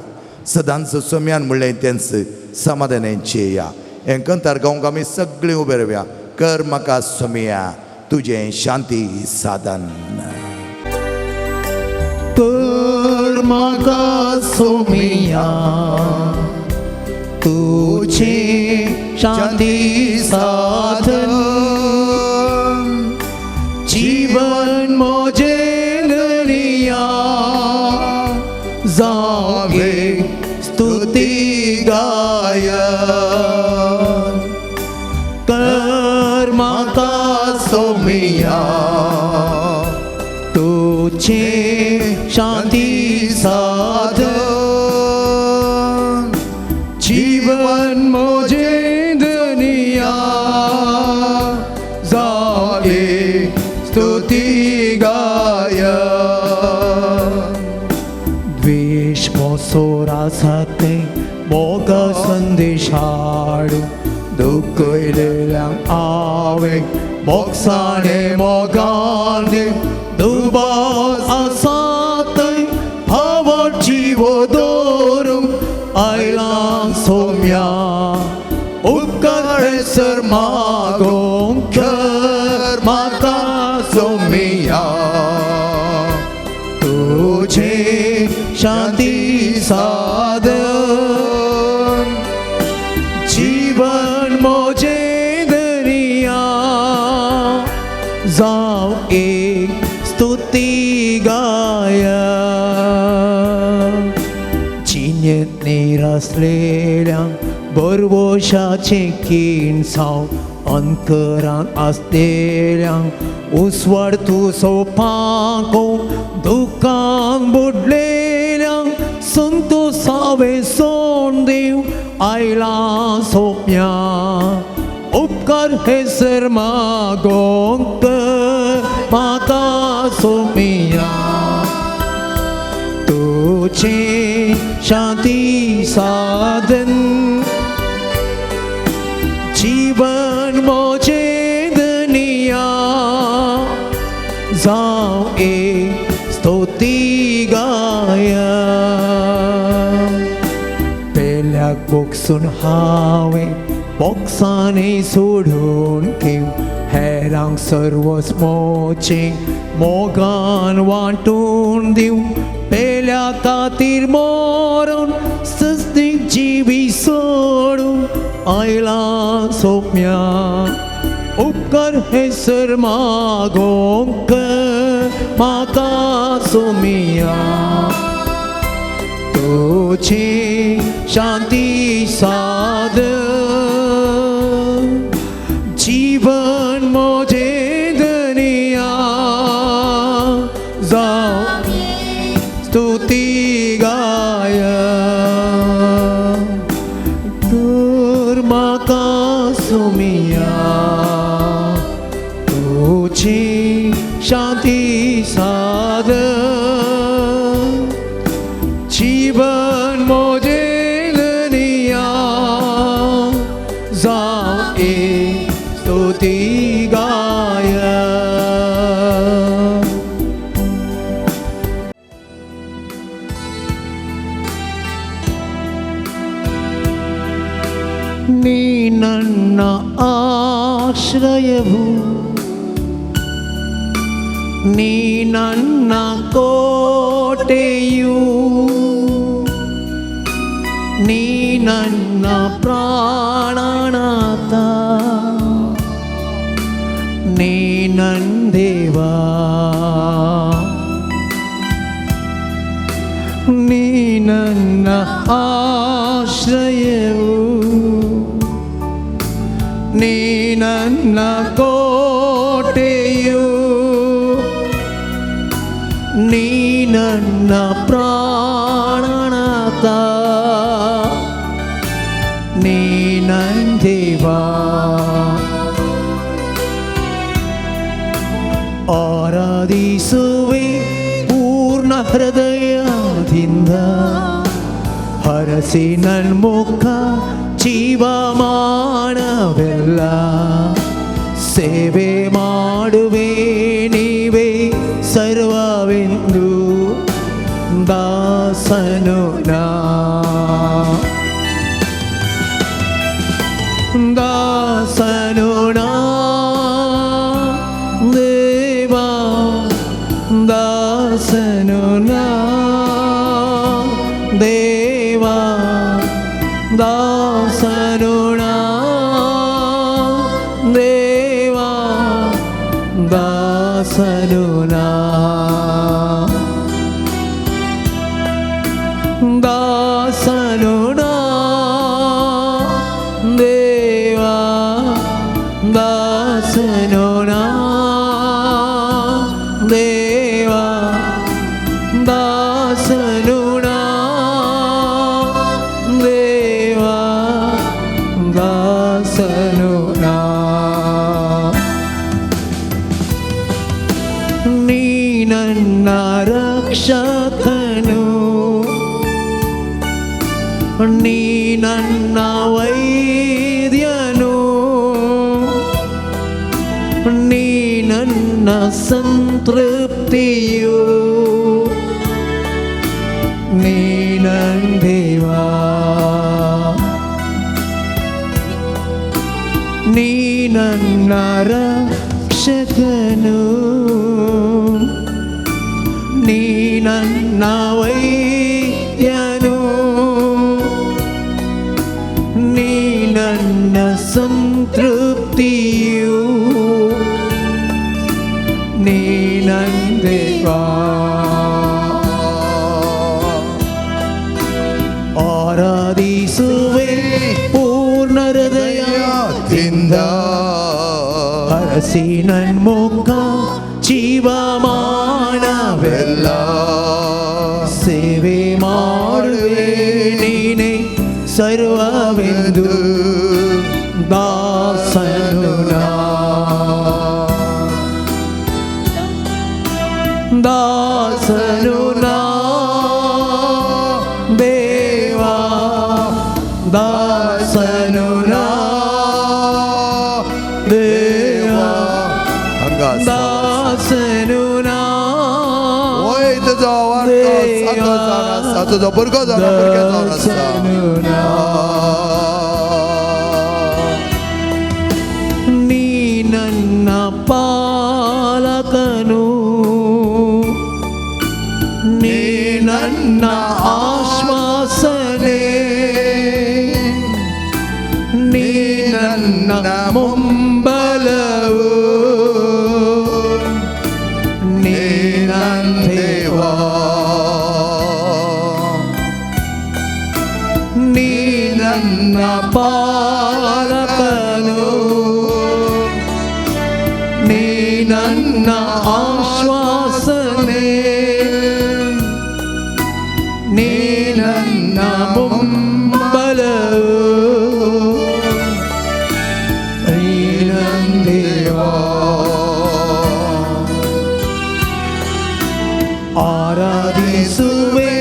सदांच सोम्यान म्हणलें तेंच समाधानाचे या. हें कंतार गावंक आमी सगळीं उबे रावया. कर म्हाका सोम्या तुजें शांती साधन. कर म्हाका सोमिया तुझे शांती साधन, जीवन मोजे नरिया जागे स्तुती गायन. कर म्हाका सोमिया तुझे शांती साधन, जीवन मोजे दुनिया जागे स्तुती गायन. द्वेष मोसोरा साते मोग संदेश हाडू, दुखयलेल्यांक हांवें मोगसाणे मोगान दुबास आसा थंय फावट जीव दवरूंक आयलां सोम्या. उपकार सर मागोंक कर म्हाका सोमिया तुझे शांती साधन, जीवन मोजे दरिया जाव एक स्तुती गायन. जिणेंत निरासलेल्यांक बरवशाचें किणसांव, अंतरान आसलेल्यांक उसवाड तूं सोपाको, दुकान बुडलेल्यांक संतोसावें सोड दिव आयलां सोम्या. उपकार हे सर मागोंक म्हाका सोमिया तुझे शांती साधन, जीवन मोजे दुनिया जाव एक स्तुती गायन. पेल्याक बोगसून हांवें बोक्सांनी सोडून घेव, हेरांक सर्वस मोचे मोगान वांटून दिव, पेल्या खातीर मरोन सस्तीक जिवी सोडून आयलां सोम्या. उपकार हे सर मागोंक म्हाका सोमिया तुझे शांती साधन, जीवन मोजे दुनिया जाव स्तुती गायन. तर म्हाका सोमिया तुझी शांती साधन, जीवन मोजे दुनिया जावं एक स्तुती गाय. ನೀ ನನ್ನ ಆಶ್ರಯವು, ನೀ ನನ್ನ ಕೋಟೆಯು, ನೀ ನನ್ನ ಪ್ರಾಣನಾಥ, ನೀ ನನ್ನ ದೇವ, ನೀ ನನ್ನ ಆಶ್ರಯವು, ನೀ ನನ್ನ ಕೋಟೆಯು, ನೀ ನನ್ನ ಪ್ರಾಣನಾಥ, ನೀ ನನ್ನ ದೇವ. ಆರಾಧಿಸುವೆ ಪೂರ್ಣ ಹೃದಯದಿಂದ, ಹರಸಿ ನನ್ ಮುಖ ಜೀವಮಾನವೆಲ್ಲ, ಸೇವೆ ಮಾಡುವೆ ನೀವೇ ಸರ್ವವೆಂದು ದಾಸನು ನಾ, ದಾಸನು ನಾ ದೇವಾ, ದಾಸನು ನಾ ದೇವಾ, ದಾಸನು ನಾ ದೇವಾ, ದಾಸನು ನಾ, ದಾಸನು ನಾ ದೇವಾ, ದಾಸನು ನಾ ದೇವಾ, ದಾಸನು ನಾ ದೇವಾ, ದಾಸನು ನಾ. ನೀ ನನ್ನ ರಕ್ಷಕನು, ನೀ ನನ್ನ ವೈದ್ಯನು, ನೀ ನನ್ನ ಸಂತೃಪ್ತಿಯು, ನೀ ನನ್ನ ದೇವಾ, ನೀ ನನ್ನ ರಕ್ಷಕನು, ನೀ ನನ್ನ ವೈದ್ಯನು, ನೀ ನನ್ನ ಸಂತೃಪ್ತಿಯು, ನೀ ನನ್ನ ದೇವಾ. ಆರಾಧಿಸುವೆ ಪೂರ್ಣ ಹೃದಯದಿಂದ, ಹರಸಿ ನನ್ ಮುಖ ಜೀವಮಾನವೆಲ್ಲ, ಸೇವೆ ಮಾಡುವೆ ನೀನೆ ಸರ್ವವೆಂದು ದಾಸನು ನಾ, ದಾಸನು ನಾ ದೇವಾ, ದಾಸನು ನಾ ದೇವಾ, ದಾಸನು ನಾ. होय तुजो वारसो सातो जावन आसा, तुजो भुरगो जावन भुरगें जावन आसा. ದಾಸನು ನಾ. ನೀ ನನ್ನ ಪಾಲಕನು, ನೀ ನನ್ನ ಆಶ್ವಾಸನೆ, ನೀ ನನ್ನ ಮುಂಬಲವು, ನೀ ನನ್ನ ದೇವಾ, ನೀ ನನ್ನ ಪಾಲಕನು, ನೀ ನನ್ನ ಆಶ್ವಾಸನೆ, ನೀ ನನ್ನ ಮುಂಬಲವು, ನೀ ನನ್ನ ದೇವಾ. ಆರಾಧಿಸುವೆ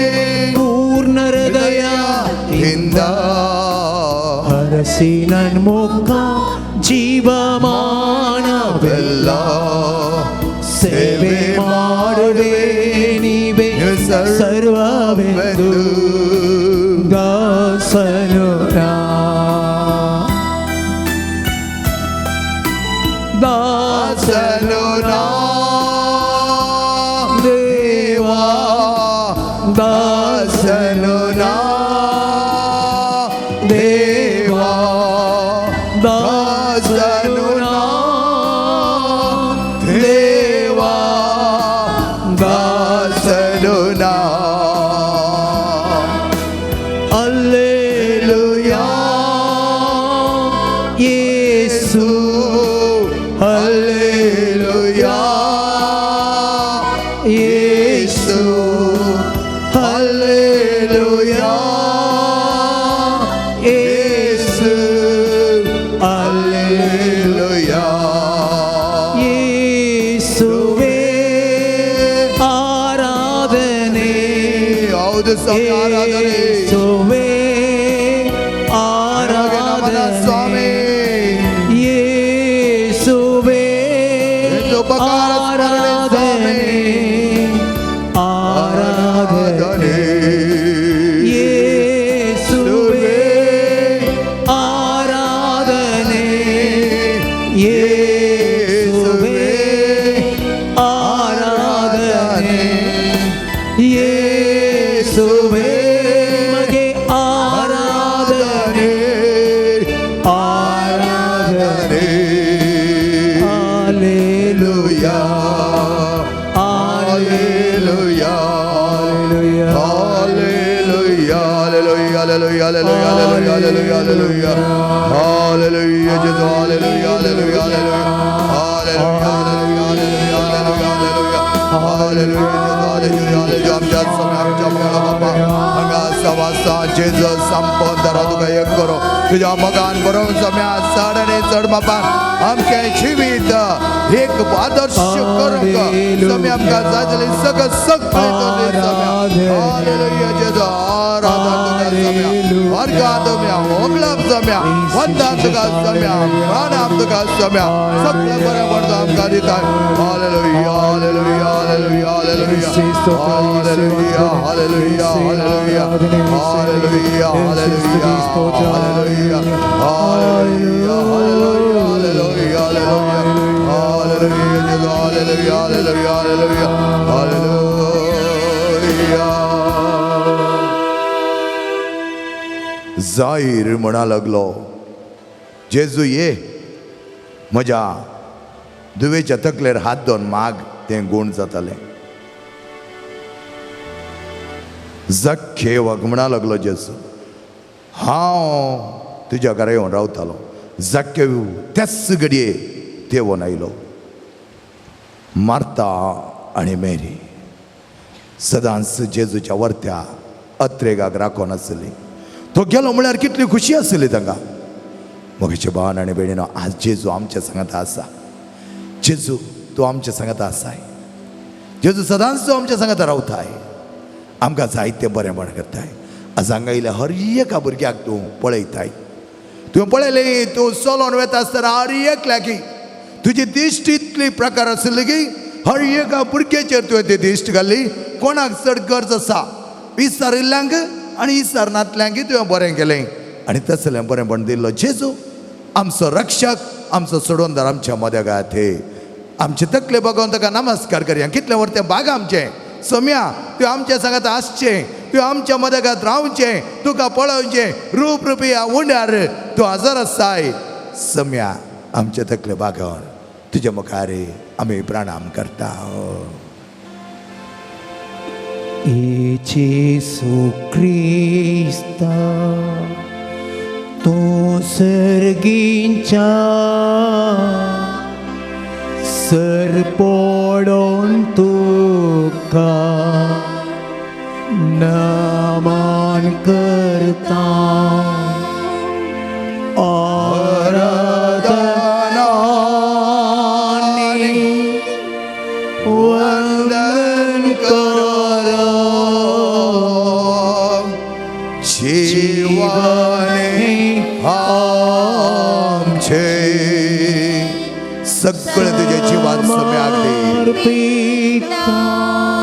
ಪೂರ್ಣ ಹೃದಯದಿಂದ, ಹರಸಿ ಸಿನನ್ ಮುಖ ಜೀವಮಾನವೆಲ್ಲ ಸೇವೆ ಮಾಡುವೆ ನೀವೇ ಸರ್ವವೆಂದು ದಾಸನು ನಾ ದಾಸನು ನಾ ದೇವಾ ದಾಸನು ನಾ ದೇವಾ ದಾಸನು ನಾ ದೇವಾ ದಾಸನು ನಾ. ಅಲ್ಲೇಲುಯಾ ಯೇಸು ಹಲ್ಲೆಲೂಯಾ ಯೇಸು ಹಲ್ಲೆಲೂಯಾ ಯೇಸು ಹಲ್ಲೆಲೂಯಾ. ಯೇಸುವೇ ಆರಾಧನೆ ಹೌದು ಸ್ವಾಮಿ, ಆರಾಧನೆ. ಯೇಸುವೇ ನಿನಗೆ ನಮನ ಸ್ವಾಮಿ. ಆರಾಧನೆ ಯೇಸುವೇ ನಿನ್ನ ಉಪಕಾರ ಸ್ಮರಣೆ ಸ್ವಾಮಿ. ಆರಾಧನೆ ಆರಾಧನೆ. ಯೇಸುವೇ ಆರಾಧನೆ ಯೇಸುವೇ ಆರಾಧನೆ ಯೇಸುವೇ ನಿಮಗೆ ಆರಾಧನೆ ಆರಾಧನೆ Hallelujah. Hallelujah Hallelujah. Hallelujah Hallelujah. Hallelujah. Hallelujah. Hallelujah. Hallelujah. Hallelujah. Jesus. Hallelujah. Hallelujah. Hallelujah. Hallelujah. Hallelujah. Hallelujah. Hallelujah. Hallelujah. आमच्या स्वामी, आमच्या मोगाळ बापा, हांगा सवासा जेजू संपन्न दरा तुका एक करो तुज्या मोगान बरोवन स्वामी, चड आनी चड बापा आमचें जिवीत एक आदर्श करूंक स्वामी, आमकां जाय जाल्यार सगळें सगळें तूं दी स्वामी. हालेलुया जेजू, आराधन तुका स्वामी, वर्गां तुमी होगळप स्वामी, वंदन तुका स्वामी, प्राणाम तुका स्वामी, सगळें बरें पडटा आमकां दिताय. Hallelujah hallelujah hallelujah hallelujah hallelujah hallelujah hallelujah hallelujah hallelujah hallelujah hallelujah hallelujah hallelujah hallelujah hallelujah hallelujah hallelujah hallelujah. जाहीर म्हणा लागलो, जेजू ये म्हज्या दुवेच्या तकलेर हात दोन माग, तें गूण जातालें. जख्खेवाक म्हणा लागलो जेजू, हांव तुज्या घरा येवन रावतालो. जक्केव त्याच घडये देवोन आयलो. मार्ता आनी मेरी सदांच जेजूच्या वर्त्या अत्रेगाक राखोन आसली. तो गेलो म्हळ्यार कितली खुशी आसली तांकां. मोगेचे भावान आनी भयणीनो, आज जेजू आमच्या सांगाता आसा. जेजू तूं आमच्या सांगाता आसाय. जेजू सदांच तूं आमच्या सांगाता रावताय. आमकां जायतें बरेंपण करताय. आज हांगा येयल्या हर एका भुरग्याक तूं पळयताय. तुवें पळयलें, तूं चलोन वता आसतना हर एकल्याकी तुजी दिश्ट इतली प्रकार आसली की हर एका भुरग्याचेर तुवें ती दिश्ट घाली. कोणाक चड गरज आसा विचारिल्ल्यांक आनी विचारनातल्यांक तुवें बरें केलें आनी तसलें बरेंपण दिल्लो जेजू आमचो रक्षक, आमचो सोडोवंदार आमच्या मदेगात. हे आमचे तकले बघून ताका नमस्कार करया. कितलें व्हर बाग आमचें सोम्या, तूं आमच्या सांगात आसचें, तूं आमच्या मदेगात रावचें, तुका पळोवचें रूप रुपया उंड्यार तूं हजर आसाय. सम्या आमचे तकले बागोवन तुज्या मुखार आमी प्रणाम करता. जेसू क्रिस्ता तूं सर्गींच्या सर पडोन तुका नमन करता. आराधना वंदन कर जीवन आमचे सगळें तुजें जिवान सम्याक दी.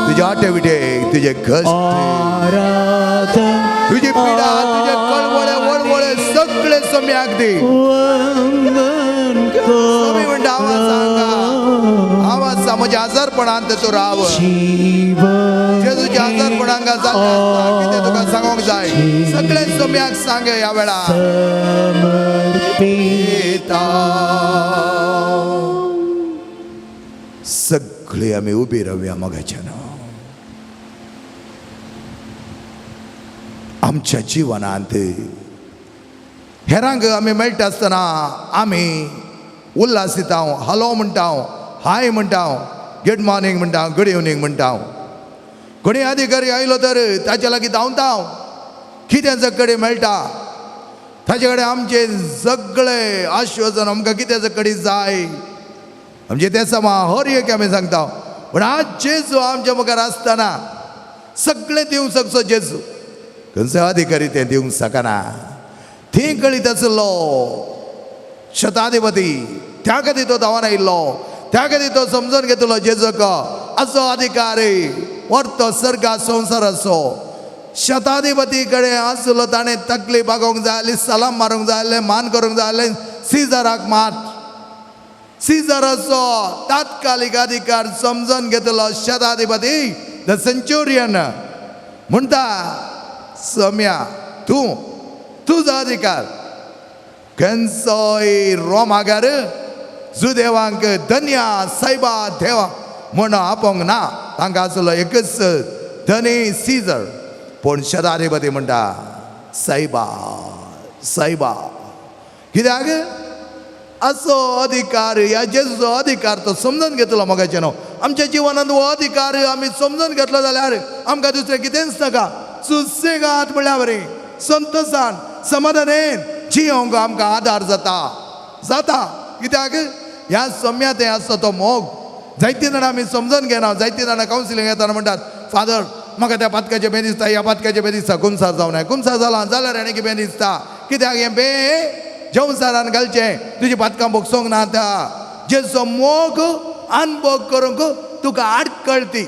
तुजे आटेविटे, तुजे कश्ट, तुजी पिडा, तुजे कळवळे वळवळे सगळे सम्याक दी. समी म्हणटा आवाज सांगा, आवाज सांग, म्हज्या आजारपणांत तूं राव. जे तुज्या आजारपणांक जाल्लें आसता कितें तुका सांगूंक जाय सगळे सम्याक सांग ह्या वेळार. सगळे आमी उबी रावया मोगाच्यान. आमच्या जिवनांत हेरांक आमी मेळटा आसतना आमी उल्हास दिता, हॅलो म्हणटा, हाय म्हणटा, गुड मॉर्निंग म्हणटा, गुड इवनींग म्हणटा. कोणी अधिकारी आयलो तर ताच्या लागीं धांवता, कितें कडेन मेळटा ताचे कडेन आमचें सगळें आश्वासन आमकां कितें कडेन जाय आमचें तें समा हर एक आमी सांगता. पूण आज जेजू आमच्या मुखार आसतना सगळें दिवंक शकचो जेजू, खंयचो अधिकारी तें दिवंक शकना. थंय कळीत आसलो शताधिपती, त्या खातीर तो धांवन आयिल्लो, त्या खातीर तो समजून घेतलो जेजूक असो अधिकार व्हरतो सर्गा संवसाराचो. शताधिपती कडेन आसलो, ताणें तकली बागोवंक जाय आसली, सलाम मारूंक जाय आसलें, मान करूंक जाय आसलें, सिजराक मात. सिजराचो तात्कालीक अधिकार समजून घेतलो शताधिपती the सेंच्युरियन. म्हणटा सम्या तूं तुजो अधिकार खंयचोय रोमागार जुदेवांक धन्या सायबा देवा म्हण आपोवंक ना, तांकां आसलो एकच धनी सिजर. पूण शताधिपती म्हणटा सायबा सायबा, कित्याक असो अधिकार ह्या जेजूचो अधिकार तो समजून घेतलो मोगाचें न्हू. आमच्या जिवनांत हो अधिकार आमी समजून घेतलो जाल्यार आमकां दुसरें कितेंच नाका. सुसेगाद म्हणल्यार बरी संतोसान समाधानेन जियोंक आमकां आदार जाता जाता. कित्याक ह्या सम्या तें आसता तो मोग. जायतीं जाणां आमी समजून घेना, जायतीं जाणां कावन्सिलींग येतना म्हणटात फादर म्हाका त्या पातकाचें बें दिसता, ह्या पातकाचें बें दिसता. कुमसार जावं नये, कुमसार जाला जाल्यार आनी कितें दिसता, कित्याक हें बें जेवसारान घालचें, तुजी पातकां भोगसोंक ना. आतां जेजो मोग अनुभव करूंक तुका आडकळती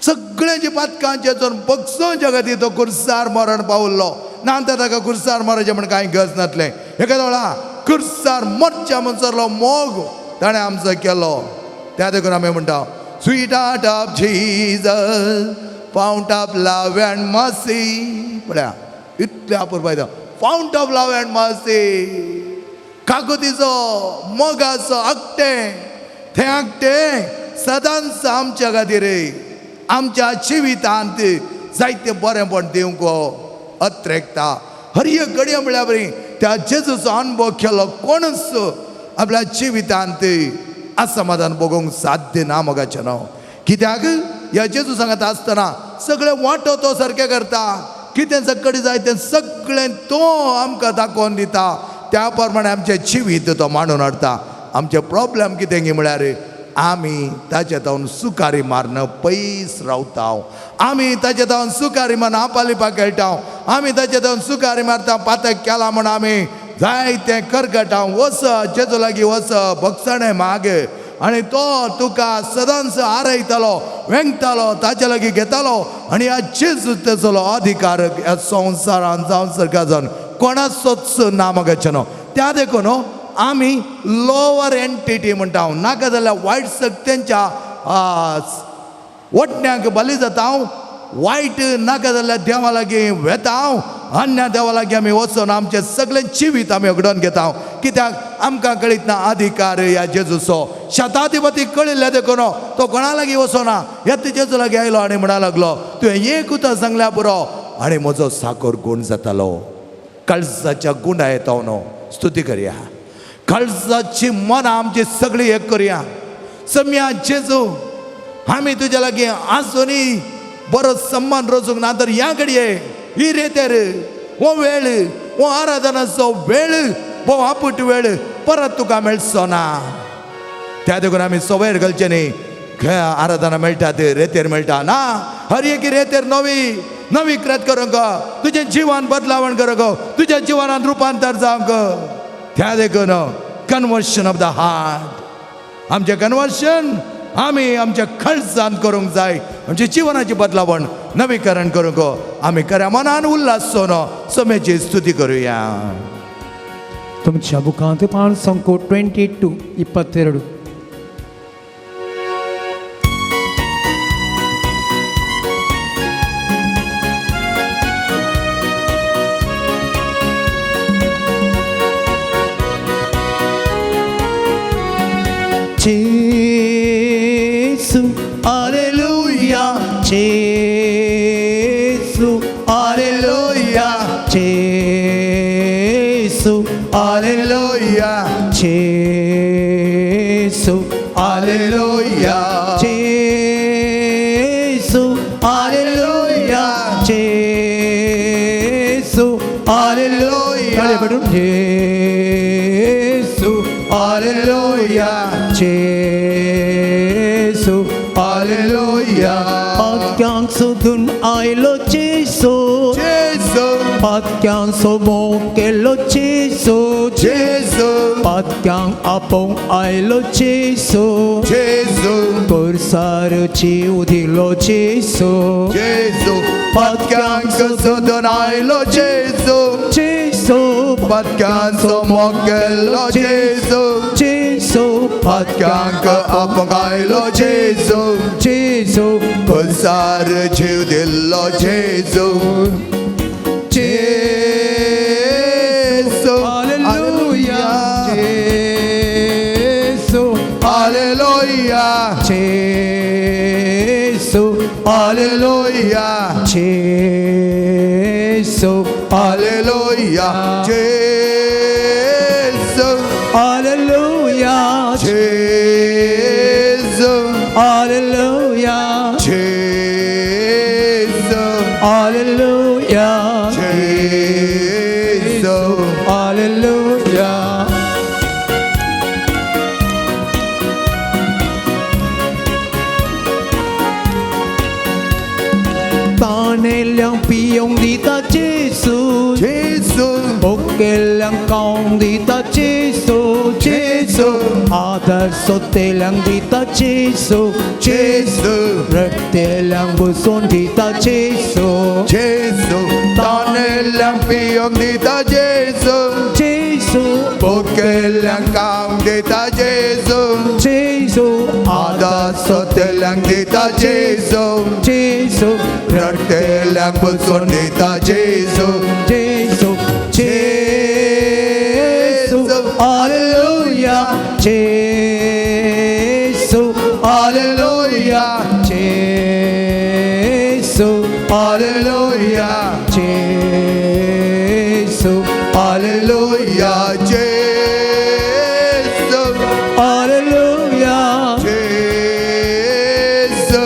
सगळ्यांची पातकां जेजून भोगसोवच्या खातीर तो कुर्सार मरण पावल्लो ना. आतां ताका कुर्सार मरचें म्हण कांय गरज नासलें. एका वेळा कुर्सार मरच्या म्हणसरलो मोग ताणें आमचो केलो. त्या देखून आमी म्हणटा sweet heart of Jesus fount of love and mercy. पळया इतलें अपुरबाय, fount of love and mercy, काकुतीचो मोगाचो आकटें, थें आकटें सदांच आमच्या खातीर आमच्या जिवितांत जायते बरेंपण दिवंक अत्रेकता. हर एक घडये म्हळ्यार बरी त्या जेजूचो अनुभव केलो कोणूच आपल्या जिवितांत असमाधान भोगोवंक साध्य ना मोगाचें न्हू. कित्याक ह्या जेजू सांगता आसतना सगळें वांटो तो सारकें करता, कितें सगळें जाय तें सगळें तो आमकां दाखोवन दिता, त्या प्रमाणे आमचें जिवीत तो मांडून हाडटा. आमचें प्रॉब्लम कितें म्हळ्यार आमी ताचे तावन सुकारी मारन पयस रावता, आमी ताचे तावन सुकारी मारून आपालिपा खेळटा, आमी ताचे तावन सुकारी मारता पातक केला म्हण आमी जायतें करगटा. वच जेजू लागीं वच, भगसणें माग आनी तो तुका सदांच आरयतलो, वेंगतालो, ताचे लागीं घेतालो. आनी ह्या जेजू तेजो अधिकार ह्या संवसारान जावं सरकार जावन कोणाचोच ना मोगाचें न्हू. त्या देखून आमी लोवर एंटिटी म्हणटा, नाका जाल्यार वायट शक्त्यांच्या वटण्याक बली जाता, वायट नाका जाल्यार देवा लागीं वेता, अन्य देवा लागीं आमी वचून आमचें सगळें जिवीत आमी घडोवन घेता. कित्याक आमकां कळीत ना अधिकार ह्या जेजूचो. शताधिपती कळिल्ले देखून तो कोणा लागीं वचना, ह्या जेजू लागीं आयलो आनी म्हणा लागलो तुवें एक उतर सांगल्या पुरो आनी म्हजो साकर गूण जातालो. काळजाच्या गुणा येता न्हू स्तुती करया, काळजाची मनां आमची सगळी एक करया. सम्या जेजू आमी तुज्या लागीं आसूनय बरो सम्मान रोजूंक ना तर ह्या घडये ही रेतेर हो वेळ, हो आराधनाचो वेळ, हो आपूट वेळ परत तुका मेळचो ना. त्या देखून आमी सवयर घालचें न्ही, आराधना मेळटा ते रेतेर मेळटा ना, हर एक रेतेर नवी नवीकृत करूंक, तुजें जिवन बदलावण करूंक, तुज्या जिवनांत रुपांतर जावंक. त्या देखून कन्वर्शन ऑफ the heart, आमचें कन्वर्शन आमी आमच्या खर्चान करूंक जाय. आमच्या जिवनाची बदलावण नवीकरण करूंक आमी खऱ्या मनान उल्हास सोम्याची स्तुती करुया. तुमच्या बुकांत पान संको 22 22. Gesù, alleluia, Gesù, alleluia, Gesù, alleluia, Gesù, alleluia, Gesù, alleluia, Gesù, alleluia, Gesù, alleluia, Gesù, alleluia. पाक्यांक सोदून आयलो जेसू, जेजू, पाक्यांक सोबोवंक केलो जेसू, जेजू, पाक्यांक आपोवंक आयलो जेसू, जेजू, कोरसार जीव दिलो जेसू, जेजू. पातक्यांक सोदून आयलो जेजू, जेसू, पातक्यांचो मोग केलो जेजू, जेसू, पातक्यांक आपोवंक आयलो जेजू, जेसू, कोसार जीव दिल्लो जेजू. जेजू, Alleluia, Gesù, alleluia, Gesù, alleluia, Gesù, alleluia, Gesù, Alleluia, Gesù, Alleluia, Gesù, Alleluia, Gesù, Alleluia. 大力量必用的大耶稣， जेजू, 福给量高的大耶稣， जेजू, आदर सोतेल्यांक दिता जेसू, जेजू, रडटेल्यांक बसोवन दिता जेसू, जेजू. तानेल्यांक पियोंक दिता जेजू, जेसू, भुकेल्ल्यांक खावंक दिता जेजू, जेसू, आदर सोतेल्यांक दिता जेजू, जेसू, रडटेल्यांक बसोवन दिता जेजू. जेसू, जेसू, Alleluia, Gesù, alleluia, Gesù, alleluia, Gesù, alleluia, Gesù, Alleluia, Gesù,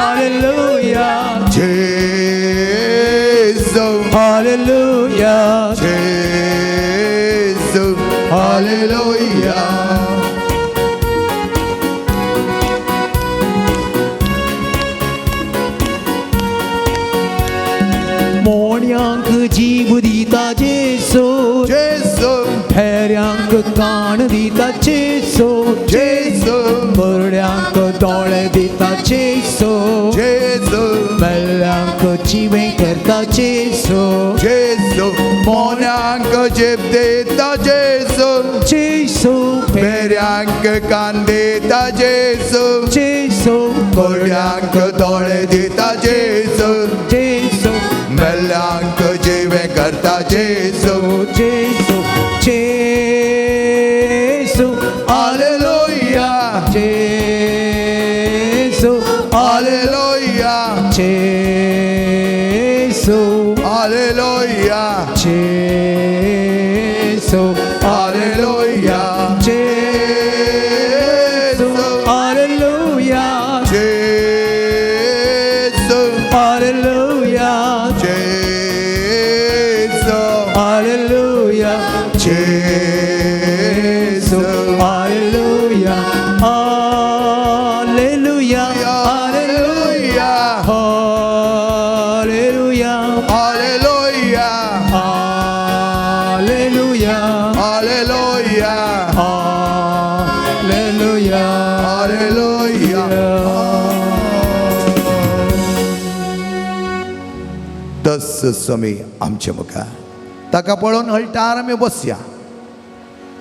Alleluia, Gesù, Alleluia, Gesù, alleluia. मोण्यांक जीव दिता जेसू, जेजू, भेऱ्यांक कान दिता जेसू, जेजू, बरड्यांक दोळे दिता जेसू, जेजू, मेल्ल्यांक जिवें करता जेसू, जेजू. मोन्यांक जीव दिता जेजू, जेसू, भेऱ्यांक कान दिता जेजू, जेसू, कोरड्यांक दोळे दिता जेजू, जेसू, मेल्ल्यांक जिवें करता जेजू. जेसू, जेसू, Alleluia, Gesù, alleluia, Gesù, alleluia, Gesù, alleluia, Gesù, Alleluia, Gesù, Alleluia, Gesù, Alleluia, Gesù, Alleluia, Alleluia, alleluia, Alleluia, तस समी आमचे मुखार. ताका पळोवन हळटार आमी बसया,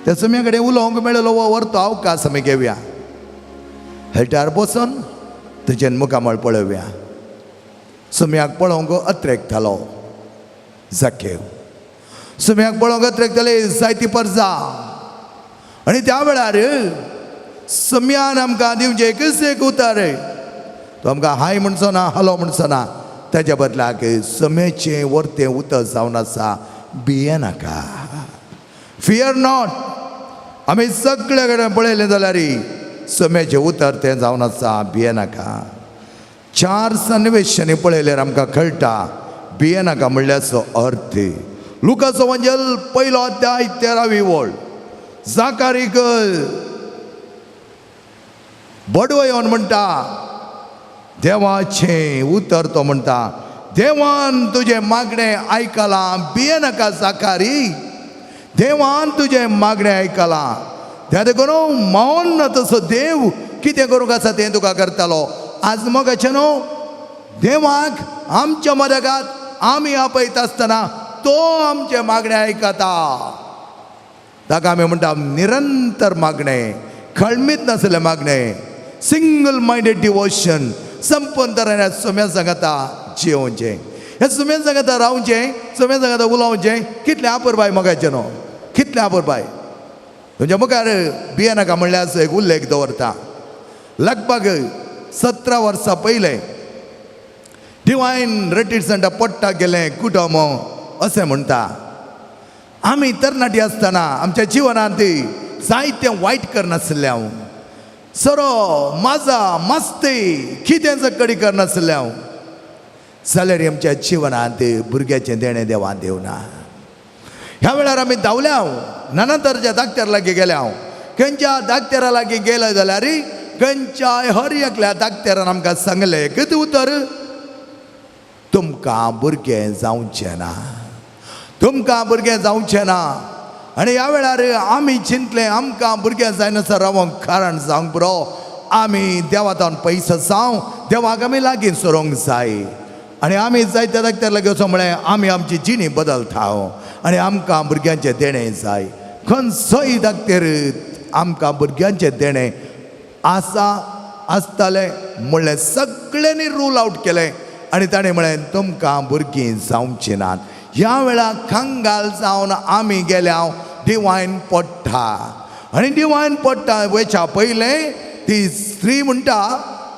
त्या सम्या कडेन उलोवंक मेळलो हो व्हरतो अवकाश आमी घेवया. हळटार बसून तुजें मुखामळ पळोवया. सुम्याक पळोवंक अत्रेकतालो जाकेव, सुम्याक पळोवंक अत्रेकताले जायती परजा. आनी त्या वेळार सुम्यान आमकां दिवचें एकच एक उतर, तो आमकां हाय म्हणचो ना, हलो म्हणचो ना, ताच्या बदलाक सम्याचें वर्तें उतर जावन आसा भियेनाका, फियर not. आमी सगळे कडेन पळयलें जाल्यार सम्याचें उतर तें जावन आसा भियेनाका. चार सन्निवेशांनी पळयल्यार आमकां कळटा भियेनाका म्हणल्याचो अर्थ. लुकाचो वंजल पयलो अध्याय 13वी वळ, जाकारीक बडवो येवन म्हणटा देवाचें उतर, तो म्हणटा देवान तुजें मागणें आयकलां, भियेनाका जाकारी, देवान तुजें मागणें आयकलां. त्या देखून मौन ना तसो देव कितें करूंक आसा तें तुका करतालो. आज मोगाचें न्हू देवाक आमच्या मदगात आमी आपयता आसतना तो आमचें मागणें आयकता. ताका आमी म्हणटा निरंतर मागणें, खळमीत नासलें मागणें, सिंगल मायंडेड डिवोशन, संपूर्ण तरेन ह्या सुम्या सांगाता जियोवचें, ह्या सुम्या सांगाता रावचें, सुम्या सांगाता उलोवचें. कितलें आपुरबाय मोगाचें न्हू, कितलें आपुरबाय. तुमच्या मुखार भियेनाका म्हणल्यार एक उल्लेख दवरता. लगभग 17 वर्सां पयलें डिवायन रिट्रीट सेंटर पडटा गेलें कुटुंब अशें म्हणटा. आमी तरणाटी आसतना आमच्या जिवनांत जायतें वायट करनासलें हांव, सोरो माजा मस्ती कितेंच कडी करनासलें हांव, जाल्यार आमच्या जिवनांत भुरग्याचें देणें देवान दिवना. ह्या वेळार आमी धांवल्या हांव नाना तरेच्या दाक्तेरा लागीं गेल्या हांव. खंयच्या दाक्तेरा लागीं गेले जाल्यार खंयच्याय हर एकल्या दाक्तेरान आमकां सांगलें कितें उतर, तुमकां भुरगें जावचें ना, तुमकां भुरगें जावचें ना. आनी ह्या वेळार आमी चिंतलें आमकां भुरगें जायनासतना रावंक कारण जावंक पुरो, आमी देवा पयसो जावं, देवाक आमी लागीं सरोंक जाय. आनी आमी जायत्या दाक्तेर लागीं वचोन म्हळें आमी आमची जिणी बदलता आनी आमकां भुरग्यांचें देणें जाय. खंयचोय दाक्तेर आमकां भुरग्यांचें देणें आसा आसतालें म्हणलें सगळ्यांनी रूल आवट केलें आनी ताणें म्हळें तुमकां भुरगीं जावचीं नात. ह्या वेळार कंगाल जावन आमी गेल्या डिवायन पडटा आनी डिवायन पडटा वयच्या पयलें ती स्त्री म्हणटा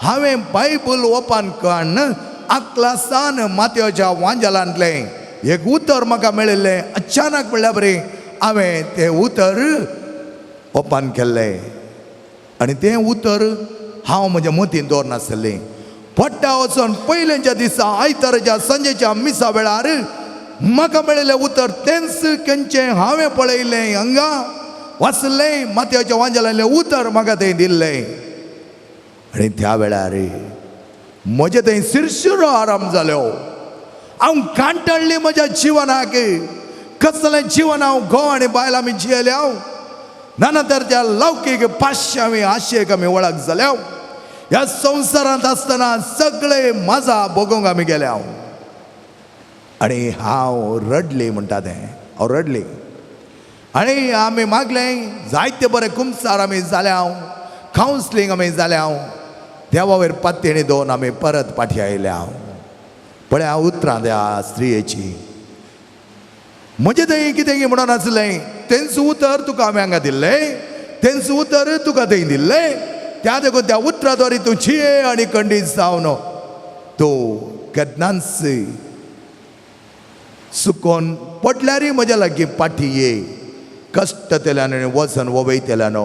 हांवें बायबल ओपन कन्न आकलासान मातयोच्या वांजलांतलें एक उतर म्हाका मेळिल्लें, अचानक म्हणल्यार बरें हांवें तें उतर ओपन केल्लें आनी तें उतर हांव म्हज्या मतीन दवरनासलें. पडटा वचून पयलेच्या दिसा आयताराच्या सांजेच्या मिसा वेळार म्हाका मेळिल्लें उतर तेंच खंयचें हांवें पळयलें हांगा वाचलें मातयेच्या वांजलांतलें उतर म्हाका तें दिल्लें. आनी त्या वेळार म्हजें थंय शिरशिरो आराम जाल्यो. हांव कांटाळ्ळी म्हज्या जिवनाक, कसलें जिवन हांव घोव आनी बायल आमी जियेल्या हांव ना तर त्या लौकीक पाश्यावी आशेक आमी वळख जाल्या. ह्या संवसारांत आसतना सगळे मजा भोगोवंक आमी गेल्या हांव. आनी हांव रडली म्हणटा तें, हांव रडली आनी आमी मागलें जायते बरे कुमसार आमी जाल्या हांव, कावन्सलींग आमी जाल्या हांव, देवा वयर पात्येणी दवरून आमी परत पाठी आयल्या हांव. पळय हांव उतरां त्या स्त्रियेची, म्हजें थंय कितें म्हणून आसलें तेंच उतर तुका हांवें हांगा दिल्लें, तेंच उतर तुका थंय दिल्लें, त्या देखून त्या उतरा द्वारे तूं जिये आनी खंडीत जावन तूं केन्नाच सुकोन पडल्यारय म्हज्या लागीं पाठी ये, कश्ट तेल्यान आनी वजन वयतल्यान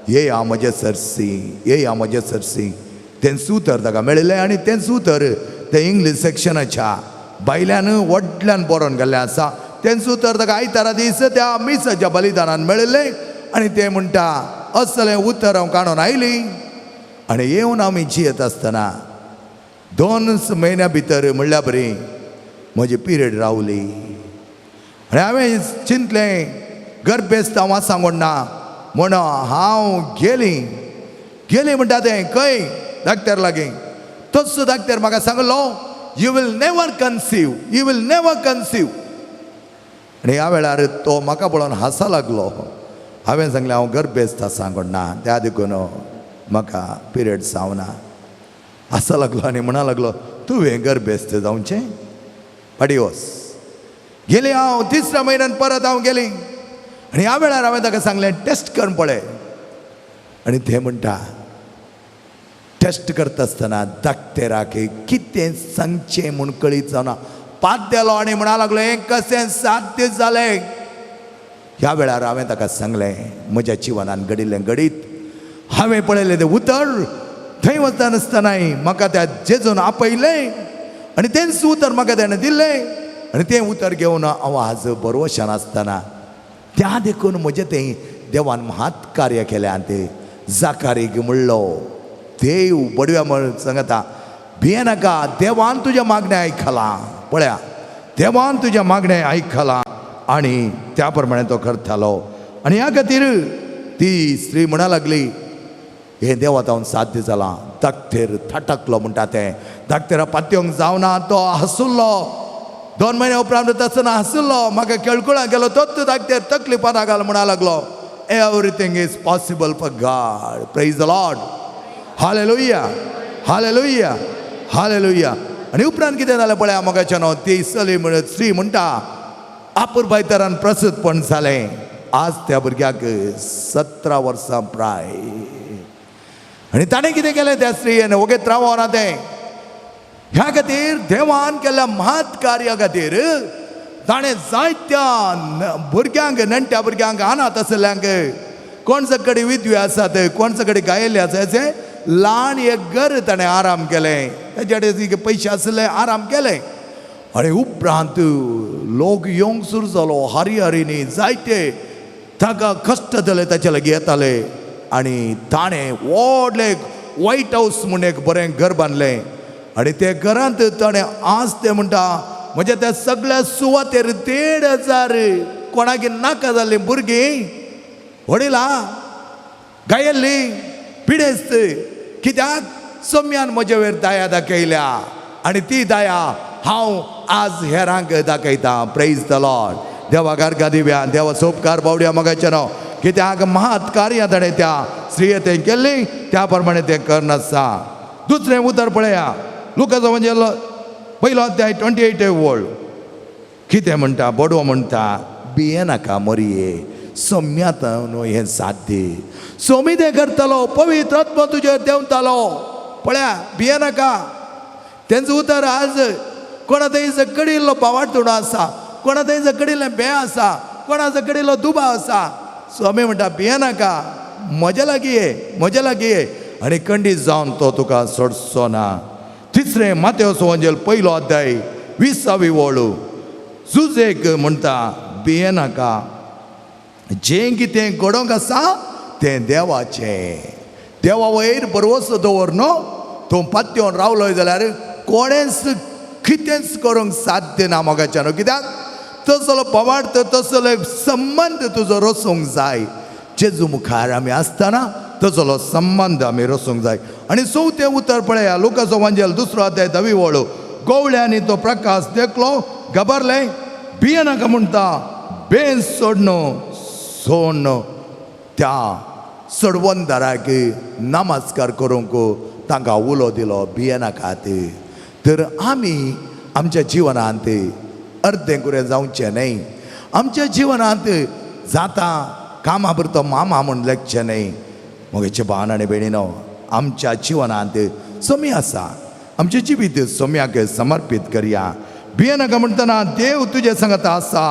ये हांव म्हजे सरसी, ये हांव म्हजे सरसी. तेंच उतर ताका मेळिल्लें आनी तेंच उतर तें इंग्लीश सेक्शनाच्या भायल्यान व्हडल्यान बरोवन गेल्लें आसा. तेंच उतर ताका आयतारा दीस त्या मिसाच्या बलिदानान मेळिल्लें आनी तें म्हणटा असलें उतर हांव काडून आयली. आनी येवन आमी जियेत आसतना 2 म्हयन्या भितर म्हणल्या बरी म्हजी पिरियड रावली. आनी हांवें चिंतलें गर्भेस्त हांव आसा म्हण ना, म्हण हांव गेली गेली म्हणटा तें खंय डाक्टर लागीं. तसो डाक्टर म्हाका सांगलो You will never conceive, you will never conceive. आनी ह्या वेळार तो म्हाका पळोवन हांसा लागलो. हांवें सांगलें हांव गर्भेस्त आसा ना, त्या देखून म्हाका पिरियड्स जावना. हांसा लागलो आनी म्हणा लागलो तुवें गर्भेस्त जावचें, फाटीं वच. गेली हांव तिसऱ्या म्हयन्यान परत हांव गेली आनी ह्या वेळार हांवें ताका सांगलें टेस्ट करून पळय. आनी ते म्हणटा टेस्ट करता आसतना दाक्तेराक कितें सांगचें म्हूण कळीत जावना. पाद्देलो आनी म्हणा लागलो हें कशें साध्य जालें. ह्या वेळार हांवें ताका सांगलें म्हज्या जिवनान घडिल्लें घडीत हांवें पळयलें तें उतर. थंय वचनासतनाय म्हाका त्या जेजून आपयलें आनी तेंच उतर म्हाका तेणें दिल्लें आनी तें उतर घेवन हांव आज बरोवशान आसतना त्या देखून म्हजें तें देवान महात कार्य केलें. आनी तें जाकारीक म्हणलो देव बडव्या म्हण सांगता भियेनाका, देवान तुज्या मागणें आयकलां. पळया देवान तुज्या मागणें आयकलां आनी त्या प्रमाणे तो करतालो. आनी ह्या खातीर ती स्त्री म्हणा लागली हें देवा जावन साध्य जालां. दाक्तेर थटकलो म्हणटा तें, दाक्तेरा पातयोंक जावना तो हांसुल्लो. 2 म्हयन्या उपरांत आसतना हांसुल्लो, म्हाका केळकुळां गेलो तोच दाक्तेर तकली पाना घाल म्हणा लागलो. Everything is possible for God. Praise the Lord. Hallelujah, hallelujah, hallelujah. आनी उपरांत कितें जालें पळया मोगाच्या न्हू, ती चली म्हण स्त्री म्हणटा आपुरबायतरान प्रसूतपण जालें. आज त्या भुरग्याक 17 वर्सां प्राय. आनी ताणें कितें केलें त्या स्त्रियेन वगेत रावना तें. ह्या खातीर देवान केल्ल्या महात कार्या खातीर ताणें जायत्या भुरग्यांक, नेणट्या भुरग्यांक, अनाथ आशिल्ल्यांक, कोणचे कडेन विधवी आसात, कोणचे कडेन गायिल्ले आसा, अशें ल्हान एक घर ताणें आराम केलें. ताचे कडेन पयशे आशिल्ले आराम केलें. आनी उपरांत लोक येवंक सुरू जालो हरी हरीनी, जायते ताका कश्ट जाले ताचे लागीं येताले. आनी ताणें व्हडलें व्हायट हावस म्हूण एक बरें घर बांदलें आनी ते घरांत ताणें आज तें म्हणटा म्हज्या त्या सगळ्या सुवातेर 1500 कोणाक नाका जाल्लीं भुरगीं, व्हडिलां गायल्लीं, पिडेस्त, कित्याक सोम्यान म्हजे वयर दया दाखयल्या आनी ती दया हांव आज हेरांक दाखयतां. Praise the Lord. देवा गारगा दिव्या, देवा सोपकार बावड्या मगाचें न्हू, कित्याक महात कार्यां ताणें त्या स्त्रिये तें केल्लीं त्या प्रमाणे तें करनासता. दुसरें उतर पळया लुकाचो म्हणजे पयलो अध्याय 28 वळ कितें म्हणटा. बडवो म्हणटा भियेनाका मरये, सोम्यात न्हू हें साध्य, सोमी तें करतलो, पवित्र आत्मो तुजेर देंवतालो. पळया भियेनाका. तेंचो उतर आज कोणा थंय कडिल्लो पावाटतुडो आसा, कोणा थंय कडिल्लें बें आसा, कोणाचो कडिल्लो दुबाव आसा, स्वामी म्हणटा भियेनाका, म्हज्या लागीं ये, म्हज्या लागीं ये आनी खंडीत जावन तो तुका सोडचो ना. तिसरें मातेवस वंजेल 1 अध्याय 20 वळ जुजेक म्हणटा भियेनाका, जें कितें घडोवंक आसा तें देवाचें. देवा वयर भरवसो दवर न्हू, तूं पात्योन रावलोय जाल्यार कोणेंच कितेंच करूंक साध्य ना मोगाच्यान. कित्याक तसलो पवार्थ, तसलो एक संबंद तुजो रसूंक जाय. जेजू मुखार आमी आसतना तसलो संबंद आमी रसूंक जाय. आनी चवथें उतर पळया लुकाचो वांजेल 2 अध्याय 10 वळ गोवळ्यांनी तो प्रकाश देखलो, घाबरले, भियेनाका म्हणटा बेंस सोडणो सोडण त्या सडवंदाराक नमस्कार करूंक तांकां उलो दिलो, भियेनाकात. तर आमी आमच्या जिवनांत अर्दें कुरें जावचें न्हय, आमच्या जिवनांत जाता कामा पुरतो मामा म्हूण लेखचें न्हय. म्हगेचे भावन आनी भयणीनो, आमच्या जिवनांत सोमी आसा, आमचें जिवीत सोम्याक समर्पीत करया. भियेनाका म्हणटना देव तुजे सांगता आसा,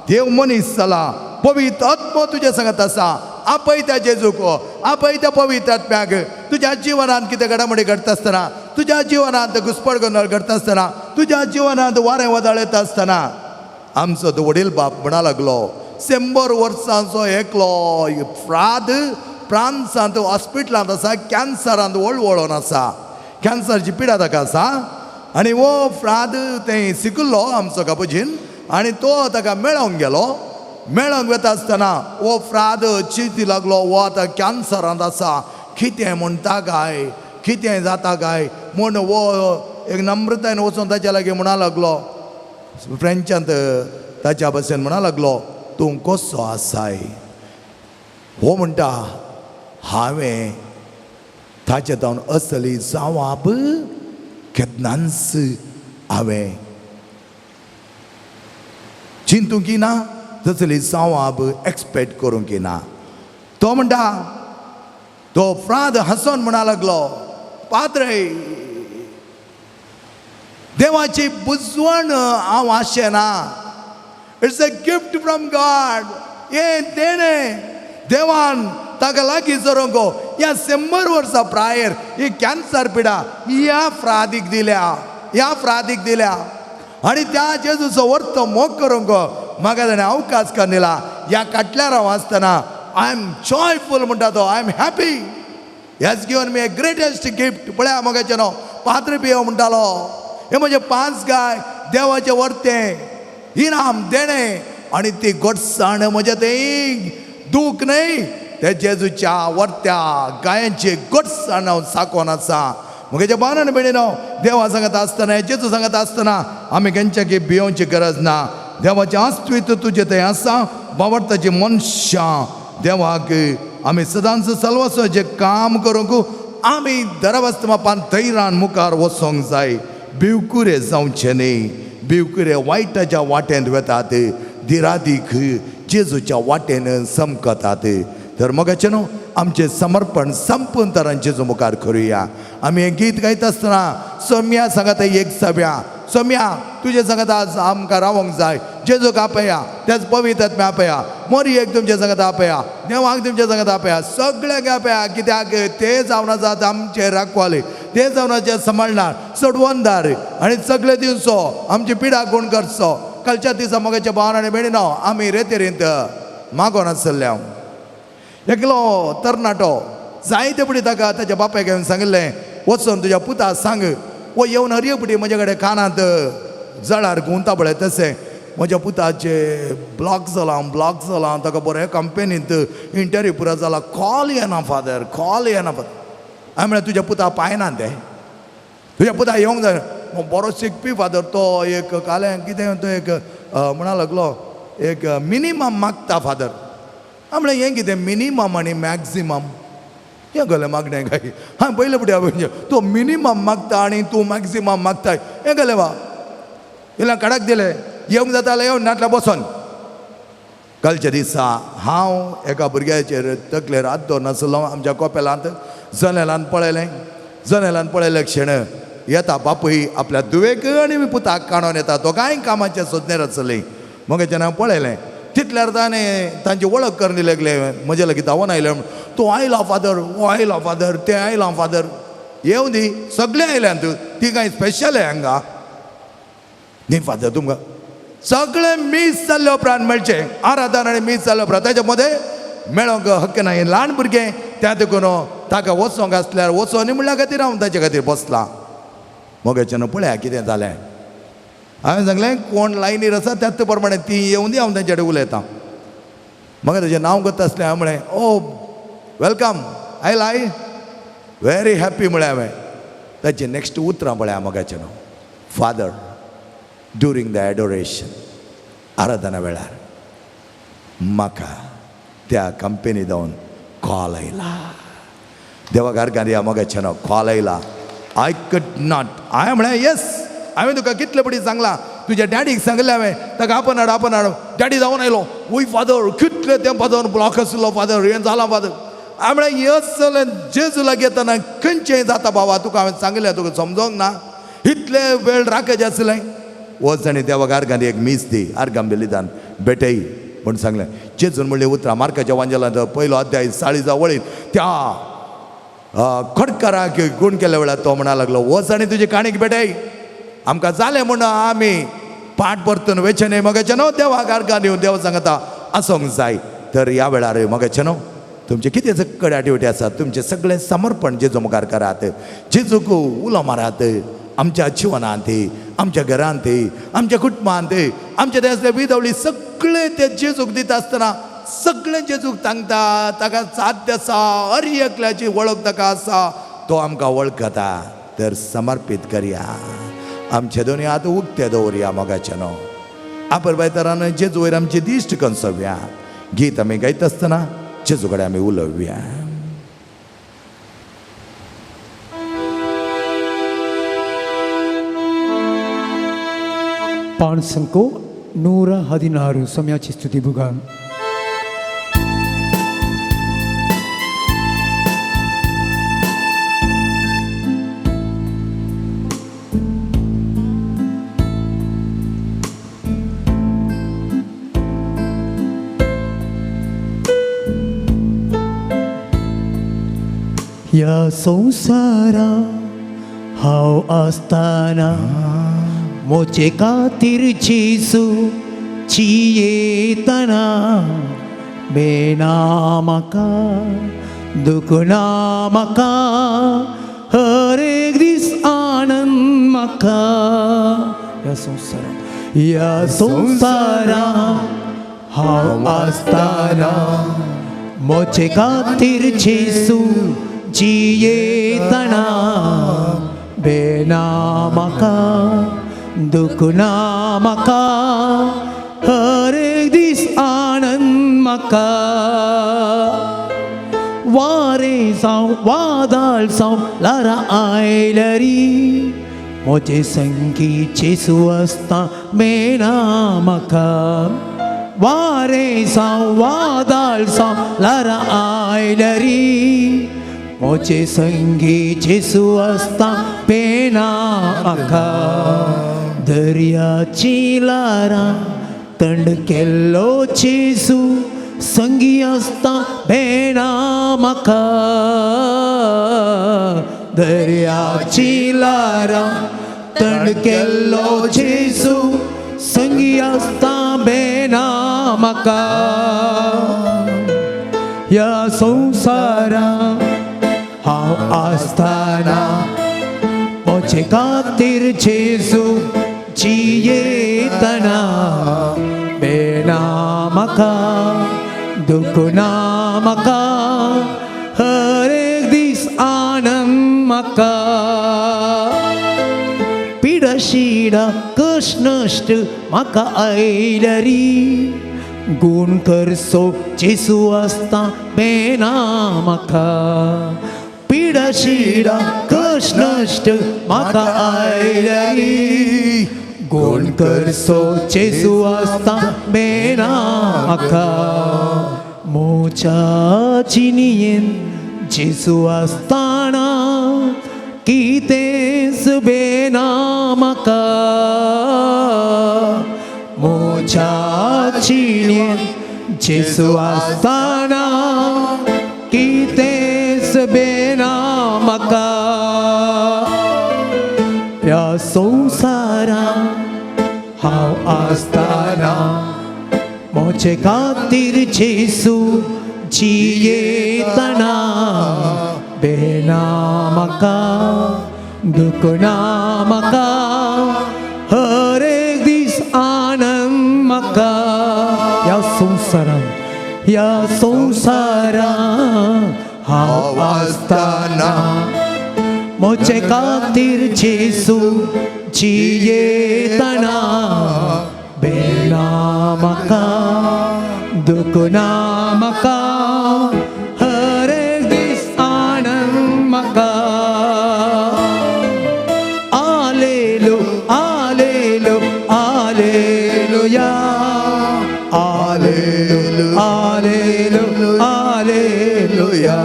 देव मनीस जाला, पवित्र आत्मो तुजे सांगत आसा. आपय त्या जेजूक, आपय त्या पवित्र आत्म्याक. तुज्या जिवनांत कितें घडामोडी घडटा आसतना, तुज्या जिवनांत घुसपड गोंदळ घडटा आसतना, तुज्या जिवनांत वारें वादळ येता आसतना, आमचो तो वडील बाप म्हणा लागलो 100 वर्सांचो एकलो फ्राद फ्रांसांत हॉस्पिटलांत आसा, कॅन्सरांत वळवळोन आसा, कॅन्सरची पिडा ताका आसा. आनी हो फ्राद थंय शिकिल्लो आमचो कापुजीन आनी तो ताका मेळोंक गेलो. मेळोंक वता आसतना हो फ्राद चिंती लागलो, हो आतां कॅन्सरांत आसा, कितें म्हणटा काय, कितें जाता काय म्हूण हो एक नम्रतायेन वचून ताच्या लागीं म्हणा लागलो, फ्रेंचांत ताच्या भाशेन म्हणा लागलो, तूं कसो आसाय? हो म्हणटा, हांवें ताचे जावन असली जवाब केन्नाच हांवें चिंतूंक ना, तसली जवाब एक्सपेक्ट करूंक ना. तो म्हणटा, तो फ्राद हांसोन म्हणा लागलो, पाद्रे, देवाची बुजवण हांव आशेना. It's a gift from God. हें देणें देवान ताका लागीं सरोंक ह्या 100 वर्सां प्रायर ही कॅन्सर पिडा ह्या फ्रादीक दिल्या, ह्या फ्रादीक दिल्या. आनी त्या जेजूचो वर्तो मोग करूंक म्हाका ताणें अवकाश करून दिला. ह्या काटल्यार हांव आसतना I am joyful म्हणटा तो, I am happy. Has given me a greatest gift. पळया मोगाचें न्हू, पाद्र पियो म्हणटालो, हे म्हजे 5 गाय देवाचें वर्तें इनाम देणें, आनी ती गोडसाण म्हज्या तें दूख न्हय, ते जेजूच्या वर्त्या गायांची गोडसाण हांव साकोन आसा. म्हगेच्या बारान भयणीनो, देवा सांगत आसतना, जेजू सांगत आसतना आमी खंयच्या भियोवची गरज ना. देवाचें अस्तित्व तुजें थंय आसा. बावडताची मनशां देवाक आमी सदांच सलवासाचें काम करूंक आमी दरवस्त धैर्यान मुखार वचोंक जाय. भिवकुरे जावचें न्हय. भिवकुरे वायटाच्या वाटेन वतात, दिरादीक जेजूच्या वाटेन चमकतात. तर मोगाचें न्हू, आमचें समर्पण संपूर्ण तरान जेजू मुखार करुया. आमी हें गीत गायता आसतना सोम्या सांगता, एक सव्या सोम्या तुजें सांगता आज आमकां रावंक जाय. जेजूक आपया, त्याच पवित्र आपया, मोरयेक तुमचें सांगता आपया, देवाक तुमचें सांगता आपया, सगळ्यांक आपया. कित्याक ते जावन आसात आमचे राखवाले, ते जावन आमचे सांबाळणार सोडवणदार, आनी सगळे दिवचो आमची पिडा कोण करचो. कालच्या दिसा मोगाच्या भावान आनी भयणीनो, आमी रेतेरींत मागोन आसलें. एकलो तरणाटो जायते फुडें ताका ताच्या बापायक हांवें सांगिल्लें, वचून तुज्या पुता सांग, वो येवन हरये फुडें म्हजे कडेन कानांत जळार घुंवता पळय तशें म्हज्या पुताचे ब्लॉक जालां, ब्लॉक जालां, ताका बरें कंपनींत इंटरव्यू पुरो जाला, कॉल येना फादर, कॉल येना फादर. हांवें म्हळें, तुज्या पुता पायना तें, तुज्या पुता येवंक जाय. बरो शिकपी फादर तो, एक काल्यां कितें तो एक म्हणा लागलो, एक मिनिमम मागता फादर. हांवें म्हळें, हें कितें मिनिमम आनी मॅक्सिमम, हें गलें मागणें काय? हांवें पयलें फुडें तूं मिनिमम मागता आनी तूं मॅक्सिमम मागताय, हें गलें वा इल्लें कडक दिलें. येवंक जाता जाल्यार येवन, नाटल्यार बसोन. कालच्या दिसा हांव एका भुरग्याचेर तकलेर हात दवर नासलो. आमच्या कोपेलांत जनेलान पळयलें, जनेलान पळयलें क्षण येता बापूय आपल्या धुवेक आनी पुताक काणून येता. दोगांय कामाचे सोदनेर आसलीं. मगेच्यान हांवें पळयलें, तितल्यार ताणें तांची वळख करून लागले. म्हजे लागीं धांवून आयले, तूं आयला फादर, हो आयला फादर, तें आयला फादर. येवं दी, सगळें आयल्यान ती कांय स्पेशल आहे हांगा न्ही फादर. तुमकां सगळें मीस जाल्ले उपरांत मेळचें, आराधन आनी मीस जाल्ले उपरांत ताच्या मदें मेळोंक हक्क ना. हें ल्हान भुरगें त्या देखून ताका वचोंक आसल्यार वचों न्ही म्हणल्या खातीर हांव ताचे खातीर बसलां. मोगाच्यान पळया कितें जालें. हांवें सांगलें, कोण लायनीर आसा त्याच प्रमाणे ती येवन दी, हांव तांचे कडेन उलयतां. म्हाका ताचें नांव करता आसलें. हांवें म्हळें, ओ welcome, आयला I very happy म्हळें हांवें. ताचीं नेक्स्ट उतरां पळया मोगाचें न्हू, फादर ड्युरींग the adoration, आराधना वेळार म्हाका त्या कंपनी जावन कॉल आयला. देवा घारकार या मोगाचें न्हू, कॉल आयला. I could not. हांवें म्हळें, येस, हांवें तुका कितले पटी सांगलां, तुज्या डॅडीक सांगलें हांवें, ताका आपण हाड, आपण हाड. डॅडी जावन आयलो, वय फादर, कितले तेंपा जावन ब्लॉक आशिल्लो फादर, हें जालां फादर. हांवें म्हळें, येस जालें, जेजू लागीं येतना खंयचें जाता बाबा, तुका हांवें सांगलें, तुका समजोंक ना, इतले वेळ राखचे आसलें. वच आनी देवाक आर्गां एक मीस दी, आर्गां बलिदान भेटय म्हूण सांगलें. जेजून म्हणलें उतरां मार्काच्या वांजेलांत 1 अध्याय 40 वळीन त्या खडकाराक गूण केल्या वेळार तो म्हणा लागलो, वच आनी तुजी काणीक भेटय. आमकां जालें म्हूण आमी पाट परतून वेचें न्हय मोगाचें न्हू, देवाक आर्गां दिवन देव सांगता आसूंक जाय. तर ह्या वेळार मोगाचें न्हू, तुमचें कितें कडेन ऍक्टिविटी आसा, तुमचें सगळें समर्पण जेजू मुखार करात, जेजूक उलो मारात. आमच्या जिवनांत, आमच्या घरांत, आमच्या कुटुंबांत, आमच्या देसांतले विधवली सगळे ते जेजूक दिता आसतना सगळें जेजूक सांगता. ताका साध्य आसा, हर एकल्याची वळख ताका आसा, तो आमकां वळखता. तर समर्पीत करया. आमचे दोनी हात उक्ते दवरया मोगाचे न्हू. आपण बायतरान जेजू वयर आमची दिश्ट कंसोवया. गीत आमी गायता आसतना जेजू कडेन आमी उलोवया. पाणसंको 116 सम्याची स्तुती बुगान. ह्या संवसारा हांव आसतना म्हजे खातीर जेजू जियेतना बेना म्हाका दुखना म्हाका हर एक दीस आनंद म्हाका. ह्या संवसारा ह्या संवसारा हांव आसतना म्हजे खातीर जेजू जियेतना बेना म्हाका दुखना म्हाका हर एक दीस आनंद म्हाका. वारें जावं वादळ जावं ल्हारां आयल्यार म्हजे संगी जेजू आसता मेळना म्हाका. वारें जावं वादळ जावं ल्हारां आयल्यार म्हजे संगी जेजू आसता पेना म्हाका. दर्याची ल्हारां थंड केल्लो जेजू संगी आसता बेना म्हाका. दर्याची ल्हारां थंड केल्लो जेजू संगी आसता बेना म्हाका. ह्या संवसारा हांव आसतना म्हजे खातीर जेजू जियेतना बेना म्हाका दुखना म्हाका हर एक दीस आनंद म्हाका. पिडशिडा कश्ट नश्ट म्हाका आयल्यार गूण करसो जेजू आसता बेना म्हाका. पिडशिडा कश्ट नश्ट म्हाका आयल्यार गूण करसो जेजू आसता बेना म्हाका. म्हज्या जिणेंत जेजू आसतना कितेंच बेना म्हाका. म्हज्या जिणेंत जेजू आसतना कितेंच बेना म्हाका. ह्या संवसारा हांव आसतना म्हजे खातीर जेजू जियेतना बेना म्हाका दुखना म्हाका हर एक दीस आनंद म्हाका. ह्या संवसारांत ह्या संवसारांत हांव आसतना म्हजे खातीर जेजू जियेतना बेना म्हाका दुखना म्हाका हर एक दीस आनंद म्हाका. आलेलो आलेलो आलेलुया आलेलो आलेलो आलेलुया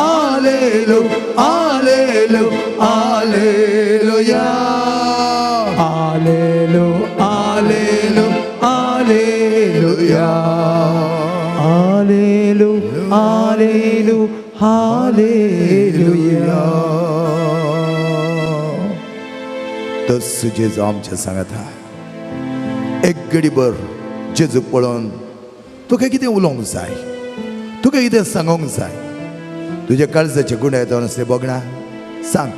आलेलो आलेलो आलेलुया आलेलो आलेलो आलेलुया आलेलो आलेलो हालेलुया. तस जेजू आमच्या सांगता एक गडीभर जेजू पळोवन तुका कितें उलोवंक जाय, तुका कितें सांगूंक जाय, तुज्या काळजाचे गुणे येता नुस्तें बगणा सांग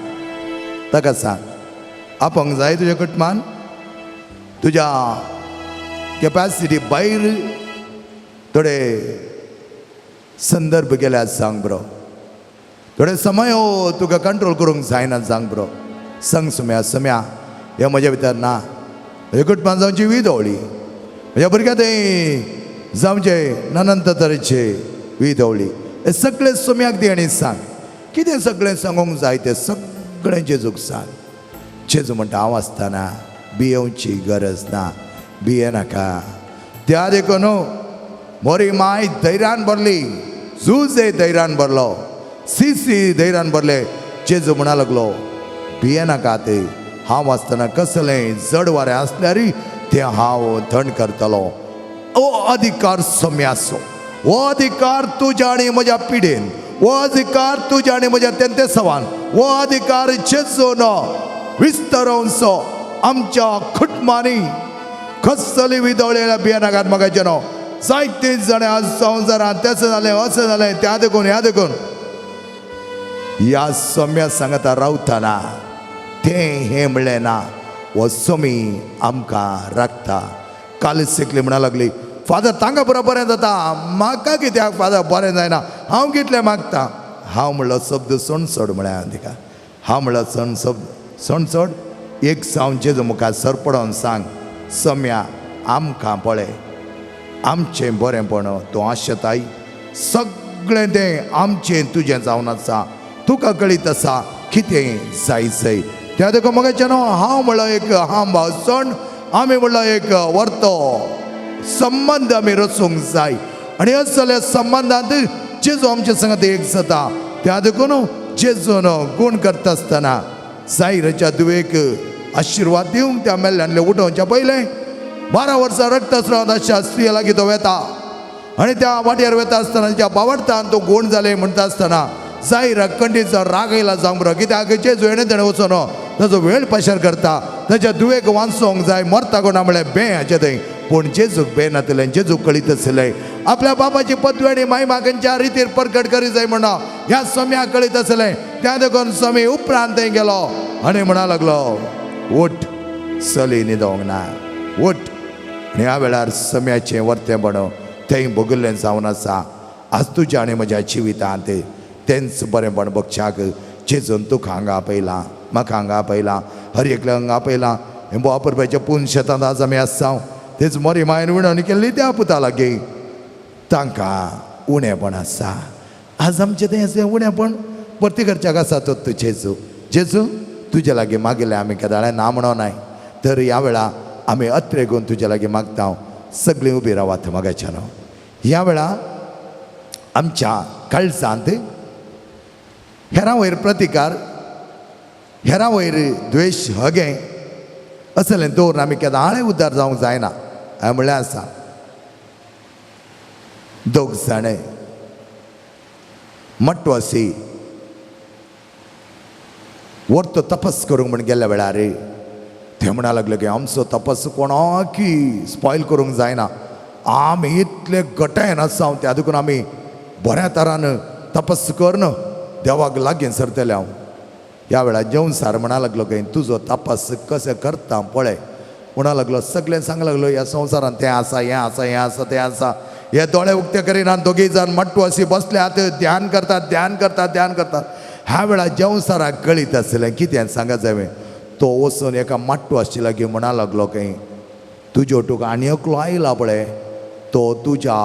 ताका, सांग आपोवंक जाय तुज्या कुटुंबान, तुज्या कॅपॅसिटी भायर थोडे संदर्भ गेल्यार सांग बरो. थोडे समय हो तुका कंट्रोल करूंक जायना सांग बरो सांग सुम्या सम्या हें म्हज्या भितर ना. म्हज्या कुटुंबान जावची विदवळी म्हज्या भुरग्यां थंय जावचे ननंत तरेचे विदवळी हे सगळें सोम्याक दी आनी सांग कितें सगळें सांगूंक जाय तें सगळें जेजूक सांग. जेजू म्हणटा हांव आसतना भियेवची गरज ना, भिये नाका. त्या देखून मोरी माय धैर्यान भरली, जुजे धैर्यान भरलो, सिसी धैर्यान भरले. जेजू म्हणा लागलो भिये नाका ते, हांव आसतना कसलें जड वारें आसल्यारय तें हांव थंड करतलो. ओ अधिकार सम्यासो, हो अधिकार तुज्या आनी म्हज्या पिडेन, हो अधिकार तुज्या आनी म्हज्या तेंतेसवान, हो अधिकार जेजून विस्तरोवचो आमच्या कुटुंबांनी. कसली विदवळेल्या भियेनाकात म्हाका न्हू जायते जाणां आज संवसारांत तेसें जालें अशें जालें त्या देखून ह्या देखून ह्या सोम्या सांगता रावतना तें हें म्हणलें ना. हो सोमी आमकां राखता. कालच एकली म्हणा लागली, फादर तांकां पुरो बरें जाता, म्हाका कित्याक फादर बरें जायना, हांव कितलें मागता. हांव म्हणलो शब्द सण सोड म्हळ्यार हांवें तिका, हांव म्हणलो सण शब्द सण सोड, एक जावन जेजू मुखार सरपडोन सांग, सम्या आमकां पळय, आमचें बरेंपण तूं आशेताय, सगळें तें आमचें तुजें जावन आसा, तुका कळीत आसा कितें जाय जाय. त्या देखून मगाच्यान हांव म्हणलो एक हांव सण आमी म्हणलो एक वर्तो संबंद आमी रचूंक जाय आनी असल्या संबंदांत जेजू आमच्या संगत एक जाता. त्या देखून जेजून गुण करता आसतना जायराच्या दुवेक आशिर्वाद दिवंक त्या मेल्ल्यांतले उठोवच्या पयलें 12 वर्सां रक्तस्राव अशा स्त्रिया लागीं तो वेता आनी त्या वाटेर वेता आसतना तिच्या बावडतान तो गुण जाले म्हणटा आसतना जायरा कंडीचो राग येयला जावंक बरो, कित्याक जेजू हेणें तेणें वचून ताजो वेळ पाशार करता, ताच्या दुवेक वांचोंक जाय, मरता कोणा म्हळ्यार बें हाचे थंय. पूण जेजूक बें नातलें, जेजूक कळीत आसलें आपल्या बापाची पदवी आनी मायमा खंयच्या रितीर परगट करी जाय म्हणून ह्या सोम्याक कळीत आसलें. त्या देखून स्वामी उपरांत थंय गेलो आनी म्हणा लागलो, उठ चली न्हिदोंक ना, उठ. आनी ह्या वेळार सम्याचें वर्तेंपण थंय भोगिल्लें जावन आसा. आज तुज्या आनी म्हज्या जिवितांत तेंच बरेंपण बगच्याक जेजून तुका हांगा आपयलां, म्हाका हांगा आपयलां, हर एकल्या हांगा आपयलां. हें वापरपाच्या पूण शेतांत आज आमी आसा, तेच मोरी मायन विणवणी केल्ली त्या पुता लागीं तांकां उणेपण आसा. आज आमचें तें अशें उणेपण परती करच्याक आसा तो तूं जेजू, जेजू तुज्या लागीं मागिल्लें आमी केदाळें ना म्हणो नाय, तर ह्या वेळा आमी अत्रेगून तुज्या लागीं मागता. सगळीं उबी रावात मागाच्यान. ह्या वेळा आमच्या काळजांत हेरां वयर प्रतिकार, हेरां वयर द्वेश, हगें असलें दवरून आमी केदाळें उद्धार जावंक जायना. हांवें म्हणलें आसा, दोग जाणे मटवासी वर्तो तपस करूंक म्हण गेल्ल्या वेळार ते म्हणा लागले की आमचो तपस कोणाकी स्पॉयल करूंक जायना, आमी इतले गटायन आसा त्या देखून आमी बऱ्या तरान तपस करून देवाक लागीं सरतले. हांव ह्या वेळार जेवन सार म्हणा लागलो की तुजो तपास कशें करता पळय म्हणा लागलो. सगळें सांग लागलो, ह्या संवसारांत तें आसा, हें आसा, हें आसा, तें आसा. हे दोळे उक्ते करिना, दोगीय जाण मट्टू अशी बसल्यात, ध्यान करतात, ध्यान करतात, ध्यान करतात. ह्या वेळार जेवसाराक कळीत आसलें कितें सांगा जाय. तो वचून एका माट्टू आशिल्लो लागीं म्हणा लागलो की तुज्यो तुका आनी एकलो आयला पळय, तो तुज्या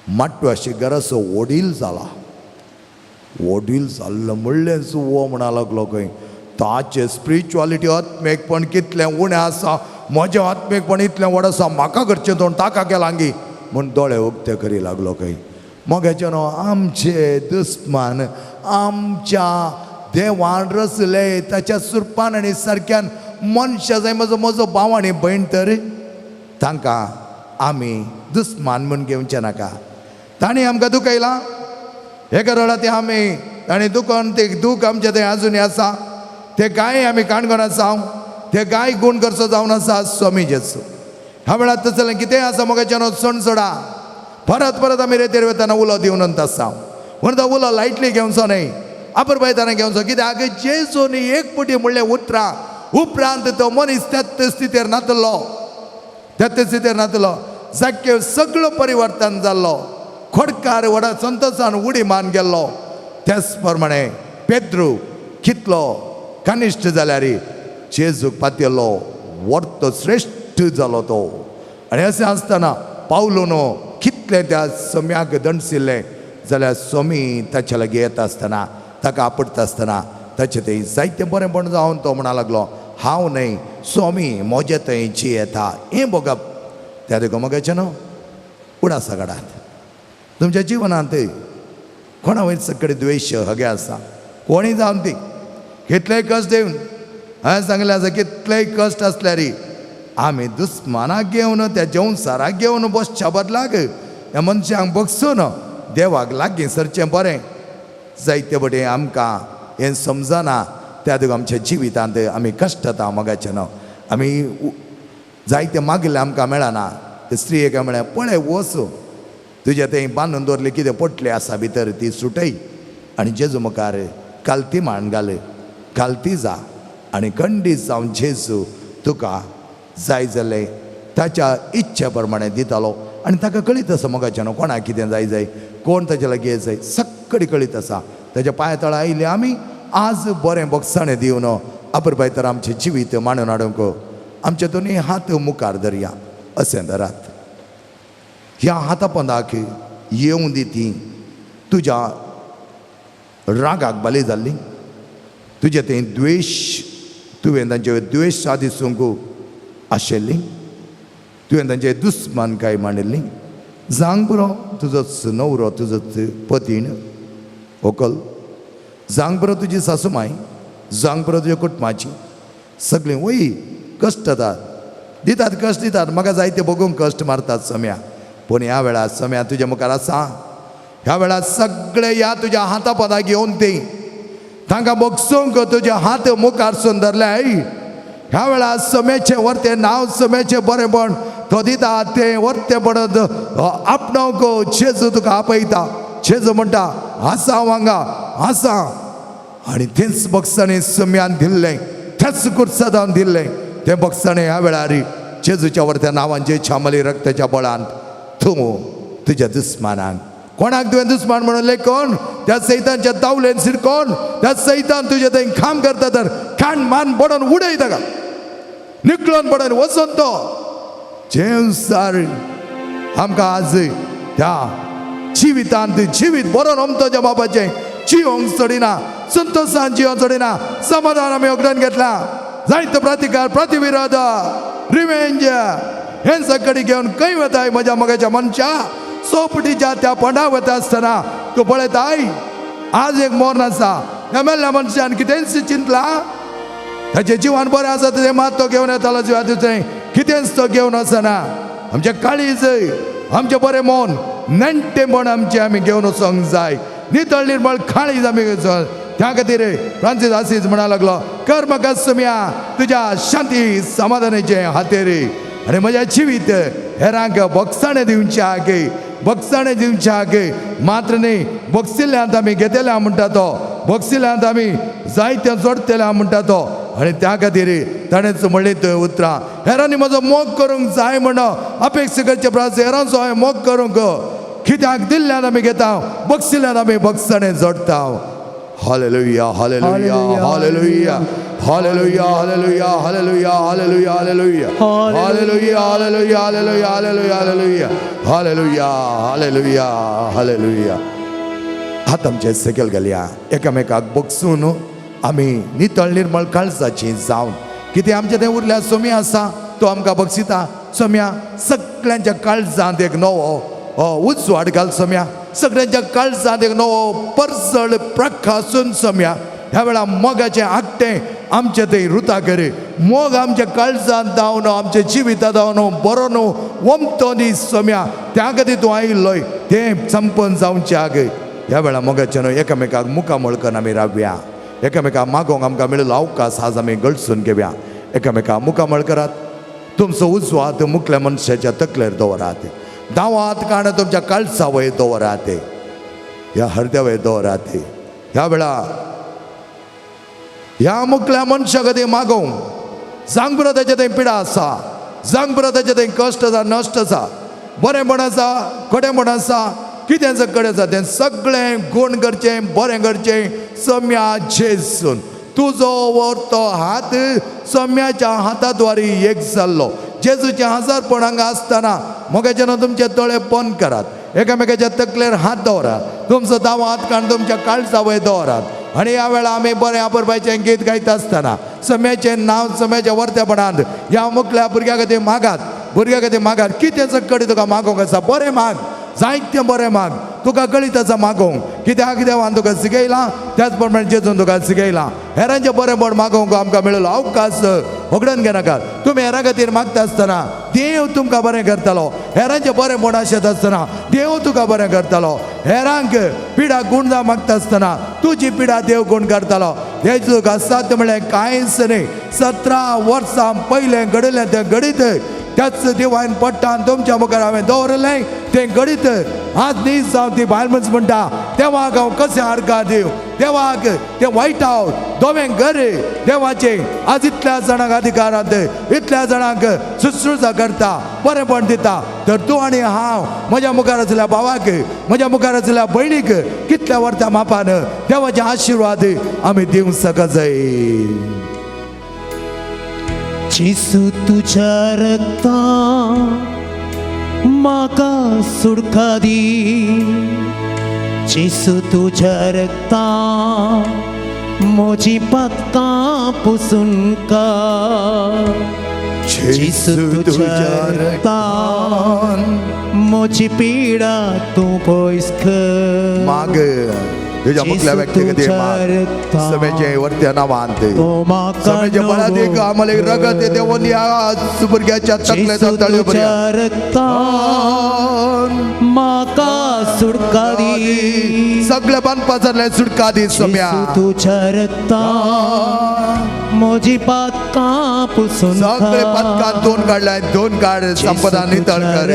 माट्टू आशी घराचो वडील जाला, वडील जाल्लो म्हणलें हो म्हणा लागलो खंय ताचें स्पिरिच्युअलिटी आत्मेकपण कितलें उणें आसा, म्हजें आत्मेकपण इतलें व्हड आसा, म्हाका करचें तोंड ताका केलां म्हूण दोळे उक्ते करी लागलो खंय. मग हेचे न्हू आमचे दुस्मान आमच्या देवान रचले ताच्या सुरपान आनी सारक्यान मनशां जाय म्हजो म्हजो भाव आनी भयण, तर तांकां आमी दुस्मान म्हूण घेवचें नाका. तांणी आमकां दुखयलां एका वेळार ते आमी ताणें दुखोन ते दूख आमचें तें आजुनूय आसा, ते गाय आमी काणकोण आसा, ते गाय गुण करचो जावन आसा स्वामी जेजू. ह्या वेळार तसलें कितेंय आसा मोगाच्यान सण सोडा. परत परत आमी रेतेर वतना उलो दिवन आसा म्हणून तो उलो लायटली घेवचो न्हय, अपुरबायताना घेवचो, कित्याक जेजून एक पुटी म्हणलें उतरां उपरांत तो मनीस त्याच स्थितीर नातलो, त्याच स्थितीर नातलो. जाक्य सगळो परिवर्तन जाल्लो, खोडकार व्हडा संतोशान उडी मान गेल्लो. त्याच प्रमाणे पेद्रू कितलो कनिश्ठ जाल्यार जेजूक पातयेलो वर्त श्रेश्ठ जालो तो. आनी अशें आसतना पावलून कितलें त्या सम्याक दणशिल्लें जाल्यार स्वामी ताच्या लागीं येता आसतना ताका आपडटा आसतना ताचें थंय जायतें बरेंपण जावन तो म्हणा लागलो, हांव न्हय स्वामी म्हजे थंय जियेता हें भोगप. त्या देखून मोगाचें न्हू उडासा काडात तुमच्या जिवनांत कोणा वयर सगळे द्वेश हगे आसा, कोणीय जावन ती कितलेय कश्ट येवन हांवें सांगलें आसा, कितलेय कश्ट आसल्यार आमी दुस्मानाक घेवन त्या जेवसाराक घेवन बसच्या बदलाक ह्या मनशांक बगसून देवाक लागीं सरचें बरें. जायते बटे आमकां हें समजना, त्या देखून आमच्या जिवितांत आमी कश्टता मोगाचें न्हू. आमी जायते मागलें आमकां मेळना. ते स्त्रियेक म्हळें, पळय वच तुज्या थंय बांदून दवरलें कितें पोटले आसा भितर ती सुटय आनी जेजू मुखार कालती मान घाल, कालती जा आनी खंडीत जावन जेजू तुका जाय जालें ताच्या इच्छे प्रमाणे दितालो. आनी ताका कळीत आसा मोगाचें न्हू, कोणाक कितें जाय जाय, कोण ताच्या लागीं येत जाय, सगळी कळीत आसा. ताच्या पांया तळा आयिल्ले आमी आज बरें बगसाणें दिवन अपुरबाय तर आमचें जिवीत मांडून हाडूंक आमचे दोनूय हात मुखार धरया. अशें धरात, ह्या हाता पोंदाक येवं दी ती तुज्या रागाक बली जाल्ली, तुजें तें द्वेश तुवें तांचे द्वेश दिसूंक आशिल्ली, तुवें तांचे दुस्मान काय मांडिल्ली. जावंक पुरो तुजोच न्हवरो, तुजोच पतीण व्हंकल, जावंक पुरो तुजी सासूमाय, जावंक पुरो तुज्या कुटुंबाची सगळीं वय कश्ट जातात, दितात कश्ट दितात, म्हाका जायते भोगूंक कश्ट मारतात सम्या. पूण ह्या वेळार सम्या तुज्या मुखार आसा, ह्या वेळार सगळे ह्या तुज्या हाता पदाक घेवन ती तांकां बगसूंक तुजे हात मुखार सून धरले. ह्या वेळार सम्याचें वर्तें नांव, सम्याचें बरेंपण तो दिता तें वर्तें पडत आपणाक जेजू तुका आपयता. जेजू म्हणटा आसा हांगा आसा. आनी तेंच बगसाणें सम्यान दिल्लें, त्याच कुर्सादान दिल्लें तें बगसाणें ह्या वेळार जेजूच्या वर्त्या नांवांचे छामली रक्ताच्या बळान तूं तुज्या दुस्मानाक, कोणाक तुवें दुस्मान म्हणून कोण, त्या सैतानच्या दावलेन सिरकोन त्या सैतान तुजे थंय काम करता तर कान मान पडोन उडय ताका, निकळोन पडोन वचोन तो जेवसार आमकां आज त्या जिवितांत जिवीत बरोवन अमतोच्या बाबाचें जिवंक चडिना, संतोशान जिवंक चडिना, समाधान आमी योगदान घेतलां, जायतो प्रतिकार प्रतिविरोध रिवेंज हें सगळी घेवन खंय वताय म्हज्या मोगाच्या मनशा? सोपटीच्या त्या फोंडा वता आसतना तूं पळयताय आज एक मोर्न आसा, ह्या मेल्ल्या मनशान कितेंच चिंतलां, ताचें जिवन बरें आसा तें मात तो घेवन येतालो जिवा तुजें कितेंच तो घेवन वचना. आमचें काळीज आमचें बरें मन नेणटेपण आमचें आमी घेवन वचोंक जाय, नितळ निर्मळ काळीज आमी घेवन. त्या खातीर फ्रांसीस आसीस म्हणा लागलो, कर म्हाका सम्या तुज्या शांती समाधानाचें हातेर आनी म्हज्या जिवीत हेरांक बगसाणें दिवचें आगे, बगसाणें दिवचें आगे. मात्र न्ही बगसिल्ल्यांत आमी घेतल्या म्हणटा तो, बगसिल्ल्यांत आमी जायतें जोडटल्या म्हणटा तो. आनी त्या खातीर ताणेंच म्हणली थंय उतरां, हेरांनी म्हजो मोग करूंक जाय म्हण अपेक्षा करचे परस हेरांचो हांवें मोग करूंक कित्याक दिल्ल्यान आमी घेता, बगसिल्ल्यान आमी बगसाणें जोडटा. Hallelujah, hallelujah, hallelujah, hallelujah, hallelujah, hallelujah, hallelujah, hallelujah, hallelujah, hallelujah, hallelujah, hallelujah, hallelujah, hallelujah, hallelujah, hallelujah. हात आमचे सकयल घालया, एकामेकाक बगसून आमी नितळ निर्मळ काळजाची जावन कितें आमचें तें उरल्या सोम्या आसा तो आमकां बक्षिता. सोम्या सगळ्यांच्या काळजांत एक नवो उजवाड घाल सोम्या, सगळ्यांच्या काळजांत एक नवो परजळ प्रकासून सोम्या. ह्या वेळा मोगाचें आकटें आमचें थंय रुता करी, मोग आमच्या काळजांत धांवन आमच्या जिवितांत धांवन बरो न्हू वमतो न्ही सोम्या. त्या खातीर तूं आयिल्लोय तें संपन्न जावचें आगे. ह्या वेळा मोगाचें न्हू एकामेकाक मुखामळ करून आमी रावया, एकामेकाक मागोंक आमकां मेळिल्लो अवकाश आज आमी गळसून घेवया. एकामेकाक मुखामळ करात, तुमचो उजवो हात मुखल्या मनशाच्या तकलेर दवरात, दावो हात काण तुमच्या काळजा वयर दवरात, ह्या हरद्या वयर दवरात. ह्या वेळा ह्या मुखल्या मनशा खातीर मागोवंक जावंक पुरो ताचे थंय पिडा आसा, जावंक पुरो ताचे थंय कश्ट आसा, नश्ट आसा, बरेंपण आसा, खोटेंपण आसा, कितें कडेन आसा तें सगळें गुण करचें बरें करचें सम्या जेजून तुजो वरतो हात सम्याच्या हाताद्वारे एक जाल्लो. जेजूचें हजारपण हांगा आसतना मोगाच्यान तुमचे दोळे बंद करात, एकामेकाच्या तकलेर हात दवरात, तुमचो दावो हात काडून तुमच्या काळजा वयर दवरात. आनी ह्या वेळार आमी बरें आपरपाचें गीत गायता आसतना सम्याचें नांव सम्याच्या वर्तेपणांत ह्या मुखल्या भुरग्या खातीर मागात, भुरग्या खातीर मागात. कितें कडेन तुका मागोवंक आसा बरें माग, जायतें बरें माग, तुका कळीत आसा मागोवंक, कित्याक देवान तुका शिकयलां त्याच प्रमाणे जेजून तुका शिकयलां. हेरांचें बरेंपण मागोवंक आमकां मेळिल्लो अवकाश होगडून घेनाकात. तुमी हेरां खातीर मागता आसतना देव तुमकां बरें करतलो, हेरांचें बरेंपण आशेत आसतना देव तुका बरें करतलो, हेरांक पिडा गुण जावं मागता आसतना तुजी पिडा देव गुण करतलो. हें तुका साध्य म्हणलें कांयच न्ही. 17 वर्सां पयलें घडिल्लें तें घडीत त्याच देवान पट्टान तुमच्या मुखार हांवें दवरलें तें घडीत आज न्हीज जावं ती बायल मनीस म्हणटा देवाक हांव कशें आर्गां दिवं, देवाक तें वायट हांव दोवें घर देवाचें आज इतल्या जाणांक अधिकारांत इतल्या जाणांक शुश्रूषा करता बरेंपण दिता, तर तूं आनी हांव म्हज्या मुखार आसल्या भावाक म्हज्या मुखार आसल्या भयणीक कितल्या वर्सां मापान देवाचे आशिर्वाद आमी दिवंक शकत जाय. जेजू तुज्या रक्तान म्हाका सुटका दी, जेजू तुज्या रक्तान म्हजी पातकां पुसून काड, जेजू तुज्या रक्तान म्हजी पिडा तूं पयस कर. माग तुज्या मुखल्या व्यक्ती खातीर माग, समेचें वरत्या नांवान समेचें बळादीक आम्हाला रगत येते ह्या भुरग्याच्या तकलेचा तळयो म्हाका सुटका दी, सगळे बांदपा जाल्ले सुटका दी सम्या तुज्या रक्तान म्हजी पातकां पुसून सगळे पातकां दोन काडले, दोन काड संपदा नितळ कर,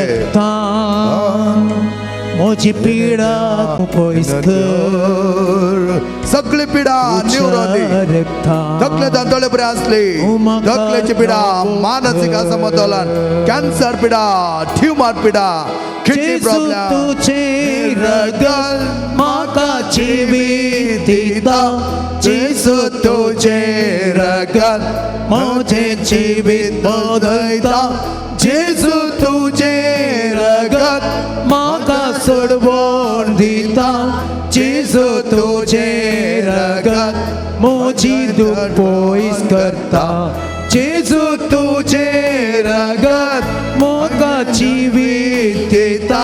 म्हजी पिडा तूं पयस कर, सगळी पिडा निवरोदी तकले दांतोळे बरे आसली तकलेची पिडा मानसीक असमतोलन कॅन्सर पिडा ट्युमर पिडा किडनी प्रॉब्लेम तुझे रगत म्हाका जिवीत दिता, जेजू तुझे रगत म्हजें जिवीत बदलता, जेजू तुझे रगत म्हाका सोडवण दिता, जेजू तुझे रगत म्हजी दूख पयस करता, जेजू तुझे रगत म्हाका जिवीत दिता,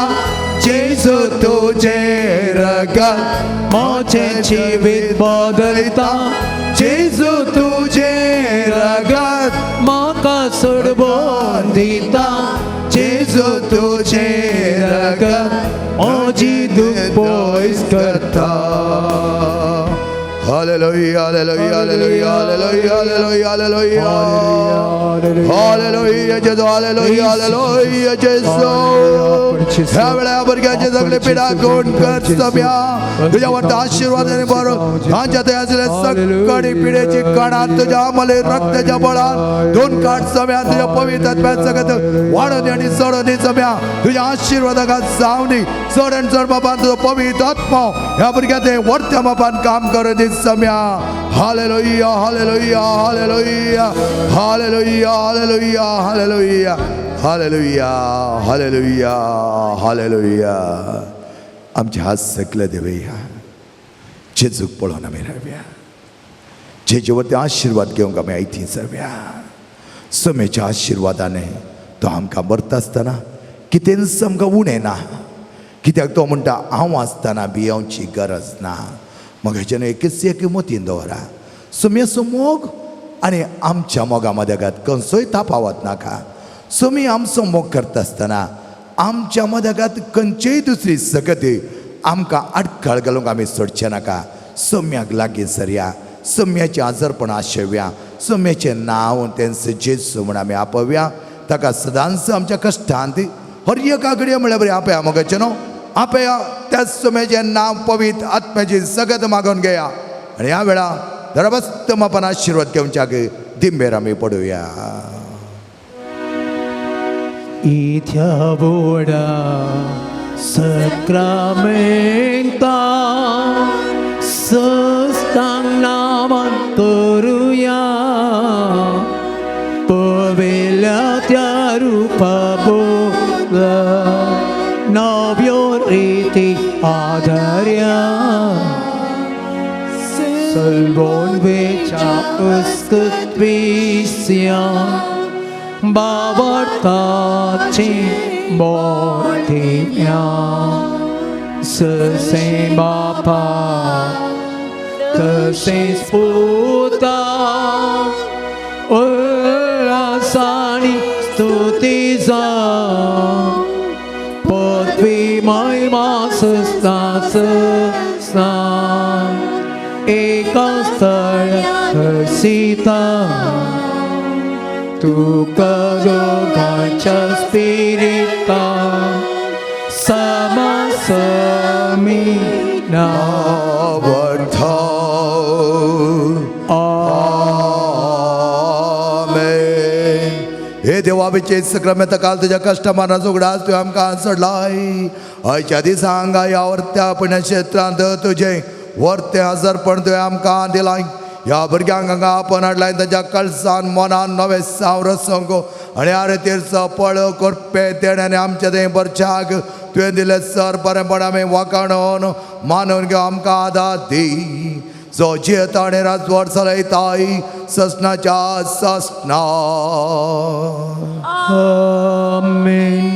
जेजू तुझे रगत म्हजें जिवीत बदलता, जेजू तुझे रगत म्हाका सोडवण दिता, जेजू तुझे रगत म्हजी दूख पयस करता. Hallelujah, hallelujah, hallelujah, hallelujah, hallelujah, hallelujah. Hallelujah, Jesu, hallelujah, hallelujah, Jesu. ह्या वेळा भुरग्याचे सगळे पिडा गुण कर सम्या तुज्या वरता आशिर्वाद आनी बरो तांच्या थंय आसले सगळी पिडेची कणां तुज्या आमले रक्ताच्या बळान दोन काड सम्या तुज्या पवित्र आत्म्यान सगळं वाडोवन आनी चडोवन सम्या तुज्या आशिर्वादाक जावनी चड आनी चड बापान तुजो पवित्र आत्मो ह्या भुरग्या ते वरत्या बापान काम करूं दी सम्या. Hallelujah, hallelujah, hallelujah, hallelujah, hallelujah, hallelujah, hallelujah, hallelujah, hallelujah. आमचे हात सगळे देवया जेजूक पळोवन आमी रावया, जेजे वरती आशिर्वाद घेवंक आमी आयती जावया. समेच्या आशिर्वादाने तो आमकां मरता आसतना कितेंच आमकां उणें ना, कित्याक तो म्हणटा हांव आसतना भियोवची गरज ना. मग हेच्यान एकच एक मतीन दवरा, सुम्याचो मोग आनी आमच्या मोगा मदेगात खंयचोय तापावत नाका. सुमी आमचो मोग करता आसतना आमच्या मदेगात खंयचीय दुसरी सगती आमकां आडखळ घालूंक आमी सोडचें नाका. सम्याक लागीं सरया, सम्याचें आजारपण आशेवया, सम्याचें नांव तेंच जेजू म्हूण आमी आपोवया. ताका सदांच आमच्या कश्टांत हर एका घडये म्हळ्यार बरें आपया मोगाचें न्हू आपया त्याच सम्याचें नांव पवित्र आत्म्याची सगत मागून घेया. आनी ह्या वेळा दरबस्त मापान आशिर्वाद घेवच्याक दिंबेर आमी पडुया. इथ्या बोडा सक्रामेंता सस्तांग नामान करुया पवेल्या त्या रुपा बोल नव्यो रिती आधार्या सलबोन वेच्या उसकत्विस्या बावडताची मोठिम्या ससे बापा तसेच पुता उल्हासानी स्तुती जा पदवी महिमा सस्ता सस्ता एका स्थळ हसीता तुका दोघांच्या स्पिरिता समासमी आवडता. आमेन. हे देवा विचे सक्रामेंत काल तुज्या कश्टमानाचो उगडास तुवें आमकां सोडलाय. आयच्या दिसा हांगा ह्या वर्त्या पुण्यक्षेत्रांत तुजें वर्तें आजारपण तुवें आमकां दिलाय. ह्या भुरग्यांक हांगा आपोवन हाडलाय तांच्या कळसान मनान नवें साव रसोवंक आनी आरतीरचो पळ करपे देणे आनी आमच्या थंय बरच्याक तुवें दिलें सर बरेंपण आमी वाखाणून मानून घेवन आमकां आदार दी. जो जियेता आनी राजवट चलयताय ससनाच्या ससना. आमेन.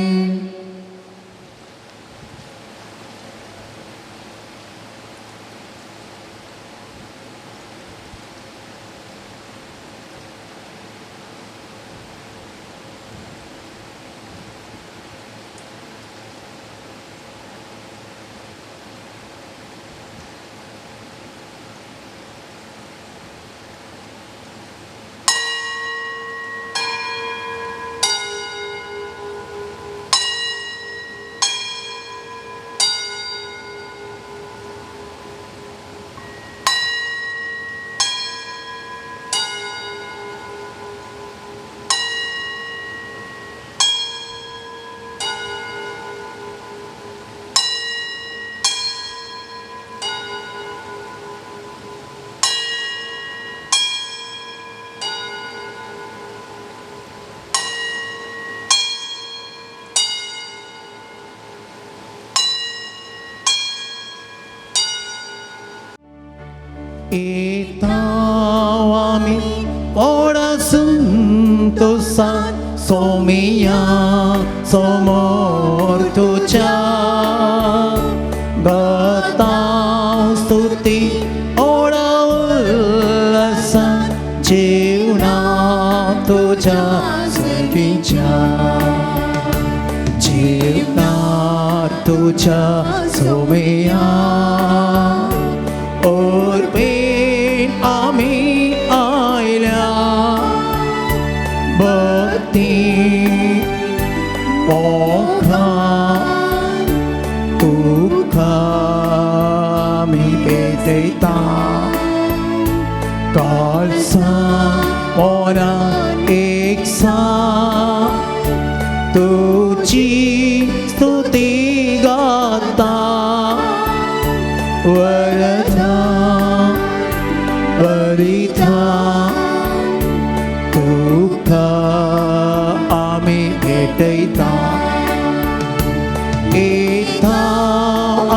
Itawami orasun tusa somiya somor tucha gata stuti oraulasa जीवना तुझ्या सखीच्या जीवना तुझ्या सोमया ओरपेन आमी आयल्या भक्ती मोखा तुका आमी भेटयता काळसा मोरा एक सा तुझी स्तुती गाता वरदा वरिता तुका आमी भेटयता येता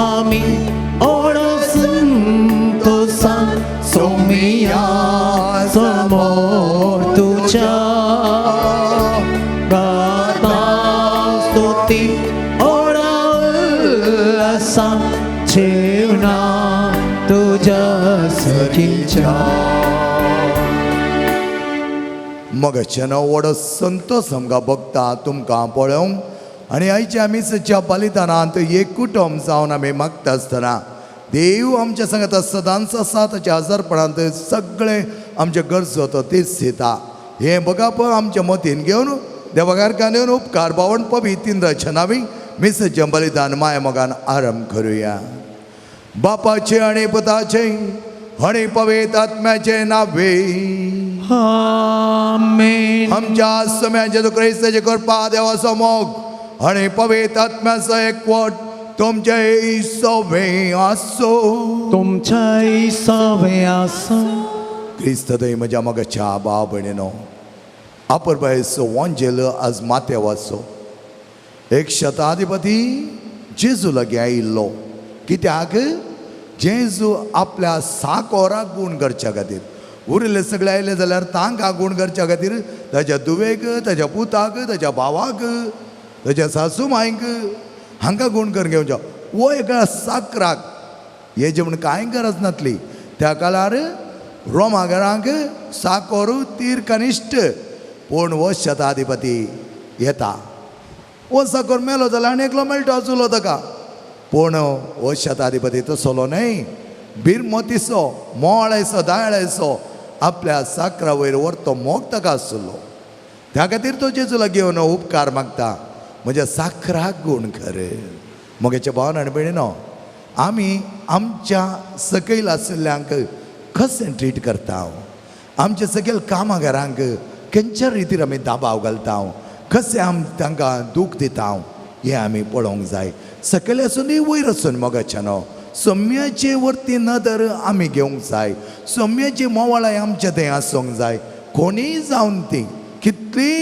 आमी ओडसून तुसा सोमिया समोर तुझ्या गाता स्तुती ओडसा जीवना तुझ्या सखीच्या. मगाच्यान व्हड संतोष आमकां भोगता तुमकां पळोवंक आनी आयच्या आमी सच्या बलिदानांत एक कुटुंब जावन आमी मागता आसतना देव आमच्या सांगता सदांच आसा ताच्या आजारपणांत सगळें आमचे गरजो तो तीच दिता. हें बघप आमच्या मतीन घेवन देवाघारकान येवन उपकार बावन पवितीन रचनावी मिसाचें बलिदान माया मोगान आरंभ करुया. बापाचे आनी पुताचे आनी पवित्र आत्म्याचे नावे. आमेन. आमच्या सम्या जेजू क्रिस्ताचे कृपा देवाचो मोग आनी पवित्र आत्म्याचो एकवट तुमचे सवे आसो. तुमच्याय सवे आसूं. क्रिस्त थंय म्हज्या मोगाच्या भाव भयणीनो, आपरबायचो वांजेल आज माथ्यावाचो एक शताधिपती जेजू लागीं आयिल्लो. कित्याक? जेजू आपल्या साकोराक गूण करच्या खातीर. उरिल्ले सगळे आयले जाल्यार तांकां गूण करच्या खातीर ताच्या धुवेक, ताच्या पुताक, ताच्या भावाक, ताच्या सासू मांयक हांकां गूण करून घेवचो. वो एका साकराक हेजे म्हण कांय गरज नासली. त्या काळार रोमागरांक साकोर तीर कनिश्ट. पूण हो शताधिपती येता, हो साकोर मेलो जाल्यार आनी एकलो मेळटा आसलो ताका. पूण हो शताधिपती तसलो न्हय, बिरमोतीचो, मोळेसो, दायळेसो आपल्या साकरा वयर व्हरतो मोग ताका आसलो. त्या खातीर तो जेजू लागीं येवन उपकार मागता, म्हज्या साकराक गूण कर. म्हगेच्या भावन आनी भयणीनो, आमी आमच्या सकयल आशिल्ल्यांक कशें ट्रीट करता? आमच्या सकयल कामागारांक खंयच्या रितीर आमी दाबाव घालता? कशें आमी तांकां दूख दिता? हें आमी पळोवंक जाय. सकयल आसून वयर आसून मोगाच्यानो, सम्याचे वरती नदर आमी घेवंक जाय. सम्याची मोवाळाय आमच्या थंय आसूंक जाय. कोणीय जावन ती कितली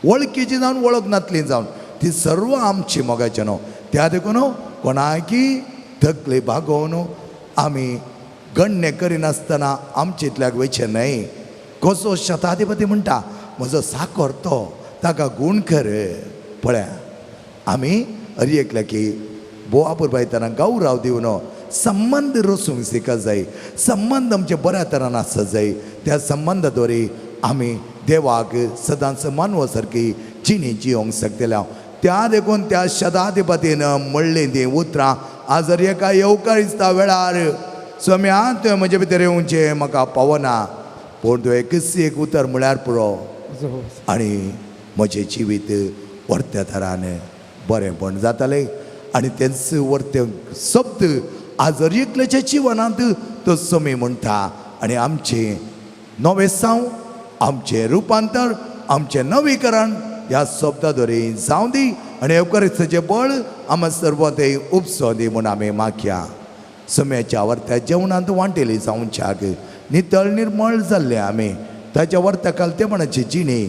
वळखीची जावन वळख नातली जावन ती सर्व आमची मोगाच्यानो. त्या देखून कोणाकी तकली बागोवन आमी गण्य करिनासतना आमचे इतल्याक वयचें न्हय. कसो शताधिपती म्हणटा, म्हजो साकोर तो, ताका गूण कर. पळया, आमी हर एकल्याकी बोवा पुरबायतना गौराव दिवन संबंद रोसूंक शिकत जाय. संबंद आमचे बऱ्या तरान आसत जाय. त्या संबंदा द्वारे आमी देवाक सदांच मानवा सारकी जिणी जियोंक शकतले. त्या देखून त्या शताधिपतीन म्हणलीं तीं उतरां आज एका येवकारिस्ता वेळार, स्वामी तुवें म्हजे भितर येवचें म्हाका पावना, पूण तुवें एकच एक उतर म्हळ्यार पुरो आनी म्हजें जिवीत वर्त्या थरान बरेंपण जातालें. आनी तेंच वर्ते शब्द आज एकल्याच्या जिवनांत तो समी म्हणटा आनी आमचें नवें साव, आमचें रुपांतर, आमचें नवीकरण ह्या शब्दा द्वारे जावं दी आनी येवकारिस्ताचें बळ आमकां सर्व तें उपसो दी म्हूण आमी मागया. सम्याच्या वर्त्या जेवणांत वांटेली जावच्याक नितळ निर्मळ जाल्ले आमी ताच्या वर्त्या कालतेपणाची जिणी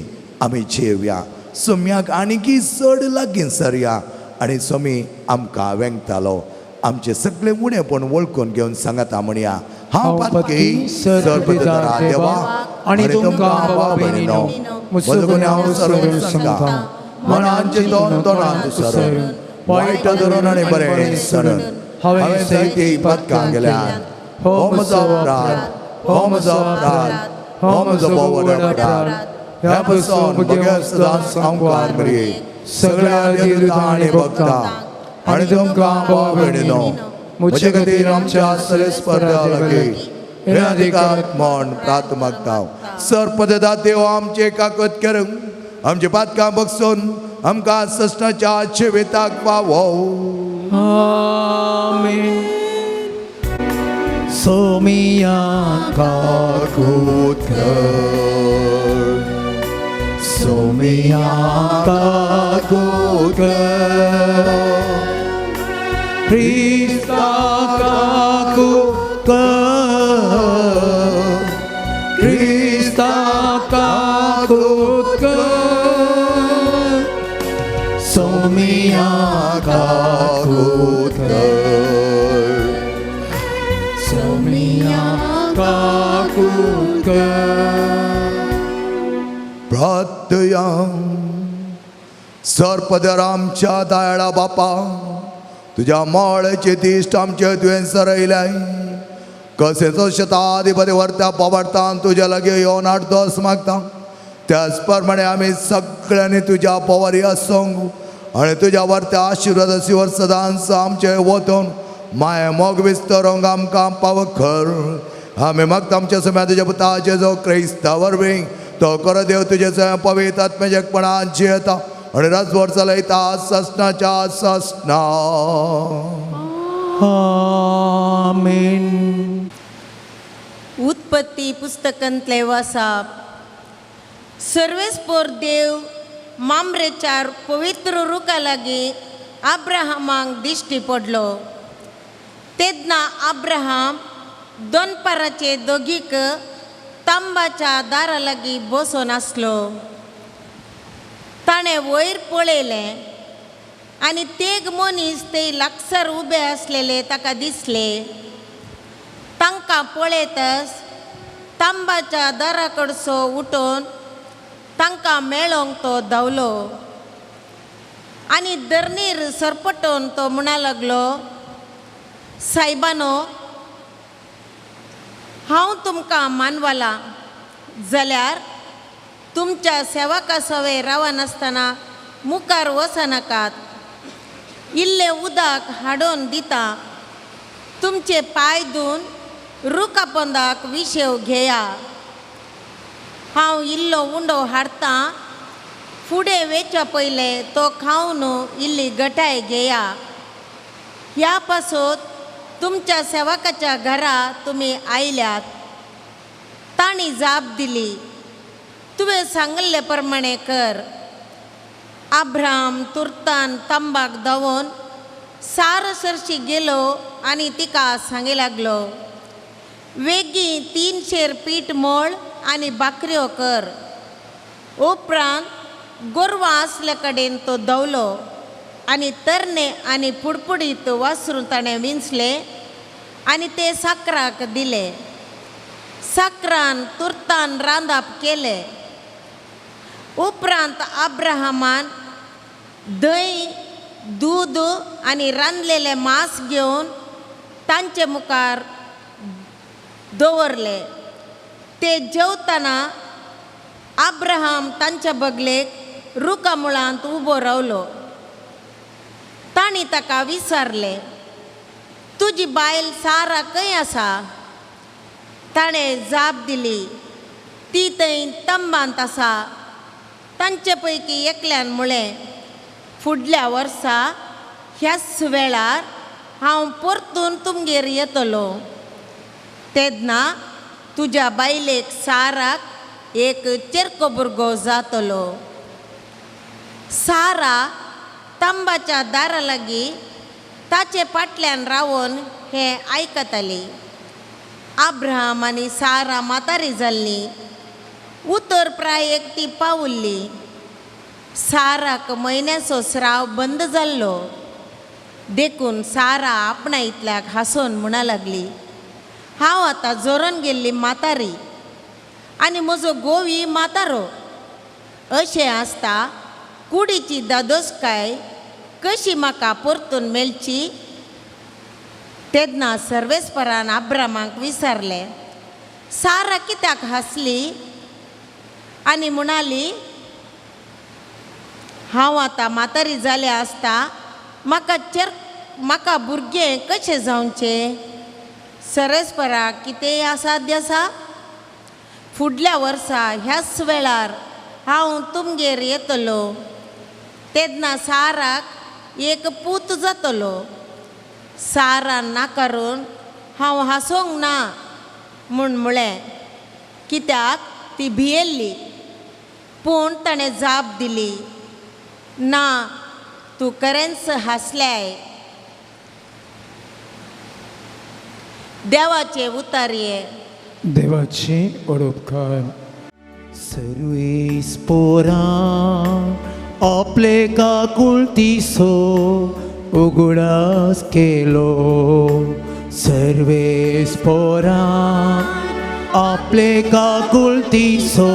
आमी जेवया. सम्याक आनीकी चड लागीं सरया आनी स्वामी आमकां वेंगतालो. आमचे सगळे उणेपण वळखून घेवन सांगता म्हणया, हांव पातकी सर्वपिता देवा आनी तुमकां बाबा भयणीनो म्हजो गुन्यांव सरून सांगता. मनान चिंतून तोंडान सरून वायट धरून आनी बरें सरून हांवें जायतीं पातकां केल्यात. हो म्हजो अपराध, हो म्हजो अपराध, हो म्हजो भोव व्हड अपराध. ह्या पसून बगैर सदांच सामकार मरये सगळ्या देवता आनी भक्ता आनी तुमकां भाव भयणीनो म्हजे खातीर आमच्या सरेस्पर लागीं हे अधिकार म्हण प्रार्थ मागता. सरपदा देव आमचे काकत करूंक आमचे पातकां बगसून आमकां सस्नाच्या जिविताक पावो. आमेन. सोमिया काकूत कर, सोमिया काकूत कर, क्रिस्ता काकूत कर, क्रिस्ता काकूत कर, सोमिया काकूत कर, सोमिया काकूत कर. प्रार्थया. सर्पदर आमच्या दयाळा बापा, तुझ्या माळेचे दिश्ट आमचे तुवें सरयल्याय. कसेचो शताधिपती वर्त्या पवाडता तुज्या लागीं येवन आडदोस मागता. त्याच प्रमाणे आमी सगळ्यांनी तुज्या पवारी आसूंक आनी तुज्या वर्त्या आशिर्वादाची वर सदांच आमचे वतून माय मोग विस्तरोंक आमकां पाव कर. आमी मागता आमच्या समय तुज्या पुताचे जो क्रिस्ता वरवीं तो कर देव तुजे स्वयं पवित्र आत्म्याचेपणान जियेता आनी राजवट चलयता ससनाच्या ससना. आमेन. उत्पत्ती पुस्तकांतले वासाप. सर्वेस्पोर देव मामरेचार पवित्र रुखा लागीं अब्राहमाक दिश्टी पडलो. तेन्ना अब्राहम दोनपाराचे दोगीक तांबाच्या दारा लागीं बसून आसलो. ताणें वयर पळयलें आनी तेग मनीस ते लागसर उबे आसलेले ताका दिसले. तांकां पळयतच तांबाच्या दारा कडसो उठून तांकां मेळोंक तो धांवलो आनी धरणीर सरपटून तो म्हणा लागलो, सायबानो, हांव तुमकां मानवलां जाल्यार तुमच्या सेवका सवे रावनासतना मुखार वचनाकात. इल्लें उदक हाडून दिता, तुमचे पांय धुवन रुखा पोंदाक विशेव घेया. हांव इल्लो उंडो हाडटा, फुडें वेच्या पयलें तो खावन इल्ली गटाय घेया. ह्या पासत तुमच्या सेवकाच्या घरा तुमी आयल्यात. तांणी जाप दिली, तुवें सांगिल्ले प्रमाणें कर. अब्राहम तुर्तान तंबाक धांवून सार सरशी गेलो आनी तिका सांगी लागलो, वेगीं 3 शेर पीठ मोळ आनी भाकऱ्यो कर. उपरांत गोरवां आसले कडेन तो धांवलो आनी तरणे आनी पुडपुडीत वासरून ताणें विंचले आनी ते साकराक दिले. साकरान तुर्तान रांदप केलें. उपरांत अब्राहमान दही, दूद आनी रांदलेलें मांस घेवन तांचे मुखार दवरले. ते जेवतना अब्राहम तांच्या बगलेक रुखा मुळांत उबो रावलो. तांणी ताका विचारलें, तुजी बायल सारा खंय आसा? ताणें जाप दिली, ती थंय तंबांत आसा. तांचे पैकी एकल्यान म्हळें, फुडल्या वर्सा ह्याच वेळार हांव परतून तुमगेर येतलो. तेन्ना तुज्या बायलेक साराक एक चेरको भुरगो जातलो. सारा तंबाच्या दारा लागीं ताचे फाटल्यान रावन हें आयकताली. अब्राहम आनी सारा म्हातारी जाल्लीं. उतर प्रायेक ती पावल्ली. साराक म्हयन्याचो स्राव बंद जाल्लो. देखून सारा आपणा इतल्याक हांसोन म्हणा लागली, हांव आतां जोरोन गेल्ली म्हातारी आनी म्हजो गोवी म्हातारो. अशें आसता कुडीची दादोसकाय कशी म्हाका परतून मेळची? तेन्ना सर्वेस्परान अब्रामाक विचारलें, सारा कित्याक हांसली आनी म्हणाली, हांव आतां म्हातारी जालें आसता म्हाका भुरगें कशें जावचें? सर्वेस्पराक कितेंय असाध्य आसा? फुडल्या वर्सा ह्याच वेळार हांव तुमगेर येतलो. तेन्ना साराक एक पूत जातलो. सारान नाकारून हांव हांसोंक ना म्हूण म्हळें, कित्याक ती भियेल्ली. पूण ताणें जाप दिली, ना, तूं खरेंच हांसल्याय. देवाचे उतारये. देवाची ओडोपकार. सर्वेस पोरां आपले काकुळतीसो उगडास केलो. सर्वेस पोरां आपले काकुळतीसो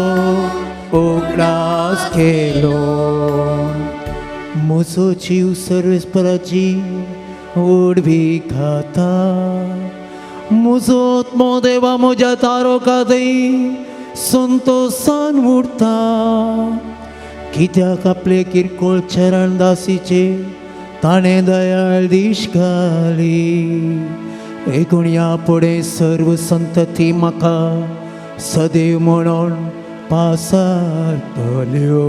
उगडास केलो. म्हजो जीव सर्वेस्पराची उडवी खाता. म्हजो आत्मो देवा म्हज्या तारोका थंय संतोसान उरता. कित्याक आपले किरकोळ चरण दासीचे ताणें दयाळ दीश घाली. एकूण ह्या फुडें सर्व संतती म्हाका सदैव म्हणून पासारतल्यो.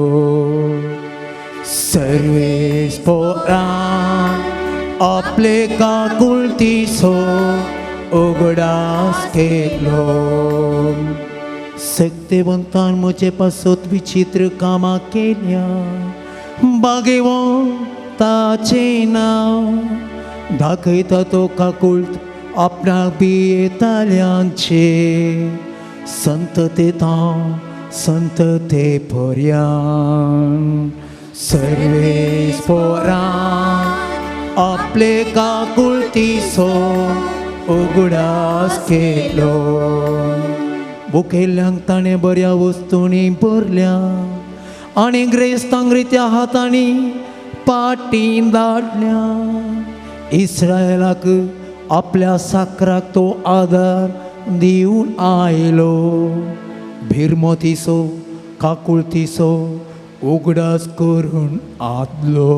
सर्वेस पोरां आपले काकुळतीसो उगडास केलो. सक्तेवंतान म्हजे पासत विचित्र कामां केल्या. बागेवन ताचें नांव दाखयता तो काकुळट आपणाक भियेताल्यांचे संततेतां संतते पर्यान सर्वेस पोरान आपले काकुळटीचो उगडास केलो मुखेल्यांक ताणें बऱ्या वस्तूंनी भरल्या आनी ग्रेस्तांक रित्या हातांनी पाटीं धाडल्या इस्रायलाक आपल्या साकराक तो आदार दिवन आयलो भिरमोतीचो काकुळतीचो उगडास करून आदलो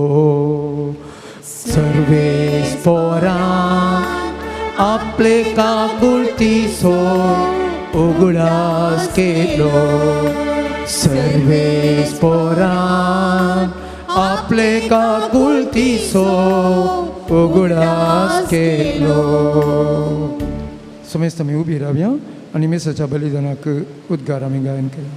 सर्वेस पोरान आपले काकुळतीचो उगडास केलो सर्वेस पोरान आपले काकुळतीचो उगडास केलो. समेस्त आमी उबी रावया आनी मिसाच्या बलिदानाक उद्गार आमी गायन केला.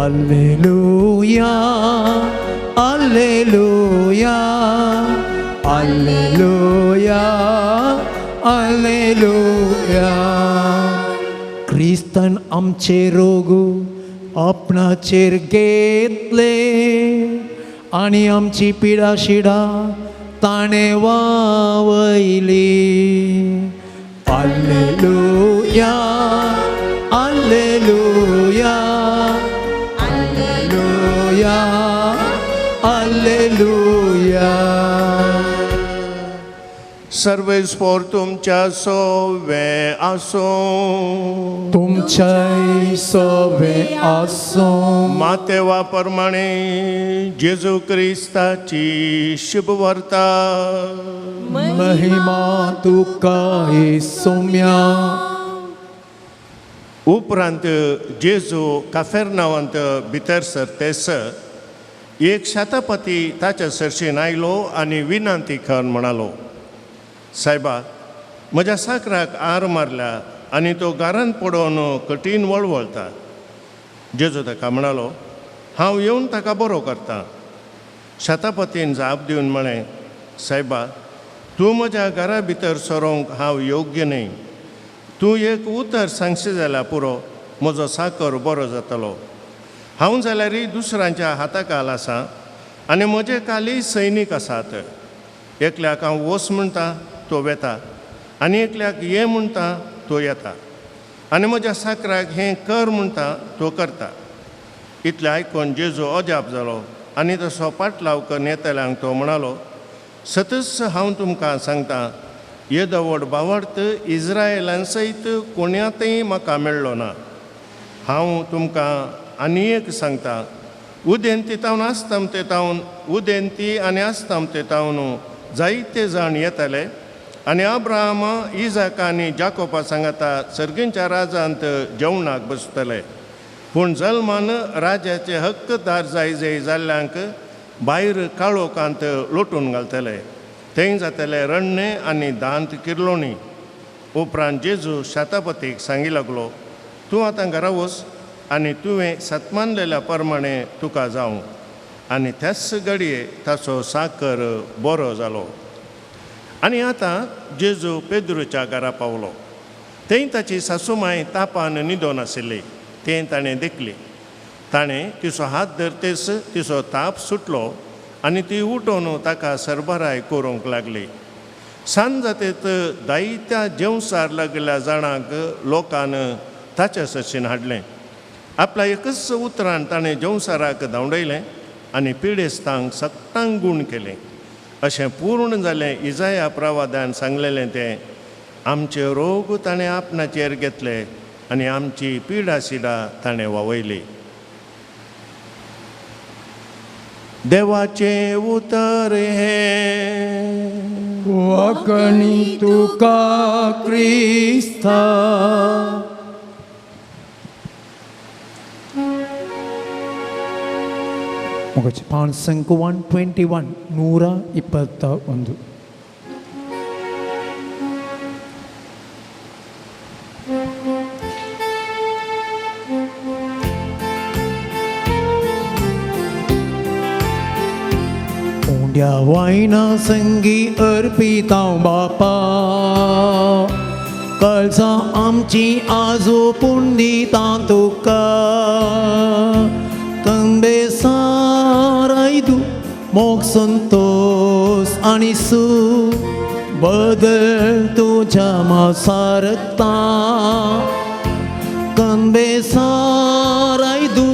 Alleluia, Alleluia, Alleluia, Alleluia. क्रिस्तान आमचे रोग आपणाचेर घेतले आनी आमची पिडा शिडा ताणें वावयली. Alleluia, Alleluia, Alleluia, Alleluia. सर्वेस्पोर तुमच्या सोवे आसूं तुमच्याय सोवे आसूं. मातेवा प्रमाणे जेजू क्रिस्ताची शुभवार्ता. महिमा तुका येसुम्या. उपरांत जेजू काफेरनावांत भितर सरतेस एक शतपती ताच्या सरशीन आयलो आनी विनंती करून म्हणालो, सायबा म्हज्या साकराक आर मारल्या आनी तो घरांत पडोवन कठीण वळवळता. जेजू ताका म्हणालो, हांव येवन ताका बरो करता. शतपतीन जाप दिवन म्हळें, सायबा तूं म्हज्या घरा भितर सरोंक हांव योग्य न्हय. तूं एक उतर सांगशी जाल्यार पुरो, म्हजो साकर बरो जातलो. हांव जाल्यारय दुसऱ्यांच्या हाता खाल आसा आनी म्हजे खाली सैनीक आसात. एकल्याक हांव वच म्हणटा तो वेता आनी एकल्याक ये म्हणटा तो येता आनी म्हज्या साकराक हें कर म्हणटा तो करता. इतलें आयकून जेजू अजाप जालो आनी तसो पाटलाव करून येतल्यांक तो म्हणालो, सतच हांव तुमकां सांगता, येदो व्हड भावार्थ इस्रायलान सयत कोण्यातय म्हाका मेळ्ळो ना. हांव तुमकां आनी एक सांगता, उदेंती तावन आस्तमते तावन उदेंती आनी आस्तमते तावन जायते जाण येतले आनी अब्राहमा इजाका आनी जाकोबा सांगाता सर्गींच्या राजांत जेवणाक बसतले. पूण जल्मान राजाचे हक्कदार जाय जाय जाल्ल्यांक भायर काळोखांत लोटून घालतले, थंय जातले रडणें आनी दांत किर्लोणी. उपरांत जेजू शतपतीक सांगी लागलो, तूं आतां घरा वच आनी तुवें सतमानलेल्या प्रमाणे तुका जावं. आनी त्याच घडये ताचो साकर बरो जालो. आनी आतां जेजू पेद्रूच्या घरा पावलो. थंय ताची सासूमाय तापान न्हिदोन आशिल्ली तें ताणें देखली. ताणें तिचो हात धरतेच तिचो ताप सुटलो आनी ती उठोवन ताका सरबराय करूंक लागली. सांज जातेत जायत्या जेवसार लागिल्ल्या जाणांक लोकान ताच्या सशीन हाडलें. आपल्या एकच उतरान ताणें जेवसाराक धांवडयलें आनी पिडेस्तांक सक्तांक गूण केलें. अशें पूर्ण जालें इजाया प्रवादान सांगलेलें तें, आमचे रोग ताणें आपणाचेर घेतले आनी आमची पिडा सिडा ताणें वावयली. देवाचें उतर हें. वाकणी तुका क्रिस्ता. ಪಾನ್ ಸಂಕು 121 121. उंड्या वायना संगी अर्पिता बापा कळसा आमची आजो पुंडिता तुका कंबे सारायदू मोग संतोष आनी सूख बदल तुज्या मासारता कंबे सारायदू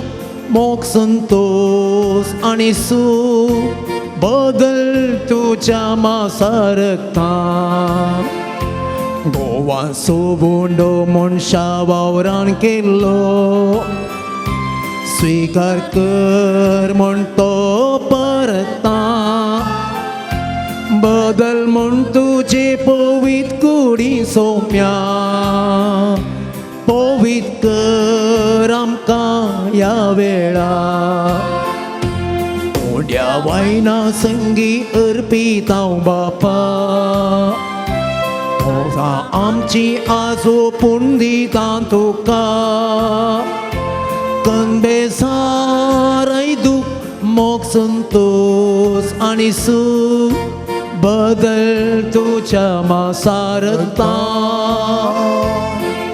मोग संतोष आनी सूख बदल तुज्या मासारता गोवा सोबोंडो मनशा वावरान केल्लो स्वीकार कर म्हण तो परता बदल म्हण तुजे पवीत कुडी सोम्या पवीत कर आमकां ह्या वेळा उड्या वायना संगी अर्पिता बापा आमची आजो पुंडिता तुका कंबे साराय दुख मोग संतोष आनी सूख बदल तुज्या मासारता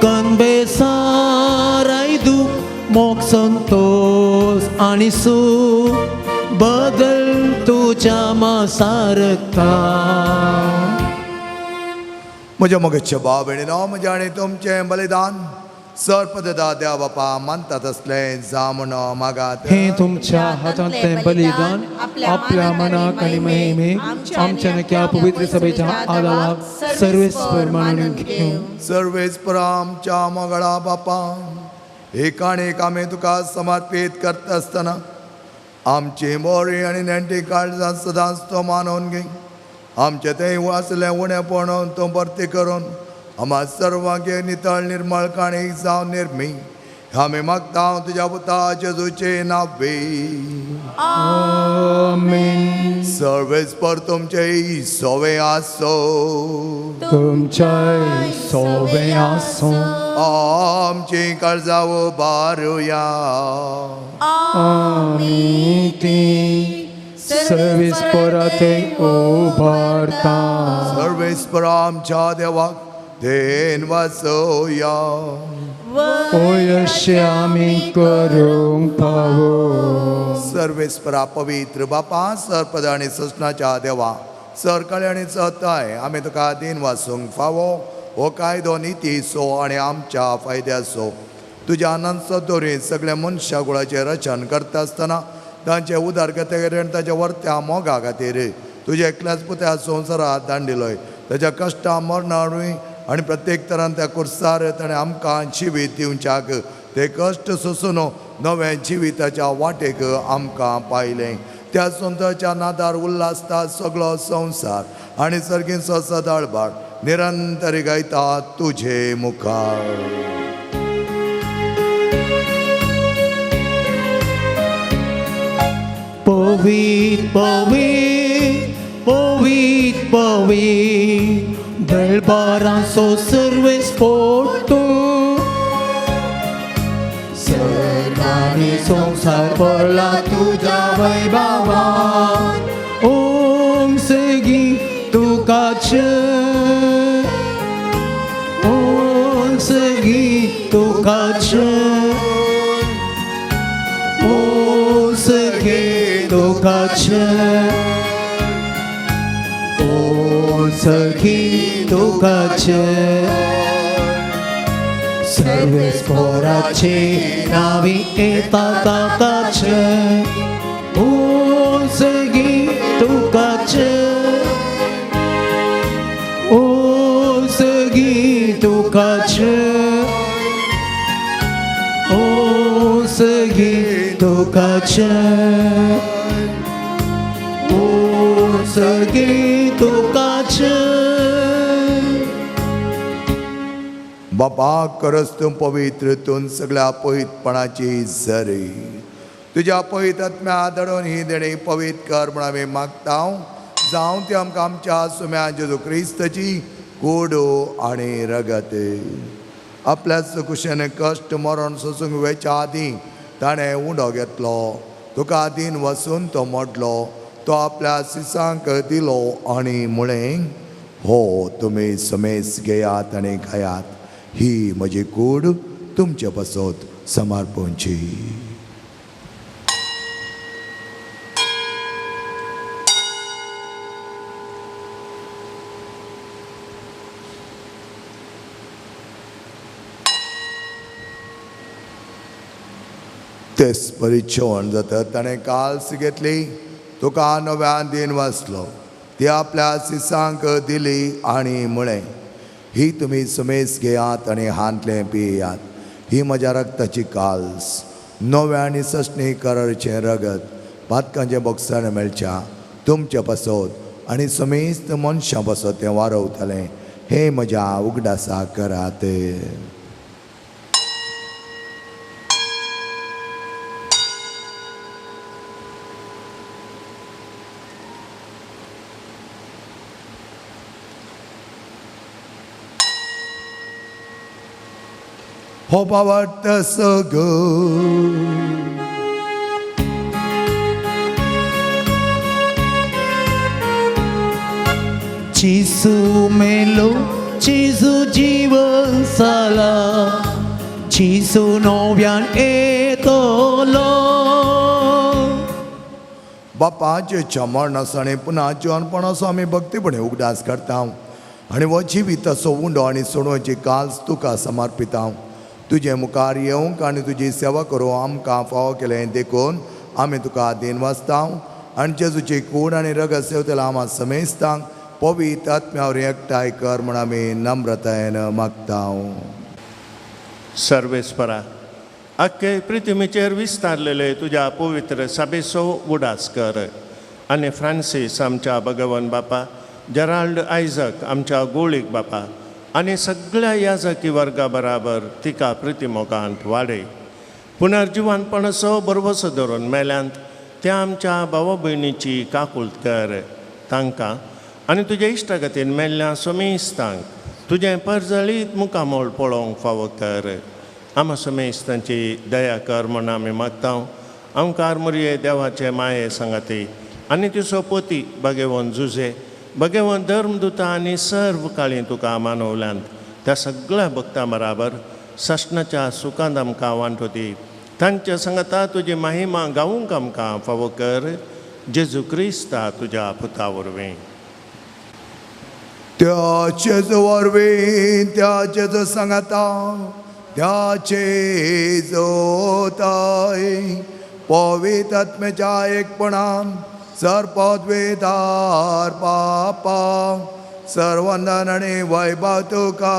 कंबे साराय दुख मोग संतोष आनी सूख बदल तुज्या मासारता. म्हज्या मोगेचे भाव भयणीनो, म्हजें आनी तुमचें बलिदान सर्पदा देव बापा मानतात असलें जावं म्हण मागात. हे तुमच्या हातांतलें बलिदान आपल्या मनाक आनी महिमेक आमच्या नक्या पवित्र सभेच्या आदावाक सर्वेस्पर मानून घेवं. सर्वेस्पर आमच्या मोगळा बापा, एक आनी एक आमी तुका समर्पीत करता आसतना आमची मोरी आनी नेणटी काळजां सदांच तो मानून घे. आमचें तें आसलें उणेपण तूं भरती करून आम्हा सर्वांक नितळ निर्मळ काणी जावन निर्मी आमी मागता तुज्या पुता जेजूचे नावे. आमेन. सर्वेस्पर तुमचे सोवे आसो. तुमच्याय सोवे आसूं. आमची काळजां उबारुया. आमी ती सर्वेस्पराते उबारता. सर्वेस्पर आमच्या देवाक then वासोया. ओयशे आमी करूंक पावो. सर्वेस्परा पवित्र बापा, सरपद आनी ससनाच्या देवा, सरकाळी आनी चताय आमी तुका then वासूंक फावो. हो कायदो नितीचो आनी आमच्या फायद्याचो. तुज्या आनंद दोरी सगळ्या मनशा गुळाचें रचन करता आसतना तांचे उदरगते खातीर आनी ताच्या वर्त्या मोगा खातीर तुज्या एकल्याच पुत्या संवसारात दांडिलोय. ताच्या कश्टा मरणारूय आनी प्रत्येक तरान त्या कुर्सार ताणें आमकां जिवीत दिवच्याक ते कश्ट सोसून नव्या जिविताच्या वाटेक आमकां पायलें. त्या संताच्या नादार उल्हासता सगळो संवसार आनी सर्गींचो सदाळबार निरंतर गायता तुजे मुखार. पवीत पवीत पवीत पवीत दळबारांचो सर्वेस्पर तूं सर्गांनी संवसार पडला तुज्या वैभवान. ओम सगी तुकाच ओम सगी तुकाच ओम सगी तुकाच ओम सगी तुकाच. सर्वेस्पराचे नावी येता ताकाच ओम सगी तुकाच ओम सगी तुकाच ओम सगी तुकाच ओम सगी तुकाच. बापा करस तूं पवित्र तूं सगळ्या पवित्रपणाची जरी तुज्या पवित्र आत्म्या धाडून ही देणी पवित्र कर म्हण आमी मागता. जावं ती आमकां आमच्या सुम्या जेजू क्रिस्ताची कूड आनी रगत. आपल्याच कुशेन कश्ट मरण सोसूंक वेच्या आदीं ताणें उंडो घेतलो. तुका आदीन वसून तो मोडलो. तो आपल्या सिसांक दिलो आनी म्हळें, हो तुमी समेस घेयात आनी खायात, ही म्हजी कूड तुमचे पासत समर्पणची. तेच परी जेवण जाता ताणें काल्स घेतली, तुका नव्यान दिन वाचलो, ती आपल्या सिसांक दिली आनी म्हळें, ही तुमी समेस घेयात आनी हांतलें पियात, ही म्हज्या रक्ताची काल्स, नव्या आनी सस्नी करारचें रगत, पातकांचें बोगसाण मेळच्या तुमच्या पासत आनी समेस्त मनशां पासत तें वारवतलें, हें म्हज्या उगडासा करात. हो बावट सगळ जेजू मेलो, जेजू जीवन जाला, जेजू नव्यान येतलो. बापाचे मरण आनी पुन्हा जिवनपणाचो आमी भक्तीपणे उगडास करता आनी हो जिविताचो उंडो आनी सोडोवची काल्स तुका समर्पिता. तुजे मुखार येवंक आनी तुजी सेवा करूं आमकां फावो केलें देखून आमी तुका दीन वाचता आनी जेजूची कूड आनी रगत सेवतल्या आमा समेस्तांक पवित्र आत्म्यावर एकठांय कर म्हूण आमी नम्रतायेन मागता. सर्वेस्परा, आख्खे पृथ्वीचेर विस्तारलेले तुज्या पवित्र सभेचो उडास कर आनी फ्रांसीस आमच्या भगवान बापा, जेराल्ड आयजक आमच्या गोळीक बापा आनी सगळ्या याजकी वर्गा बराबर तिका प्रतिमोगांत वाडय. पुनर्जिवानपणाचो बरवसो धरून मेल्यांत त्या आमच्या भावा भयणीची काकूळत कर तांकां आनी तुज्या इश्टागतीन मेल्ल्या समेस्तांक तुजें परजळीत मुखामोळ पळोवंक फावो कर. आमा समेस्तांची दया कर म्हूण आमी मागता. आमकार मुरये देवाचे माये सांगाती आनी तिचो पती भगेवन जुजे भगेवन धर्मदुता आनी सर्व काळी तुका मानवल्यांत त्या सगळ्या भक्तां बराबर सस्नाच्या सुखांत आमकां वांटो दी. तांच्या सांगाता तुजी महिमा गावूंक आमकां फावो कर. जेजू क्रिस्ता तुज्या पुता वरवीं. त्याचेच वरवीं, त्याचेच सांगाता, त्याचे जोताय पवित्र आत्म्याच्या एकपणान सर्पद्वेदार पापा सर्वंदन आनी वैभव तुका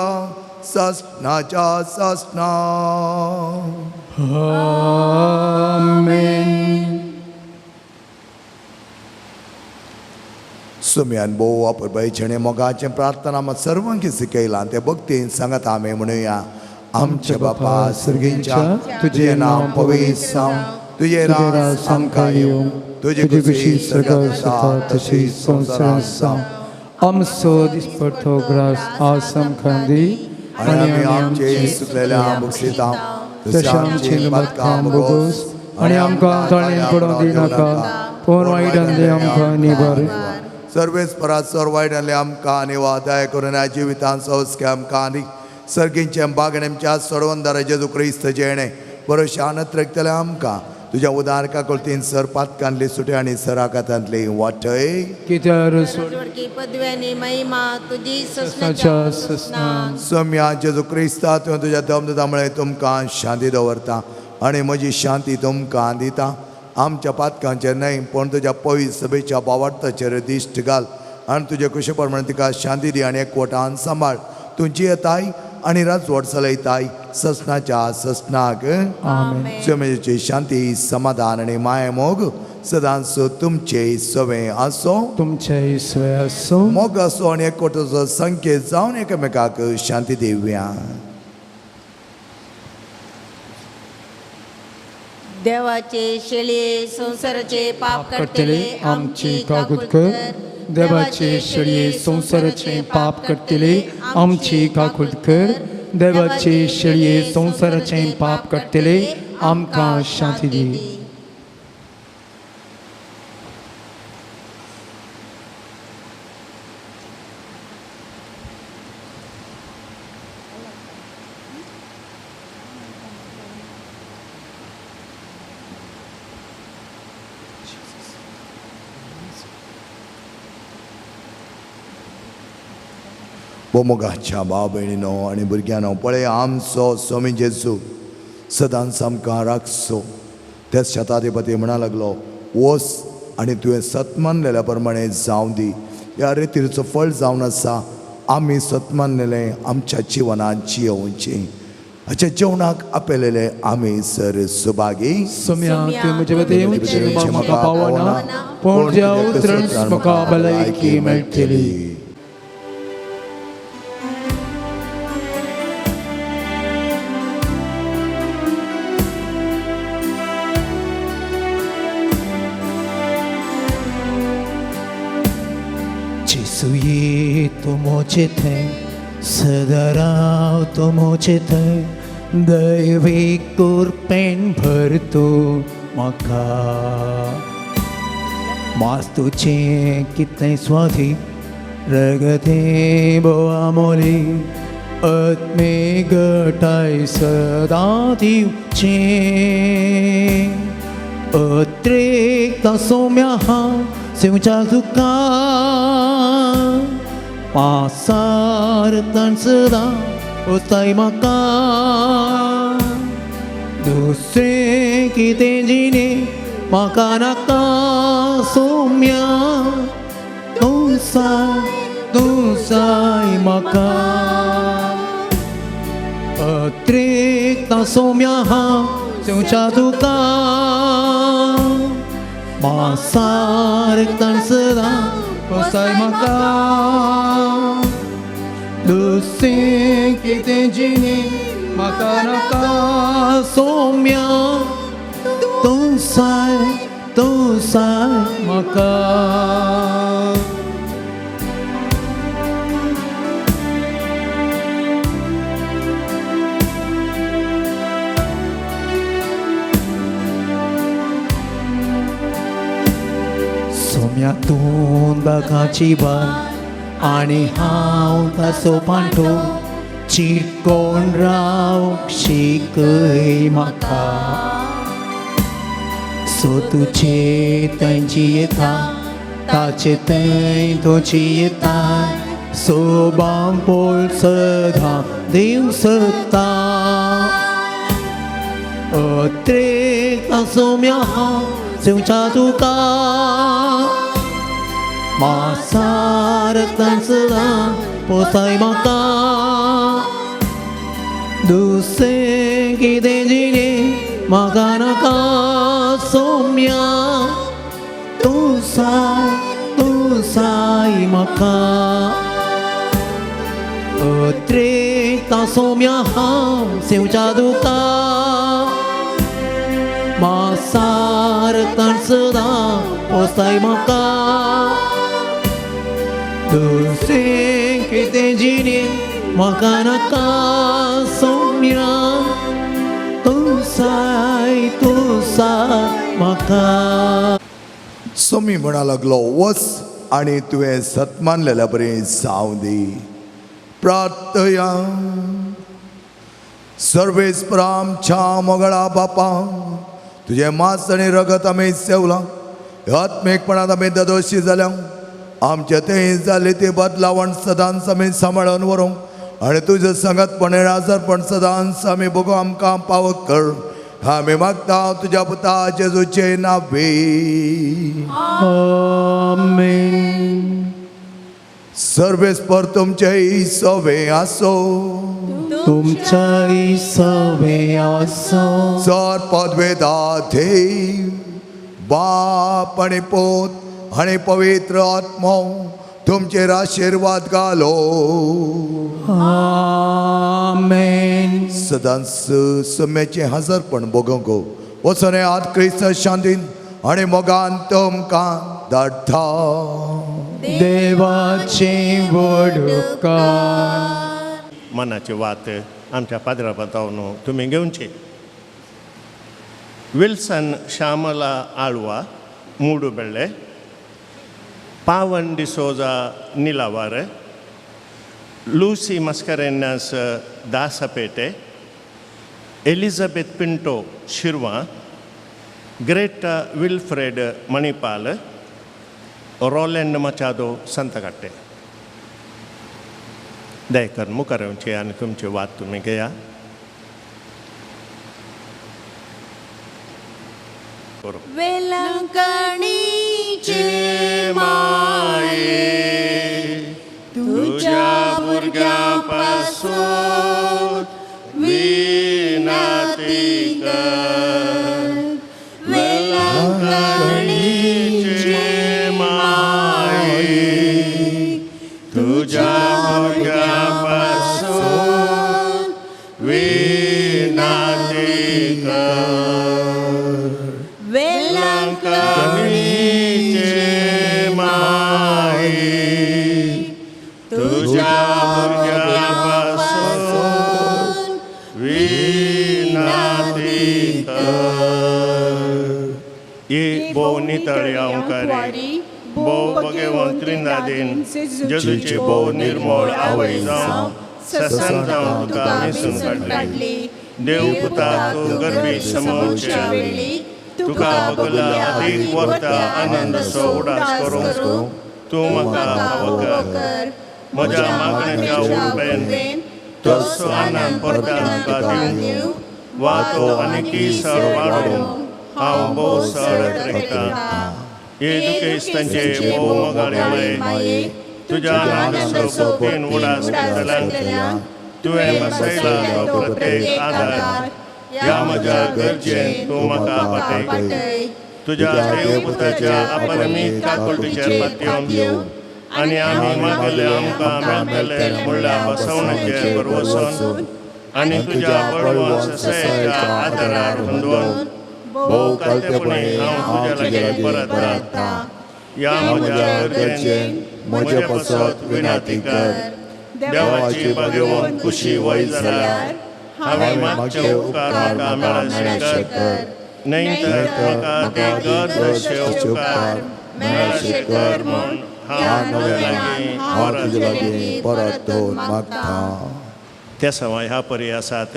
ससनाच्या ससना. आमेन. सुम्यान भोव अपुरबायेचें मोगाचें प्रार्थना आमकां सर्वांक शिकयलां ते भक्तीन सांगात आमी म्हणुया. आमच्या बापा सर्गींच्या, तुजें नांव पवित्र जावं, तुजें राज आमकां येवं, तुजी खुशी स्वर्गात जाता तशी संवसारांत जावं. आमचो दिसपट्टो ग्रास आज आमकां दी आनी आमी आमचे सुकलेल्या बक्षिता तशें आमची पातकां भोगोस आनी आमकां ताळेन पडोवंक दिनाका, पूण वायटांतलें आमकां निवार. सर्वेस्परा सर्व वायटांतलें आमकां निवार, दया करून ह्या जिवितांत संस्कार आमकां आनी सर्गींचे बागणेमच्या सोडवंदारा जेजू क्रिस्त जेणे बरो शानत रखतले आमकां तुज्या उदार काकुळतीन सर पातकांतली सुटे आनी सराकातांतली वाटय. कित्यार पदव्यानी महिमा तुजी ससनाच्या ससना. सम्या जेजू क्रिस्ता तुवें तुज्या दमदता म्हळें तुमकां शांती दवरता आनी म्हजी शांती तुमकां दिता. आमच्या पातकांचेर न्हय पूण तुज्या पवित्र सभेच्या बावार्थाचेर दिश्ट घाल आनी तुजे कुशे प्रमाणे तिका शांती दी आनी एकवटान सांबाळ. तूं जियेताय आनी राजवट चलयताय ससनाच्या ससनाक. स्वामीची शांती समाधान आनी मायामोग सदांच तुमचे सवे आसो, तुमचे सवे आसो. मोग आसो आनी एकवटाचो संकेत जावन एकामेकाक शांती दिवया. देवाचे शेळये संवसाराचे पाप करतले आमची काकूत कर. देवाचे शेळये संवसाराचे पाप करतले आमची काकूत कर. देवाचे शेळये संवसाराचे पाप करतले आमकां शांती दी. बोमोगाच्या भाव भयणीनो आनी भुरग्यांनो, पळय आमचो स्वामी जेजू सदांच आमकां राखचो. त्याच शताधिपती म्हणा लागलो, वच आनी तुवें सत मानलेल्या प्रमाणे जावं दी. ह्या रेतीचो फळ जावन आसा आमी सत मानलेलें आमच्या जिवनांत जियोवचें. हाच्या जेवणाक आपयलेले आमी सर सुभागी. सोम्या, तुवें म्हजे वतीन येवचें म्हाका पावना, पूण ज्या उतरान म्हाका भलायकी मेळटली. जेसुये तूं म्हजे थंय सदां राव, तूं म्हजे थंय दैवीक कुरपेन भर तूं म्हाका. मास तुजें कितलें स्वादीक रगतें भोव आत्मे गटाय सदां दिवचें. अत्रेक सोम्या हांव सेवच्या तुका पासार सदां वताय म्हाका. दुसरें कितें जिणे म्हाका नाका सोम्या, तूं जाय तूं जाय म्हाका. अत्रेक सोम्या हांव सेवच्या तुका मासार सदां वसाय म्हाका. दुसरें कितें जिणे म्हाका नाका सोम्या, तूं जाय तूं जाय म्हाका. सोम्या तूं दाकाची बाय आनी हांव ताचो पांटो, चिटकोन रावंक शिकय म्हाका. सो तुजे थंय जियेता ताचे थंय तूं जियेता, सोबां पोळ सदां दिवंक सोदता. अत्रेक सोम्या हांव सेवच्या तुका मासार सदां पोसाय म्हाका. दुसरें कितें जिणे म्हाका नाका सोम्या, तूं जाय म्हाका. अत्रेक सोम्या हांव सेवच्या तुका मासार सदां पोसाय म्हाका. दुसरें कितें जिणे म्हाका नाका सोम्या, तूं जाय तूं जाय म्हाका. सोमी म्हणा लागलो, वच आनी तुवें सत मानलेल्या बरें जावं दी. प्रार्थया. सर्वेस्पर आमच्या मोगळा बापा, तुजें मांस आनी रगत आमी सेवलां, आत्मीकपणांत आमी ददोशी जाल्या. आमचे तें जालें ते बदलावण सदांच आमी सांबाळून व्हरूंक आनी तुजें सांगातपण आजारपण सदांच आमी भोगो आमकां पावक कर. आमी मागता तुज्या पुता जेजूचे नावे. आमेन. सर्वेस्पर तुमचे सवे आसो. तुमच्याय सवे आसो. सर पदवेदा देव बाप आनी पूत आनी पवित्र आत्मो तुमचेर आशिर्वाद घालो. आमेन. सदांच सम्याचें हजारपण भोगोवंक वचोन आत क्रिस्त शांतीन आनी मोगान तुमकां धाडटा. देवाचें व्हड उपकार. मनाची वात आमच्या पाद्रा पातावन तुमी घेवची. Wilson Shyamala Alva Moodubelle, Pavan D'Souza Nilavar, Lucy Mascarenhas Dasapete, Elizabeth Pinto Shirva, Greta Wilfred Manipal, Roland Machado Santhakatte. दया मुखार येवची आनी तुमची वात तुमी घेया. वेलंकणीचे माये तुझ्या भुरग्यां पासून विनंती कर. वेलंकणीचे माये तुझ्या भुरग्यां पासून विनंती कर. वेलंकणीचे माये तुझ्या भुरग्यां पासून विनंती कर. ही भोव नितळ अंकारी भोव भगेवन त्रिनादीन जेजूची भोव निर्मळ आवय जावं ससन जावन तुका मिसून काडली. देव पुता तूं गर्भी समोवच्या वेळी तुका बगला अदीक वर्ता आनंद उडास करूंक तूं म्हाका फावो कर. म्हज्या मागण्याच्या उर्बेन तसो आनंद परतान तुका दिवंक वा तो आनीकी सर वाडोवंक हांव भोव सर अत्रेकतां. हे दुखेस्तांचे भोव मोगाळे माये तुज्या आनंदाचो भक्तीन उडास करतल्यांक तुवें बसयला तो प्रत्येक आदार ह्या म्हज्या गरजेन तूं म्हाका पाटय. तुज्या देवपुताच्या अपरमीत काकुळटीचेर पातयेवन आनी आमी मागले आमकां मेळटले म्हणल्या बसवण्याचेर भरवसून आनी तुज्या बळवंत ससायेच्या आदारार हुंदोवन भोव कालतेपणी हांव तुज्या लागीं परत. ह्या म्हज्या गरजेन म्हजे पासत विनंती कर. देवाची भाग्यवंत खुशी वय जाल्यार हांवें मागचे उपकार म्हाका मेळशे कर, न्हय तर म्हाका ते गरज अशे उपकार मेळशे कर म्हूण हांव तुज्या लागीं हांव तुजे लागीं परत मागता. त्या सवाय ह्या परी आसात.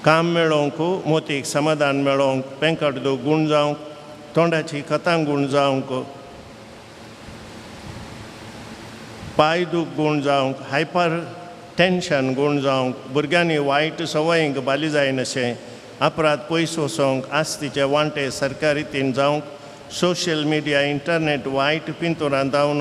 काम मेळोवंक, मोतीक समाधान मेळोवंक, पेंकट दो गूण जावंक, तोंडाची कथां गूण जावंक, पांय दूख गूण जावंक, हायपर टेंशन गूण जावंक, भुरग्यांनी वायट संवयींक बाली जायनाशें, अपराध पयस वचोंक, आस्तीचे वांटे सरकारी रितीन जावंक, सोशल मिडिया इंटरनेट वायट पिंतुरां जावन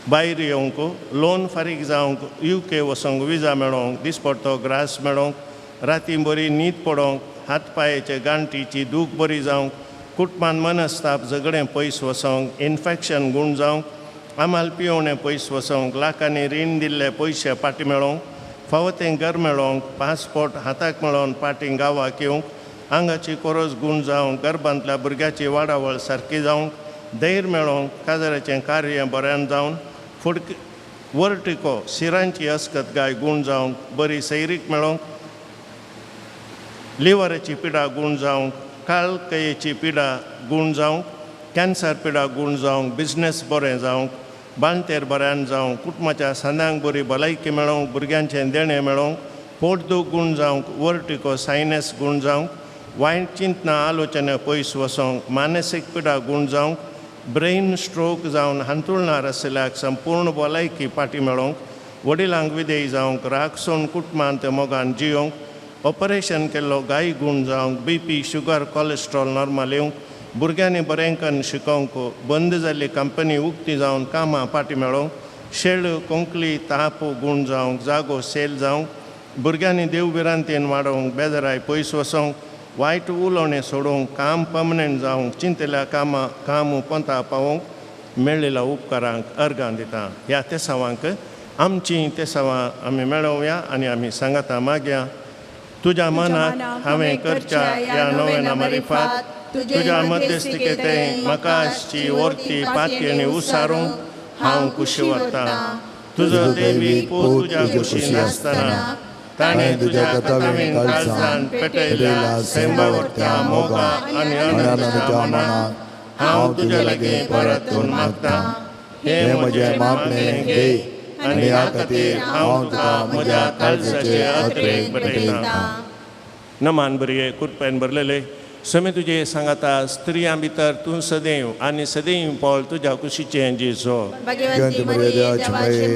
भायर येवंक, लोन फारीक जावंक, युके वचोंक विजा मेळोवंक, दिसपडतो ग्रास मेळोवंक, राती बरी न्हीद पडोवंक, हात पांयाचे गांठीची दूख बरी जावंक, कुटुंबान मनस्ताप झगडें पयस वचोंक, इन्फेक्शन गूण जावंक, आमाल पियोवणें पयस वचोंक, लाखांनी रीण दिल्ले पयशे फाटीं मेळोवंक, फावो तें घर मेळोवंक, पासपोर्ट हाताक मेळोवन फाटीं गांवाक येवंक, आंगाची कोरोस गूण जावंक, गर्भांतल्या भुरग्याची वाडावळ सारकी जावंक, धैर्य मेळोवंक, काजाराचें कार्य बऱ्यान जावन, फुडक वर्टिको शिरांची अस्कत गाय गूण जावंक, बरी सैरीक मेळोवंक, लिवराची पिडा गूण जावंक, काळकयेची पिडा गूण जावंक, कॅन्सर पिडा गूण जावंक, बिजनेस बरें जावंक, बांळटेर बऱ्यान जावंक, कुटुंबाच्या सांदांक बरी भलायकी मेळोवंक, भुरग्यांचें देणें मेळोवंक, पोटदूख गूण जावंक, वर्टिको सायनस गूण जावंक, वायट चिंतना आलोचना पयस वचोंक, मानसीक पिडा गूण जावंक, ब्रेन स्ट्रोक जावन हांतुळणार आशिल्ल्याक संपूर्ण भलायकी फाटीं मेळोवंक, वडिलांक विदेय जावंक, राग सोडून कुटुंबांत मोगान जियोवंक, ऑपरेशन केल्लो गाय गूण जावंक, B P sugar cholesterol normal येवंक, भुरग्यांनी बरें करून शिकोवंक, बंद जाल्ली कंपनी उक्ती जावन कामां फाटीं मेळोवंक, शेळ कोंकली ताप गूण जावंक, जागो सेल जावंक, भुरग्यांनी देव भिरांतेन वाडोवंक, बेजाराय पयस वचोंक, वायट उलोवणें सोडोवंक, काम पर्मनंट जावंक, चिंतल्या कामां काम पोंता पावोवंक मेळिल्ल्या उपकारांक अर्गां दिता. ह्या तेसावांक आमचीं तेसावां आमी मेळोवया आनी आमी सांगाता मागया. तुज्या मनाक हांवें करच्या ह्या नव्याना मारिफात तुज्या मध्यस्थिकेते म्हाका आसची वर्ती पातयेणी उसारूंक हांव खुशी वता. तुजो देवी पूत तुज्या कुशीन आसतना ताणें तुज्या कथावीन काळजान पेटयल्ल्या सैमावरत्या मोगा आनी अनंताच्या मनाक हांव तुज्या लागीं परतून मागता. हें म्हजें मागणें घे आनी ह्या खातीर हांव तुका म्हज्या काळजाचे अत्रेक भेटयतां. नमान भरये कृपेन भरलेले समे तुजे सांगाता स्त्रियां भितर तूं सदैव आनी सदैव पळ तुज्या कुशीचें जेजो. भगवंती मरिया देवाची माये,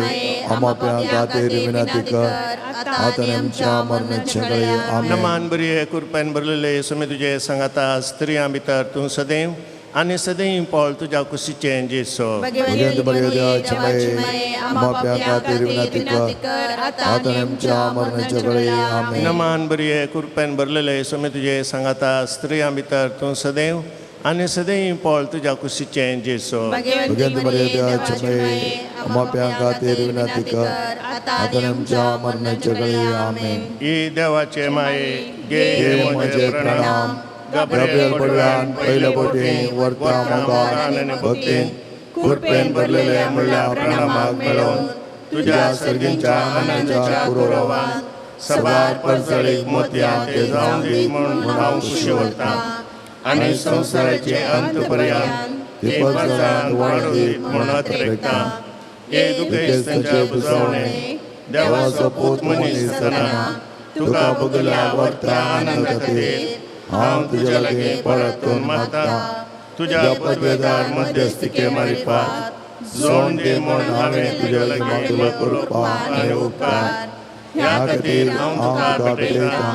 आम्हा पाप्यां खातीर विनंती कर, आतां आनी आमच्या मरणाच्या वेळी. आमेन. नमान बरी कृपेन भरलेले समे तुजे सांगाता स्त्रियां भितर तूं सदैव आनी सदैव पळ तुज्या कुशीचें जेजो. भगवंती मरिया देवाची माये, आम्हा पाप्यां खातीर विनंती कर, आतां आनी आमच्या मरणाच्या वेळी. आमेन. नमान बरी कृपेन भरलेले समे तुजे सांगाता स्त्रियां भितर तूं सदैव आनी सदैव पळ तुज्या कुशीचें जेजो. भगवंती मरिया देवाची माये, आम्हा पाप्यां खातीर विनंती कर, आतां आनी आमच्या मरणाच्या वेळी. आमेन. ही देवाचे माये गे हे म्हजे प्रणाम. गब्रियल पडव्यान पयले बोटी वर्ता मोगान आनी भक्तीन कृपेन भरलेले म्हणल्या प्रणामाक मेळोवन तुज्या सर्गींच्या आनंदाच्या कुरवान सबार परजळीक मोतयां ते जावन दी म्हूण हांव खुशी उरतां आनी संवसाराचे अंत पर्यंत ते परजळांत वाडून दीत म्हूण अत्रेकतां. हे दुखेस्तांचे बुजवणे देवाचो पूत मनीस जातना तुका बगल्या वर्ता आनंद खातीर हांव तुज्या लागीं परतून मागता. तुज्या पदवेदार मध्यस्थिके मारिफात जोड दी म्हूण हांवें तुज्या लागीं मागलो कृपा आनी उपकार. ह्या खातीर हांव तुका भेटयतां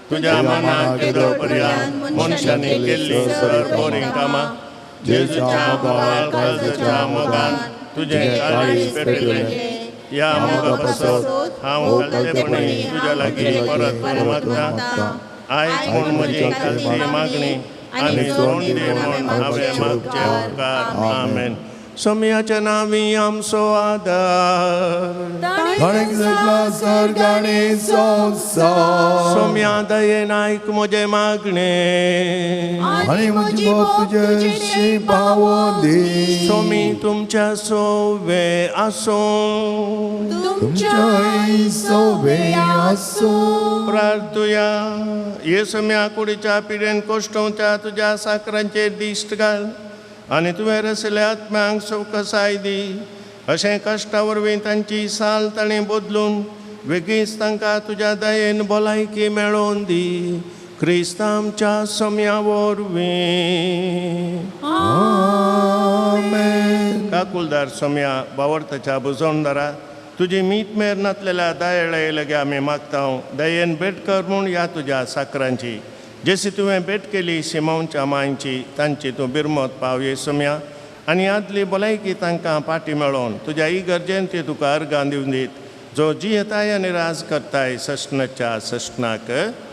तुज्या मनाक केदो पर्यंत मनशांनी केल्ली सर बरीं कामां जेजूच्या मोगाळ काळजाच्या मोगान तुजें काळीज पेटयलें. ह्या मोगा पासत हांव उकलतेपणी तुज्या लागीं परत मागता. आयक म्हूण म्हजी खालती मागणी आनी जोड दी म्हूण हांवें मागचे उपकार. आमेन. सोम्याच्या नांवी आमचो आदार. ताणें जगला सर्ग आनी संवसार. सोम्या दयेन आयक म्हजें मागणें. आनी म्हजी मोग तुजेशी पावोवं दी. सोमी तुमच्या सोवे आसूं. तुमच्याय सोवे आसूं. प्रार्थुया. हे सोम्या कुडीच्या पिडेन कोश्टोवच्या तुज्या साकरांचेर दिश्ट घाल आनी तुवें रसल्या आत्म्यांक सवकसाय दी. अशें कश्टा वरवीं तांची साल ताणें बदलून वेगींच तांकां तुज्या दयेन भलायकी मेळोवन दी. क्रिस्त आमच्या सोम्या वरवीं. आमेन. काकुलदार सोम्या बावडताच्या बुजवणदारा तुजी मीत मेर नातलेल्या दयाळे लगे आमी मागता. दयेन भेट कर म्हूण ह्या तुज्या साकरांची जशी तुवें भेट केली शिमोनच्या मांयची तांची तूं बिरमत पाव ये सोम्या आनी आदली भलायकी तांकां पाटी मेळोवन तुज्या इगर्जेन ती तुका अर्गां दिवन दीत जो जियेताय आनी राज करताय सश्णाच्या सश्णाक.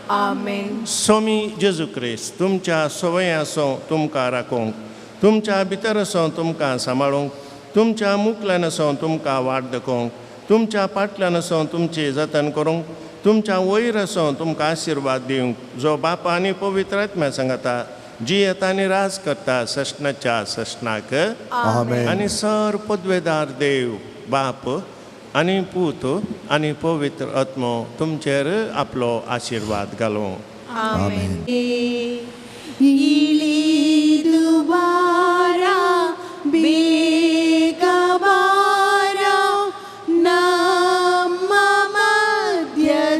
आमेन. सोमी जेजू क्रिस्त तुमच्या सवय आसो तुमकां राखूंक, तुमच्या भितर आसो तुमकां सांबाळूंक, तुमच्या मुखल्यान आसो तुमकां वाट दाखोवंक, तुमच्या पाटल्यान आसो तुमची जतन करूंक, तुमच्या वयर आसो तुमकां आशिर्वाद दिवंक जो बापा आनी पवित्र आत्म्या सांगता जियेता आनी राज करता सश्णाच्या सश्णाक. आमेन. आनी सर पदवेदार देव बाप आनी पूत आनी पवित्र आत्मो तुमचेर आपलो आशिर्वाद घालूं. आमेन. इळिदु बारा ಬೇಗ ಬಾರ ನಮ್ಮ ಮಧ್ಯದಲ್ಲಿ.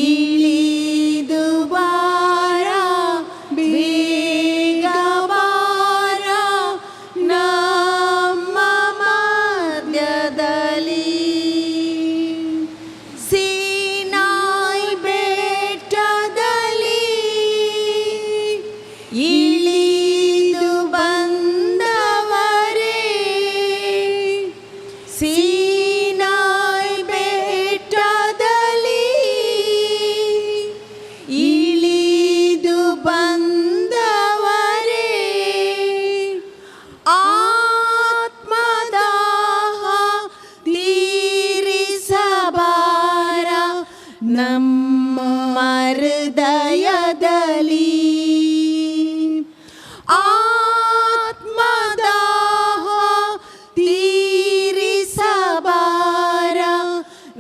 ಇಳಿದು ಬಾರ ಬೇಗ ಬಾರ ನಮ್ಮ ಮಧ್ಯದಲ್ಲಿ. ಸೀನಾಯಿ ಬೆಟ್ಟದಲ್ಲಿ ಇಳಿದು ಬಂದವರೇ, ಸೀನಾಯಿ ಬೆಟ್ಟದಲ್ಲಿ ಇಳಿದು ಬಂದವರೇ, ಆತ್ಮದಾಹ ತೀರಿಸಬಾರ ನಮ್ಮ ಹೃದಯದಲ್ಲಿ. ಆತ್ಮದಾಹ ತೀರಿಸಬಾರ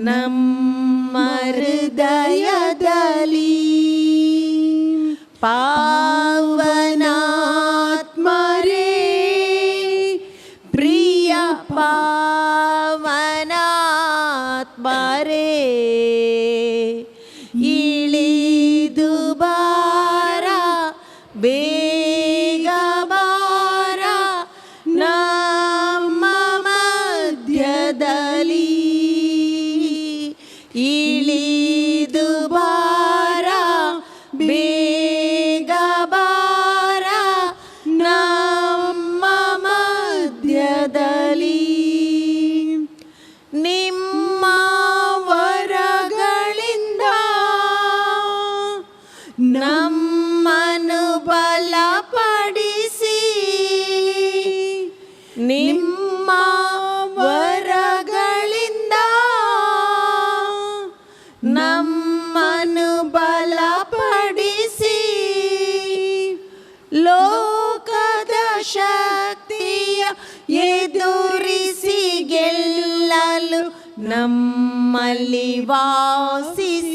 ನಮ್ಮ ಹೃದಯದಲ್ಲಿ. ಪಾವನಾತ್ಮರೇ ಪ್ರಿಯ ಪಾವನಾತ್ಮರೇ ಇಳಿದು ಬೇಗ ಬಾರ ನಮ್ಮ ಮಧ್ಯದಲ್ಲಿ, ಇಳಿದು ಬಾರ ಬೇಗ ಬಾರ ನಮ್ಮ ಮಧ್ಯದಲ್ಲಿ. ನಿಮ್ಮ ವರಗಳಿಂದ ನಮ್ಮನ್ನು ಬಲಪಡಿಸಿ, ನಿಮ್ಮ ವರಗಳಿಂದ ನಮ್ಮನ್ನು ಬಲಪಡಿಸಿ, ಲೋಕದ ಶಕ್ತಿಯ ಎದುರಿಸಿ ಗೆಲ್ಲಲು ನಮ್ಮಲ್ಲಿ ವಾಸಿಸಿರಿ.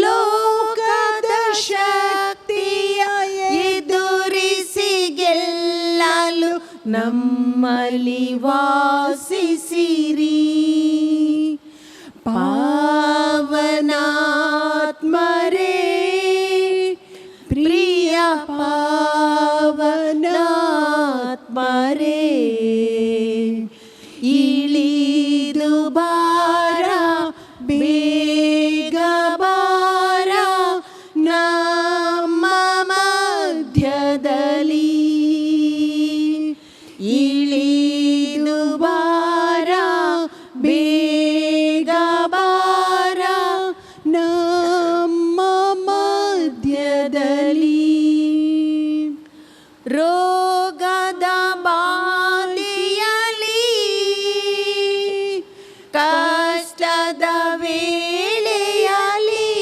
ಲೋಕದ ಶಕ್ತಿಯ ಎದುರಿಸಿ ಗೆಲ್ಲಲು ನಮ್ಮಲ್ಲಿ ವಾಸಿಸಿರಿ. ಪಾವನಾತ್ಮರೇ ಪ್ರಿಯ ಪಾವನಾತ್ಮರೇ, ಇಳಿದು ಬಾರ ಬೇಗ ಬಾರ ನಮ್ಮ ಮಧ್ಯದಲ್ಲಿ, ಇಳಿದು ಬಾರ ಬೇಗ ಬಾರ ನಮ್ಮ ಮಧ್ಯದಲ್ಲಿ. ರೋಗದ ಬಾಧೆಯಲ್ಲಿ, ಕಷ್ಟದ ವೇಳೆಯಲ್ಲಿ,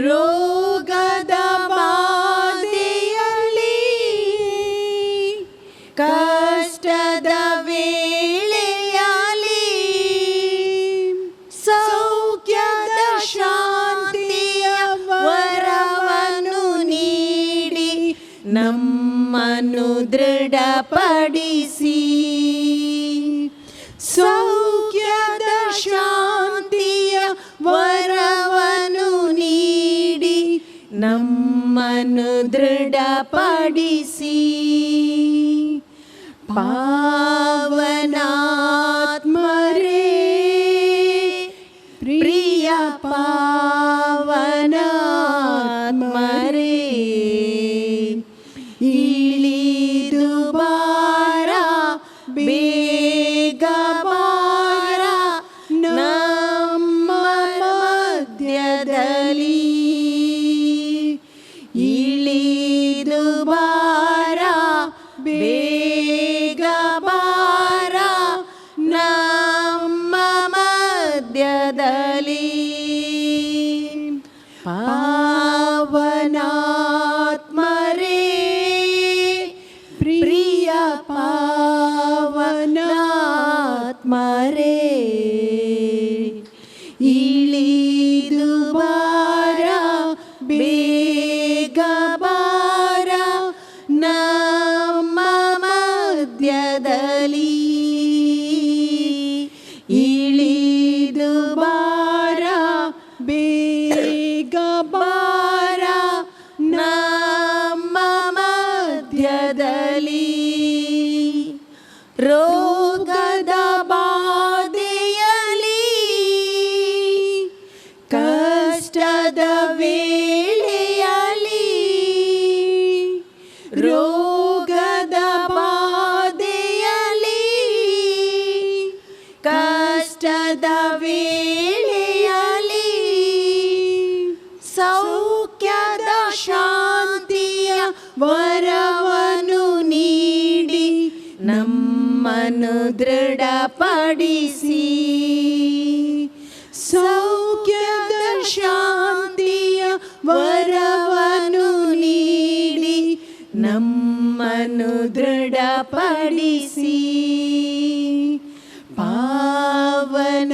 ರೋಗದ ಬಾಧೆಯಲ್ಲಿ, ಕಷ್ಟದ ವೇಳೆಯಲ್ಲಿ, ಸೌಖ್ಯದ ಶಾಂತಿಯ ವರವನ್ನು ನೀಡಿ ನಮ್ಮನ್ನು ದೃಢಪಡಿಸಿ, ಸೌಖ್ಯದ ಶಾಂತಿಯ ವರವನ್ನು ನೀಡಿ ನಮ್ಮನ್ನು ದೃಢಪಡಿಸಿ. ಪಾವನಾತ್ಮರೇ ಪ್ರಿಯ ಪಾವನಾತ್ಮರೇ, ಇಳಿದು ಬಾರ ಬೇಗ ಬಾರ ನಮ್ಮ ಮಧ್ಯದಲ್ಲಿ, ಇಳಿದು ಬಾರ ಬೇಗ ಬಾರ ನಮ್ಮ ಮಧ್ಯದಲ್ಲಿ. ಪಾವನಾತ್ಮರೇ ಪ್ರಿಯ ಪಾವನಾತ್ಮರೇ, ಇಳಿದು ಬಾರ ಬೇಗ ಬಾರ ನಮ್ಮ ಮಧ್ಯದಲ್ಲಿ, ಇಳಿದು ಬಾರ ಬೇಗ ಬಾರ ನಮ್ಮ ಮಧ್ಯದಲ್ಲಿ. ರೋಗದ ಬಾಧೆಯಲ್ಲಿ, ಕಷ್ಟದ ವೇಳೆಯಲ್ಲಿ, ರೋಗದ ಬಾಧೆಯಲ್ಲಿ, ಕಷ್ಟದ ವೇಳೆಯಲ್ಲಿ, ಸೌಖ್ಯದ ಶಾಂತಿಯ ವರವನ್ನು ನೀಡಿ ನಮ್ಮನ್ನು ದೃಢಪಡಿಸಿ, ಸೌಖ್ಯದ ಶಾಂತಿಯ ವರವನ್ನು ನೀಡಿ ನಮ್ಮನ್ನು ದೃಢಪಡಿಸಿ. ಪಾವನಾತ್ಮರೇ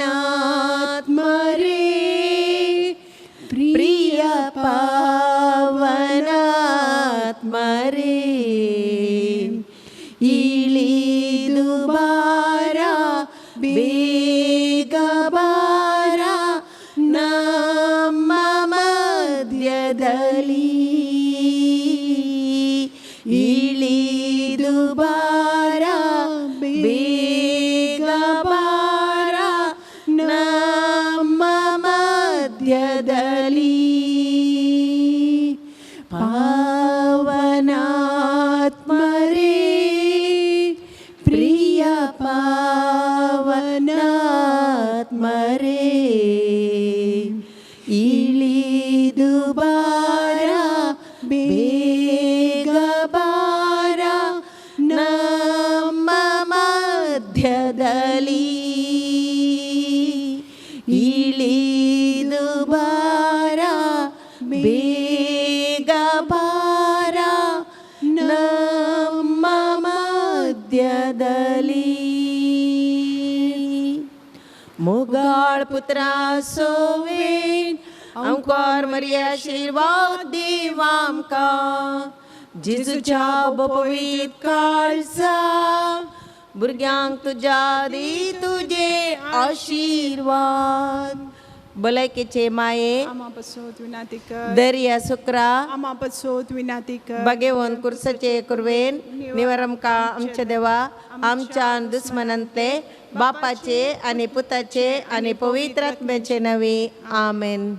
ಪ್ರಿಯ ಪಾವನಾತ್ಮರೇ, ಇಳಿದು ಬಾರ ಬೇಗ ಬಾರ ನಮ್ಮ ಮಧ್ಯದಲ್ಲಿ, ಮಧ್ಯದಲ್ಲಿ. ಪಾವನಾತ್ಮರೇ, ಪ್ರಿಯ ಪಾವನಾತ್ಮರೇ, ಇಳಿದು ಬಾರ, ಬೇಗ ಬಾರ ನಮ್ಮ ಮಧ್ಯದಲ್ಲಿ. ಇಳಿದು ಬಾರ, ಬೇಗ ಬಾರ ನಮ್ಮ ಮಧ್ಯದಲ್ಲಿ. मोगाळ पुत्रा सोवेन अंकोर मरिया आशीर्वाद देव आमकां. जेजूच्या पवित्र काळजा भुरग्यांक तुज्या दी तुजे आशिर्वाद. भलायकेचे माये, आमा पसोत विनाती कर. दर्या सुक्रा, आमा पसोत विनाती कर. बगेवन कुर्सचे कुर्वेन निवरमका आमच्या देवा, आमच्या दुस्मनांतले बापाचे आणि पुताचे आणि पवित्र आत्म्याचे नवे. आमेन.